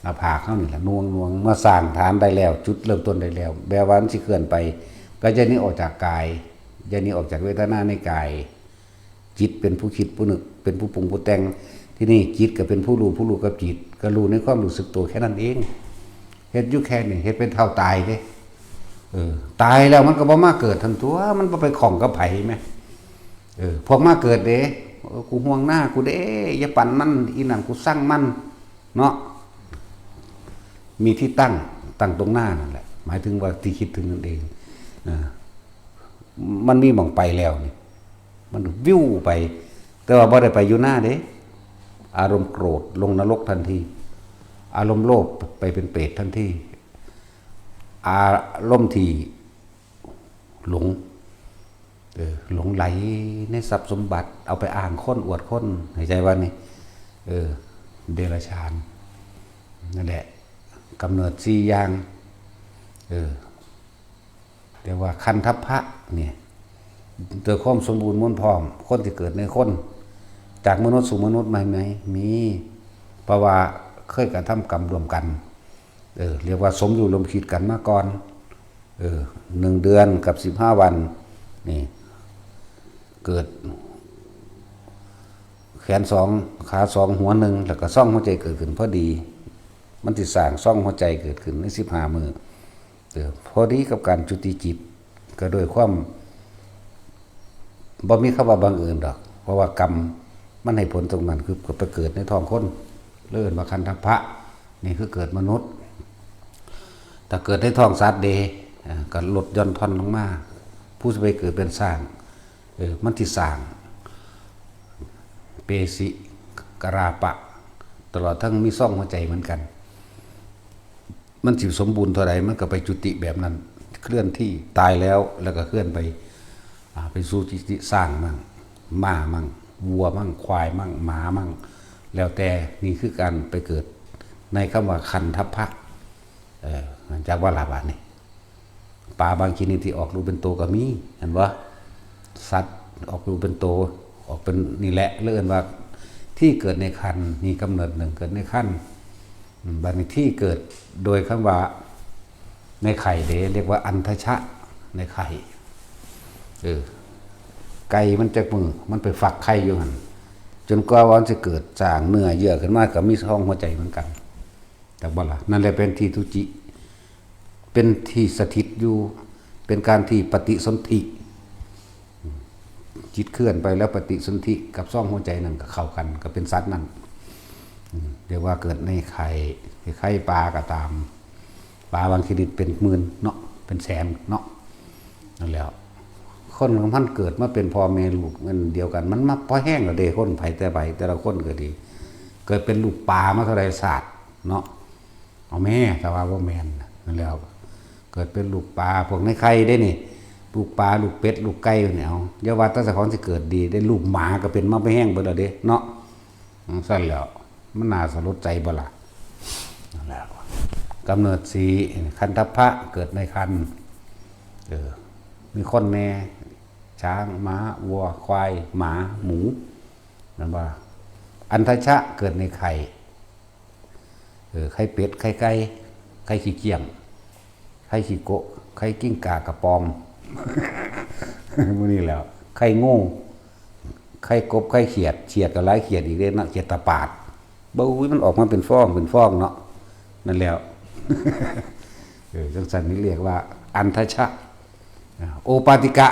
ໜ້າຜາກເຮົານີ້ແຫຼະ ໜ່ວງໆ ເມື່ອສ້າງຖານໄດ້ແລ້ວ ຈຸດເລີ່ມຕົ້ນໄດ້ແລ້ວ ແປວ່າມັນຊິເຄື່ອນໄປ ກໍຢ່າໜີອອກຈາກກາຍ ຢ່າໜີອອກຈາກເວທະນາໃນກາຍ. ຈິດເປັນຜູ້ຄິດ ຜູ້ນຶກ ເປັນຜູ້ປຸງຜູ້ແຕ່ງ. ທີນີ້ຈິດກໍເປັນຜູ້ຮູ້ ຜູ້ຮູ້ກັບຈິດ ກໍຮູ້ໃນຄວາມຮູ້ສຶກໂຕແຄ່ນັ້ນເອງ. ເຮັດຢູ່ແຄ່ນີ້ ເຮັດໄປເທົ່າຕາຍເດ້. ເອີ ຕາຍແລ້ວມັນກໍບໍ່ມາເກີດຫັ້ນຕົວະ ມັນບໍ່ໄປຂ້ອງກັບໃຜແມ. ເອີ ພວກມາເກີດເດ້ ເອີ ກູຫ່ວງໜ້າກູເດ້ ຢ່າປັ່ນມັນ ອີ່ນັ້ນ ກູຊັງມັນເນາະ. ມີທີ່ຕັ້ງ ຕັ້ງຕົງໜ້ານັ້ນແຫຼະ ໝາຍເຖິງວ່າທີ່ຄິດເຖິງນັ້ນເອງ. ເອີ ມັນມີໝ່ອງໄປແລ້ວນີ້ ມັນວິວໄປ ແຕ່ວ່າບໍ່ໄດ້ໄປຢູ່ໜ້າເດ້. ອາລົມໂກຣດລົງນະລົກທັນທີ ອາລົມໂລບໄປເປັນເປດທັນທີ ອາລົມທີ່ຫຼົງ ເອີ ຫຼົງໄຫຼໃນຊັບສົມບັດ ເອົາໄປອ້າງຄົນ ອວດຄົນ ໃຫ້ໃຈວ່ານີ້ ເອີ ເດຍລະສານ. ນັ້ນແຫຼະ ກຳເນີດສີ່ຢ່າງ ເອີ ເອີ້ນວ່າຄັນທັບພະນີ້ ໂດຍຄວາມສົມບູນໝູນພ້ອມ ຄົນທີ່ເກີດໃນຄົນ ຈາກມະນຸດສູ່ມະນຸດໃໝ່ໆ ມີ ເພາະວ່າເຄີຍກະທຳກຳຮ່ວມກັນ ເອີ ຮຽກວ່າສົມຮູ້ຮ່ວມຄິດກັນມາກ່ອນ ເອີ ໜຶ່ງເດືອນກັບສິບຫ້າວັນນີ້ ເກີດແຂນສອງ ຂາສອງ ຫົວໜຶ່ງ ແລ້ວກະຊ່ອງຫົວໃຈເກີດຂຶ້ນພໍດີ ມັນຊິສ້າງຊ່ອງຫົວໃຈເກີດຂຶ້ນໃນສິບຫ້າມື້ ເອີ ພໍດີກັບການຈຸຕິຈິດ ກໍໂດຍຄວາມ ບໍ່ມີຄຳວ່າບັງເອີນດອກ ເພາະວ່າກຳມັນໃຫ້ຜົນຕົງນັ້ນ ຄືກໍໄປເກີດໃນທ້ອງຄົນ ເລີຍເອີ້ນວ່າຄັນທະພະ ນີ້ຄືເກີດມະນຸດ. ຖ້າເກີດໃນທ້ອງສັດເດ ອາ ກໍລົດຢ່ອນຜ່ອນລົງມາ ຜູ້ຊິໄປເກີດເປັນຊ້າງ ເອີ ມັນຊິສ້າງເປສິກະລາປະ ຕະຫຼອດທັງມີຊ່ອງຫົວໃຈເໝືອນກັນ ມັນຊິສົມບູນເທົ່າໃດ ມັນກໍໄປຈຸຕິແບບນັ້ນ ເຄື່ອນທີ່ ຕາຍແລ້ວ ແລ້ວກໍເຄື່ອນໄປ ອາ ໄປສູ່ທີ່ ທີ່ຊ້າງມັ້ງ ມ້າມັ້ງ ວັວມັ້ງ ຄວາຍມັ້ງ ໝາມັ້ງ ແລ້ວແຕ່. ນີ້ຄືການໄປເກີດໃນຄຳວ່າຄັນທະພະ ເອີ ຈັກວ່າລະບາດນີ້ ປາບາງຊະນິດທີ່ອອກລູກເປັນໂຕກໍມີ ເຫັນບໍ່? ສັດອອກລູກເປັນໂຕ ອອກເປັນນີ້ແຫຼະ ເອີ້ນວ່າທີ່ເກີດໃນຄັນ ມີກຳເນີດໜຶ່ງເກີດໃນຄັນ. ອາ ບາດນີ້ທີ່ເກີດໂດຍຄຳວ່າໃນໄຂ່ເດ ຮຽກວ່າອັນທະຊະ ໃນໄຂ່ ເອີ ໄກ່ມັນຈັກມື້ ມັນໄປຟັກໄຂ່ຢູ່ຫັ້ນ ຈົນກວ່າວ່າມັນຊິເກີດສ້າງເນື້ອເຍື່ອຂຶ້ນມາ ກໍມີຊ່ອງຫົວໃຈເໝືອນກັນ. ຈັກບໍ່ລະ? ນັ້ນແຫຼະເປັນທີ່ທຸຈິ ເປັນທີ່ສະຖິດຢູ່ ເປັນການທີ່ປະຕິສົນທິ ອາ ຈິດເຄື່ອນໄປແລ້ວປະຕິສົນທິກັບຊ່ອງຫົວໃຈນັ້ນກໍເຂົ້າກັນ ກໍເປັນສັດນັ້ນ ອາ ຮຽກວ່າເກີດໃນໄຂ່ ໄຂ່ປາກໍຕາມ ປາບາງຊະນິດເປັນໝື່ນເນາະ ເປັນແສນເນາະ. ນັ້ນແຫຼະ ຄົນຂອງມັນເກີດມາເປັນພໍ່ແມ່ລູກອັນດຽວກັນ ມັນມາພໍແຮງແລ້ວເດ້ ຄົນໃຜແຕ່ໃຜ ແຕ່ລະຄົນກໍດີ ເກີດເປັນລູກປາມາເທົ່າໃດຊາດ ເນາະ ເອົາແມ້ ຖ້າວ່າບໍ່ແມ່ນນັ້ນແລ້ວ ເກີດເປັນລູກປາ ພວກໃນໄຂ່ເດ້ນີ້ ລູກປາ ລູກເປັດ ລູກໄກ່ນີ້ ເອົາ ຢ່າວ່າແຕ່ເຈົ້າຂອງຊິເກີດດີເດ້ ລູກໝາກໍເປັນມາແພງເບິດແລ້ວເດ້ເນາະ. ຈັ່ງຊັ້ນແລ້ວ ມັນໜ້າສະຫຼົດໃຈບໍ່ລະ? ນັ້ນແຫຼະ ກຳເນີດສີ່ ຄັນທັບພະ ເກີດໃນຄັນ ເອີ ມີຄົນແດ່ ຊ້າງ ມ້າ ວັວ ຄວາຍ ໝາ ໝູ ແມ່ນບໍ່? ອັນທະຊະ ເກີດໃນໄຂ່ ເອີ ໄຂ່ເປັດ ໄຂ່ໄກ່ ໄຂ່ຂີ້ກ້ຽມ ໄຂ່ຂີ້ໂກະ ໄຂ່ກິ້ງກ່າກະປອມ ມື້ນີ້ແຫຼ້ວ ໄຂ່ງູ ໄຂ່ກົບ ໄຂ່ຂຽດ ຂຽດກໍຫຼາຍຂຽດອີກເດ້ເນາະ ຂຽດຕາປາດ ເບິ່ງ ອຸ້ຍ ມັນອອກມາເປັນຟອງ ເປັນຟອງເນາະ ນັ້ນແຫຼ້ວ ເອີ ຈັ່ງຊັ້ນນີ້ຮຽກວ່າອັນທະຊະ ໂອປາຕິກະ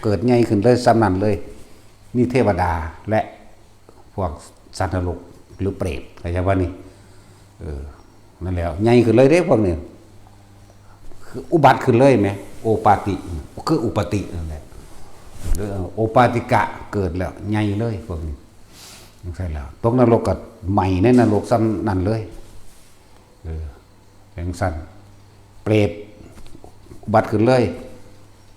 ເກີດໃຫຍ່ຂຶ້ນເລີຍ ສ່ຳນັ້ນເລີຍ ມີເທວະດາ ແລະ ພວກສັດນະລົກ ຫຼື ເປດ ເຂົ້າໃຈບໍ່ນີ້? ເອີ ນັ້ນແຫຼ້ວ ໃຫຍ່ຂຶ້ນເລີຍເດ້ພວກນີ້ ຄືອຸບັດຂຶ້ນເລີຍແໝ ໂອປາຕິ ຄືອຸປະຕິນັ້ນແຫຼະ ຫຼື ໂອປາຕິກະ ເກີດແລ້ວໃຫຍ່ເລີຍພວກນີ້ ຈັ່ງຊັ້ນແລ້ວ ຕົກນະລົກກໍໄໝ້ໃນນະລົກສ່ຳນັ້ນເລີຍ ເອີ ຈັ່ງຊັ້ນ ເປດອຸບັດຂຶ້ນເລີຍ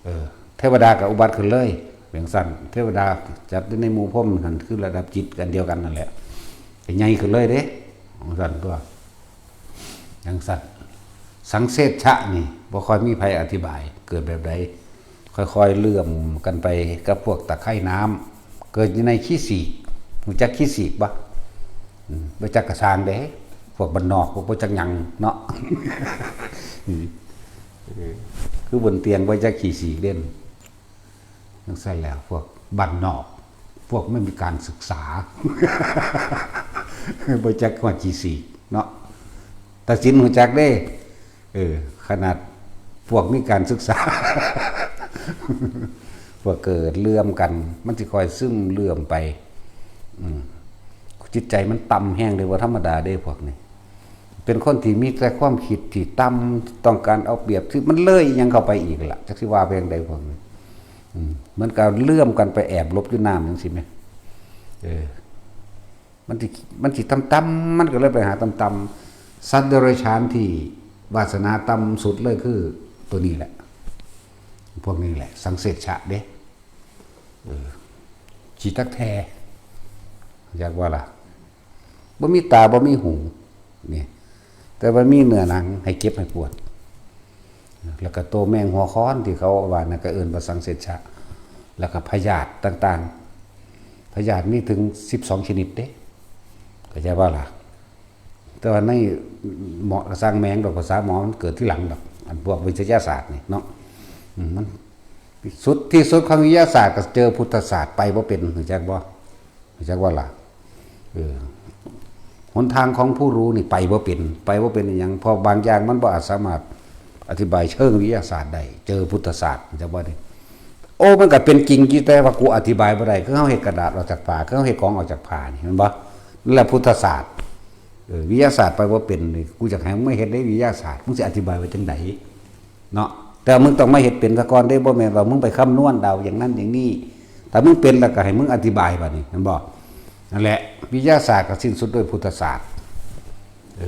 ເອີ ເທວະດາກໍອຸບັດຂຶ້ນເລີຍ ຈັ່ງຊັ້ນ ເທວະດາຈັດຢູ່ໃນໝູ່ພົມຫັ້ນ ຄືລະດັບຈິດອັນດຽວກັນນັ້ນແຫຼະ ກໍໃຫຍ່ຂຶ້ນເລີຍເດ້ ຈັ່ງຊັ້ນຕົວະ ຈັ່ງຊັ້ນ ສັງເສດຊະນີ້ ບໍ່ຄ່ອຍມີໃຜອະທິບາຍ ເກີດແບບໃດ ຄ່ອຍໆເລື່ອມກັນໄປກັບພວກຕະໄຄນ້ຳ ເກີດຢູ່ໃນຂີ້ສີກ ຮູ້ຈັກຂີ້ສີກບໍ່? ອືມ ບໍ່ຈັກກະຊ່າງເດ້ ພວກບ້ານນອກ ພວກບໍ່ຈັກຫຍັງເນາະ ເອີ ຄືບົນຕຽງບໍ່ຈັກຂີ້ສີກເດ້ ຈັ່ງຊັ້ນແຫຼ້ວ ພວກບ້ານນອກ ພວກບໍ່ມີການສຶກສາ ບໍ່ຈັກຮອດຂີ້ສີກເນາະ ຕາສິນຮູ້ຈັກເດ້ ເອີ ຂະໜາດພວກມີການສຶກສາ ພວກເກີດເລື່ອມກັນ ມັນຊິຄ່ອຍຊຶມເລື່ອມໄປ ອືມ ຈິດໃຈມັນຕ່ຳແຮງເດ້ ບໍ່ທຳມະດາເດ້ພວກນີ້ ເປັນຄົນທີ່ມີແຕ່ຄວາມຄິດທີ່ຕ່ຳ ຕ້ອງການເອົາປຽບ ທີ່ມັນເລີຍອີ່ຫຍັງເຂົ້າໄປອີກລະ ຈັກຊິວ່າໄປຈັ່ງໃດພວກນີ້ ອືມ ມັນກໍເລື່ອມກັນໄປແອບຫຼົບຢູ່ນ້ຳຈັ່ງຊີ້ແມ ເອີ ມັນຊິ ມັນຊິຕ່ຳໆ ມັນກໍເລີຍໄປຫາຕ່ຳໆ ສັດເດຍລະສານທີ່ວາສະໜາຕ່ຳສຸດເລີຍຄືໂຕນີ້ແຫຼະ ພວກນີ້ແຫຼະ ສັງເສດຊະເດ້ ເອີ ຂີ້ຕັກແທ ຢາກວ່າລະ ບໍ່ມີຕາ ບໍ່ມີຫູ ນີ້ ແຕ່ວ່າມີເນື້ອໜັງໃຫ້ເຈັບໃຫ້ປວດ ແລ້ວກໍໂຕແມງຫົວຄ້ອນທີ່ເຂົາວ່ານັ້ນ ກໍເອີ້ນວ່າສັງເສດຊະ ແລ້ວກໍພະຍາດຕ່າງໆ ພະຍາດມີເຖິງສິບສອງຊະນິດເດ້ ເຂົ້າໃຈບໍ່ລະ? ແຕ່ວ່າໃນໝໍ ກະຊ່າງແມ່ງດອກ ພາສາໝໍມັນເກີດທີຫຼັງດອກ ອັນພວກວິທະຍາສາດນີ້ເນາະ ອືມ ມັນ ສຸດ ທີ່ສຸດຂອງວິທະຍາສາດກໍເຈີພຸດທະສາດ ໄປບໍ່ເປັນ ຮູ້ຈັກບໍ່? ຮູ້ຈັກບໍ່ລະ? ເອີ ຫົນທາງຂອງຜູ້ຮູ້ນີ້ໄປບໍ່ເປັນ ໄປບໍ່ເປັນອີ່ຫຍັງ ເພາະບາງຢ່າງມັນບໍ່ອາດສາມາດອະທິບາຍເຊີງວິທະຍາສາດໄດ້ ເຈີພຸດທະສາດ ຮູ້ຈັກບໍ່ນີ້? ໂອ້ ມັນກໍເປັນຈິງຢູ່ ແຕ່ວ່າກູອະທິບາຍບໍ່ໄດ້ ຄືເຮົາເຮັດກະດາດອອກຈາກຜ້າ ຄືເຮົາເຮັດຂອງອອກຈາກຜ້ານີ້ ເຫັນບໍ່? ນັ້ນແຫຼະພຸດທະສາດ ເອີ ວິທະຍາສາດໄປບໍ່ເປັນນີ້ ກູຢາກໃຫ້ມຶງມາເຮັດໃນວິທະຍາສາດ ມຶງຊິອະທິບາຍວ່າຈັ່ງໃດ? ເນາະ ແຕ່ວ່າມຶງຕ້ອງມາເຮັດເປັນສາກ່ອນເດ້ ບໍ່ແມ່ນວ່າມຶງໄປຄຳນວນເອົາຢ່າງນັ້ນຢ່າງນີ້ ຖ້າມຶງເປັນແລ້ວກໍໃຫ້ມຶງອະທິບາຍບາດນີ້ ແມ່ນບໍ່? ນັ້ນແຫຼະ ວິທະຍາສາດກໍສິ້ນສຸດດ້ວຍພຸດທະສາດ ເອີ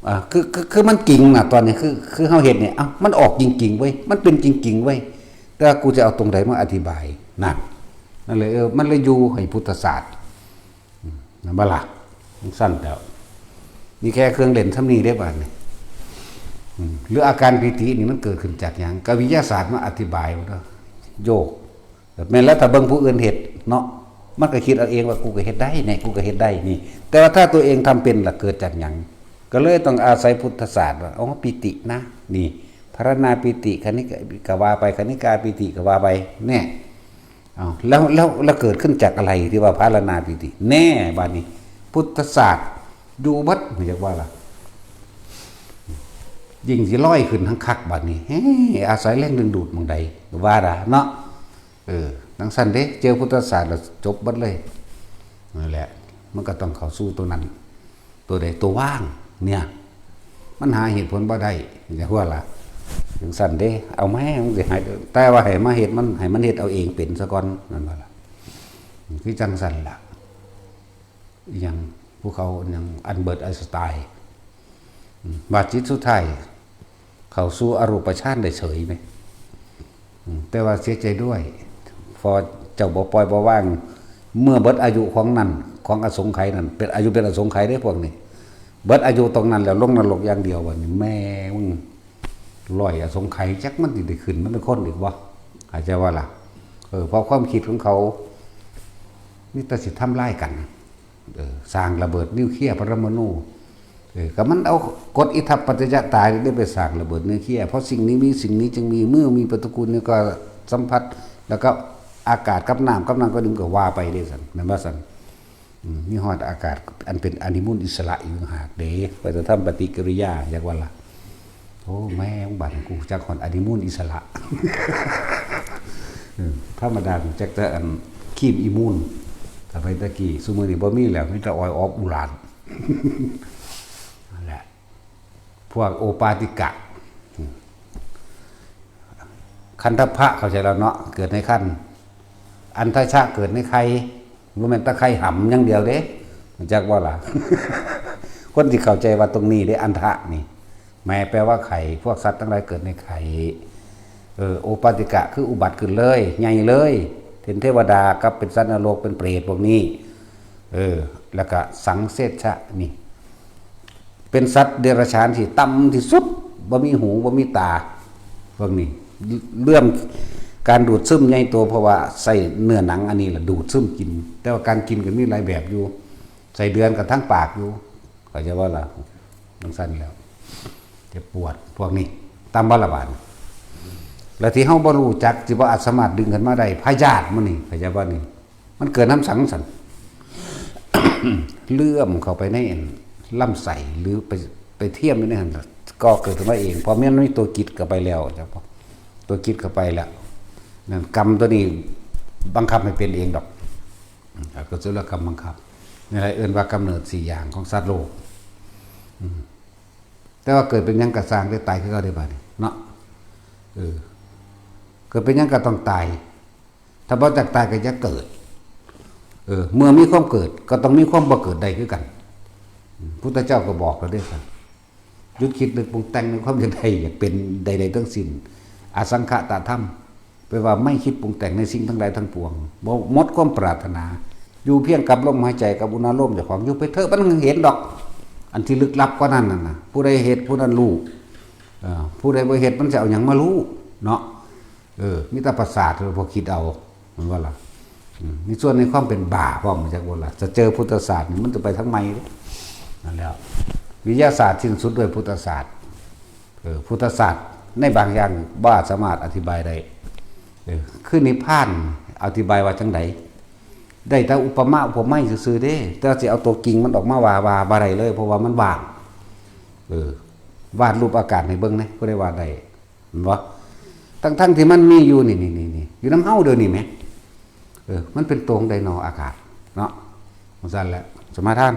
ອ່າ ຄື ຄື ຄືມັນຈິງນະ ຕອນນີ້ ຄື ຄືເຮົາເຮັດນີ້ ເອົ້າ ມັນອອກຈິງໆເວີ້ຍ ມັນເປັນຈິງໆເວີ້ຍ ແຕ່ວ່າກູຈະເອົາຕົງໃດມາອະທິບາຍ? ນັ້ນ ນັ້ນເລີຍ ເອີ ມັນເລີຍຢູ່ໃຫ້ພຸດທະສາດ ອືມ ແມ່ນບໍ່ລະ? ຈັ່ງຊັ້ນແລ້ວ ມີແຄ່ເຄື່ອງເຫຼັ້ນຊ່ຳນີ້ເດ້ບາດນີ້ ອືມ ຫຼືອາການປີຕິນີ້ມັນເກີດຂຶ້ນຈາກຫຍັງ? ກໍວິທະຍາສາດມາອະທິບາຍເນາະ ໂຍກ ແມ່ນແລ້ວ ຖ້າເບິ່ງຜູ້ອື່ນເຮັດເນາະ ມັນກໍຄິດເອົາເອງວ່າ ກູກໍເຮັດໄດ້ແນ່ ກູກໍເຮັດໄດ້ນີ້ ແຕ່ວ່າຖ້າຕົວເອງທຳເປັນລະເກີດຈາກຫຍັງ? ກໍເລີຍຕ້ອງອາໄສພຸດທະສາດວ່າ ອໍ ປີຕິນະ ນີ້ ພາລະນາປີຕິ ຄະນິກະ ກໍວ່າໄປ ຄະນິກາປີຕິ ກໍວ່າໄປ ແນ່ ເອົາ ແລ້ວ ແລ້ວ ແລ້ວເກີດຂຶ້ນຈາກອະໄລທີ່ວ່າພາລະນາປີຕິ? ແນ່ ບາດນີ້ ພຸດທະສາດຢູ່ເບິດ ຢາກວ່າລະ ຍິ່ງຊິລອຍຂຶ້ນທັງຄັກບາດນີ້ ເອີ ອາໄສແຮງດຶງດູດໝ່ອງໃດ ວ່າລະເນາະ ເອີ ຈັ່ງຊັ້ນເດ້ ເຈີພຸດທະສາດລະຈົບເບິດເລີຍ ນັ້ນແຫຼະ ມັນກໍຕ້ອງເຂົ້າສູ່ຕົວນັ້ນ. ຕົວໃດ? ຕົວວ່າງເນຍ ມັນຫາເຫດຜົນບໍ່ໄດ້ ຢ່າຫົວລະ ຈັ່ງຊັ້ນເດ້ ເອົາມາໃຫ້ມັນຊິໃຫ້ ແຕ່ວ່າໃຫ້ມາເຮັດມັນ ໃຫ້ມັນເຮັດເອົາເອງເປັນຊະກ່ອນ ແມ່ນບໍ່ລະ? ຄືຈັ່ງຊັ້ນລະ ອີຫຍັງ ຜູ້ເຂົາຫຍັງ ອັນເບີດ ໄອນສະຕາຍ ອາ ວ່າຈິດສຸດທ້າຍເຂົ້າສູ່ອະຮູປະຊານໄດ້ເສີຍແມ ອາ ແຕ່ວ່າເສຍໃຈດ້ວຍ ເພາະເຈົ້າບໍ່ປ່ອຍບໍ່ວາງ ເມື່ອເບິດອາຍຸຂອງນັ້ນ ຂອງອະສົງໄຂນັ້ນ ເປັນອາຍຸເປັນອະສົງໄຂເດ້ພວກນີ້ ເບິດອາຍຸຕອງນັ້ນແລ້ວລົງນະລົກຢ່າງດຽວ ບາດນີ້ແມ່ມຶງ ຮ້ອຍອະສົງໄຂ ຈັກມັນຊິໄດ້ຂຶ້ນມາເປັນຄົນອີກບໍ່ ເຂົ້າໃຈບໍ່ລະ ເອີ ເພາະຄວາມຄິດຂອງເຂົາມີແຕ່ຊິທຳລາຍກັນ ເອີ ສ້າງລະເບີດນິວເຄຍປະລະມະນູ ເອີ ກໍມັນເອົາກົດອິທັບປັດຈະຍະຕານີ້ໄດ້ໄປສ້າງລະເບີດນິວເຄຍ ເພາະສິ່ງນີ້ມີ ສິ່ງນີ້ຈຶ່ງມີ ເມື່ອມີປະຕິກູນນີ້ກໍສຳຜັດ ແລ້ວກໍອາກາດກັບນ້ຳ ກັບນ້ຳກັບດິນ ກໍວ່າໄປເດ້ຊັ້ນ ແມ່ນບໍ່ຊັ້ນ? ອືມ ມີຮອດອາກາດອັນເປັນອະນິມູນອິດສະຫຼະອີກຕ່າງຫາກເດ້ ໄປຈະທຳປະຕິກິລິຍາ ຢາກວ່າລະ ໂອ້ ແມ່ງ ບາດນີ້ກູຮູ້ຈັກຮອດອະນິມູນອິດສະຫຼະ ເອີ ທຳມະດາຮູ້ຈັກແຕ່ອັນຄຣີມອີມູນ ສະໄໝຕະກີ້ ຊຸມື້ນີ້ບໍ່ມີແລ້ວ ມີແຕ່ອອຍອອບອູຣານ ນັ້ນແຫຼະ ພວກໂອປາຕິກະ ອືມ ຄັນທະພະ ເຂົ້າໃຈແລ້ວເນາະ ເກີດໃນຄັນ ອັນທະຊະ ເກີດໃນໄຂ່ ບໍ່ແມ່ນແຕ່ໄຂ່ຫຳຢ່າງດຽວເດ້ ຮູ້ຈັກບໍ່ລະ? ຄົນຊິເຂົ້າໃຈວ່າຕົງນີ້ເດ້ ອັນທະນີ້ ແມ່ແປວ່າໄຂ່ ພວກສັດທັງຫຼາຍເກີດໃນໄຂ່ ເອີ ໂອປາຕິກະ ຄືອຸບັດຂຶ້ນເລີຍ ໃຫຍ່ເລີຍ ເປັນເທວະດາ ກັບເປັນສັດນະລົກ ເປັນເປດພວກນີ້ ເອີ ແລ້ວກະສັງເສດຊະນີ້ ເປັນສັດເດຍລະສານທີ່ຕ່ຳທີ່ສຸດ ບໍ່ມີຫູ ບໍ່ມີຕາ ພວກນີ້ ເລື່ອງການດູດຊຶມໃຫຍ່ໂຕ ເພາະວ່າໃຊ້ເນື້ອໜັງອັນນີ້ລະດູດຊຶມກິນ ແຕ່ວ່າການກິນກໍມີຫຼາຍແບບຢູ່ ໄສ້ເດືອນກໍທາງປາກຢູ່ ເຂົ້າໃຈບໍ່ລະ? ຈັ່ງຊັ້ນແລ້ວ ເຈັບປວດ ພວກນີ້ ຕາມບັດລະບາດ ແລ້ວທີ່ເຮົາບໍ່ຮູ້ຈັກ ທີ່ບໍ່ອາດສາມາດດຶງຂຶ້ນມາໄດ້ ພະຍາດມັນນີ້ ເຂົ້າໃຈບໍ່ນີ້? ມັນເກີດນຳສັງຊັ້ນ ເຫຼື້ອມເຂົ້າໄປໃນອັນລຳໄສ້ ຫຼືໄປ ໄປທຽມຢູ່ໃນຫັ້ນ ກໍເກີດຂຶ້ນມາເອງ ເພາະມັນມີຕົວກິດເຂົ້າໄປແລ້ວ ເຈົ້າ ຕົວກິດເຂົ້າໄປແລ້ວ ນັ້ນກຳຕົວນີ້ບັງຄັບໃຫ້ເປັນເອງດອກ ອາກຸສະລະກຳບັງຄັບ ນີ້ແຫຼະເອີ້ນວ່າກຳເນີດສີ່ຢ່າງຂອງສັດໂລກ ອືມ ແຕ່ວ່າເກີດເປັນຫຍັງກໍຊ່າງ ໄດ້ຕາຍຄືເກົ່າເດ້ບາດນີ້ເນາະ ເອີ ເກີດເປັນຫຍັງກໍຕ້ອງຕາຍ ຖ້າບໍ່ຢາກຕາຍກໍຢ່າເກີດ ເອີ ເມື່ອມີຄວາມເກີດກໍຕ້ອງມີຄວາມບໍ່ເກີດໄດ້ຄືກັນ ອືມ ພຸດທະເຈົ້າກໍບອກແລ້ວເດ້ຊັ້ນ ຢຸດຄິດນຶກປຸງແຕ່ງໃນຄວາມຢາກໄດ້ ຢາກເປັນໃດໆທັງສິ້ນ ອະສັງຂະຕະທຳ ແປວ່າໄມ່ຄິດປຸງແຕ່ງໃນສິ່ງທັງຫຼາຍທັງປວງ ບໍ່ໝົດຄວາມປາດຖະໜາ ຢູ່ພຽງກັບລົມຫາຍໃຈ ກັບອຸນາລົມເຈົ້າຂອງ ຢູ່ໄປເຖາະ ມັນເຫັນດອກ ອັນທີ່ລຶກລັບກວ່ານັ້ນນັ້ນນະ ຜູ້ໃດເຮັດຜູ້ນັ້ນຮູ້ ເອີ ຜູ້ໃດບໍ່ເຮັດມັນຊິເອົາຫຍັງມາຮູ້ເນາະ ເອີ ມີແຕ່ປະສາດ ພວກຄິດເອົາ ແມ່ນບໍ່ລະ? ອືມ ມີສ່ວນໃນຄວາມເປັນບ້າພ້ອມ ຮູ້ຈັກບໍ່ລະ? ຈະເຈີພຸດທະສາດນີ້ ມັນຈະໄປທາງໃໝ່ເດ້ ນັ້ນແຫຼະ ວິທະຍາສາດສິ້ນສຸດດ້ວຍພຸດທະສາດ ເອີ ພຸດທະສາດໃນບາງຢ່າງບໍ່ສາມາດອະທິບາຍໄດ້ ເອີ ຄືນິບພານ ອະທິບາຍວ່າຈັ່ງໃດ? ໄດ້ແຕ່ອຸປະມາອຸປະໄມຊື່ໆເດ້ ແຕ່ວ່າຊິເອົາຕົວຈິງມັນອອກມາວ່າ ວ່າບໍ່ໄດ້ເລີຍ ເພາະວ່າມັນວ່າງ ເອີ ວາດຮູບອາກາດໃຫ້ເບິ່ງແດ່ ຜູ້ໃດວາດໄດ້ ແມ່ນບໍ່? ທັງໆທີ່ມັນມີຢູ່ນີ້ໆໆ ຢູ່ນຳເຮົາດຽວນີ້ແໝ ເອີ ມັນເປັນຕົວໃດນໍ ອາກາດເນາະ ຈັ່ງຊັ້ນແຫຼະ ສະມາທານ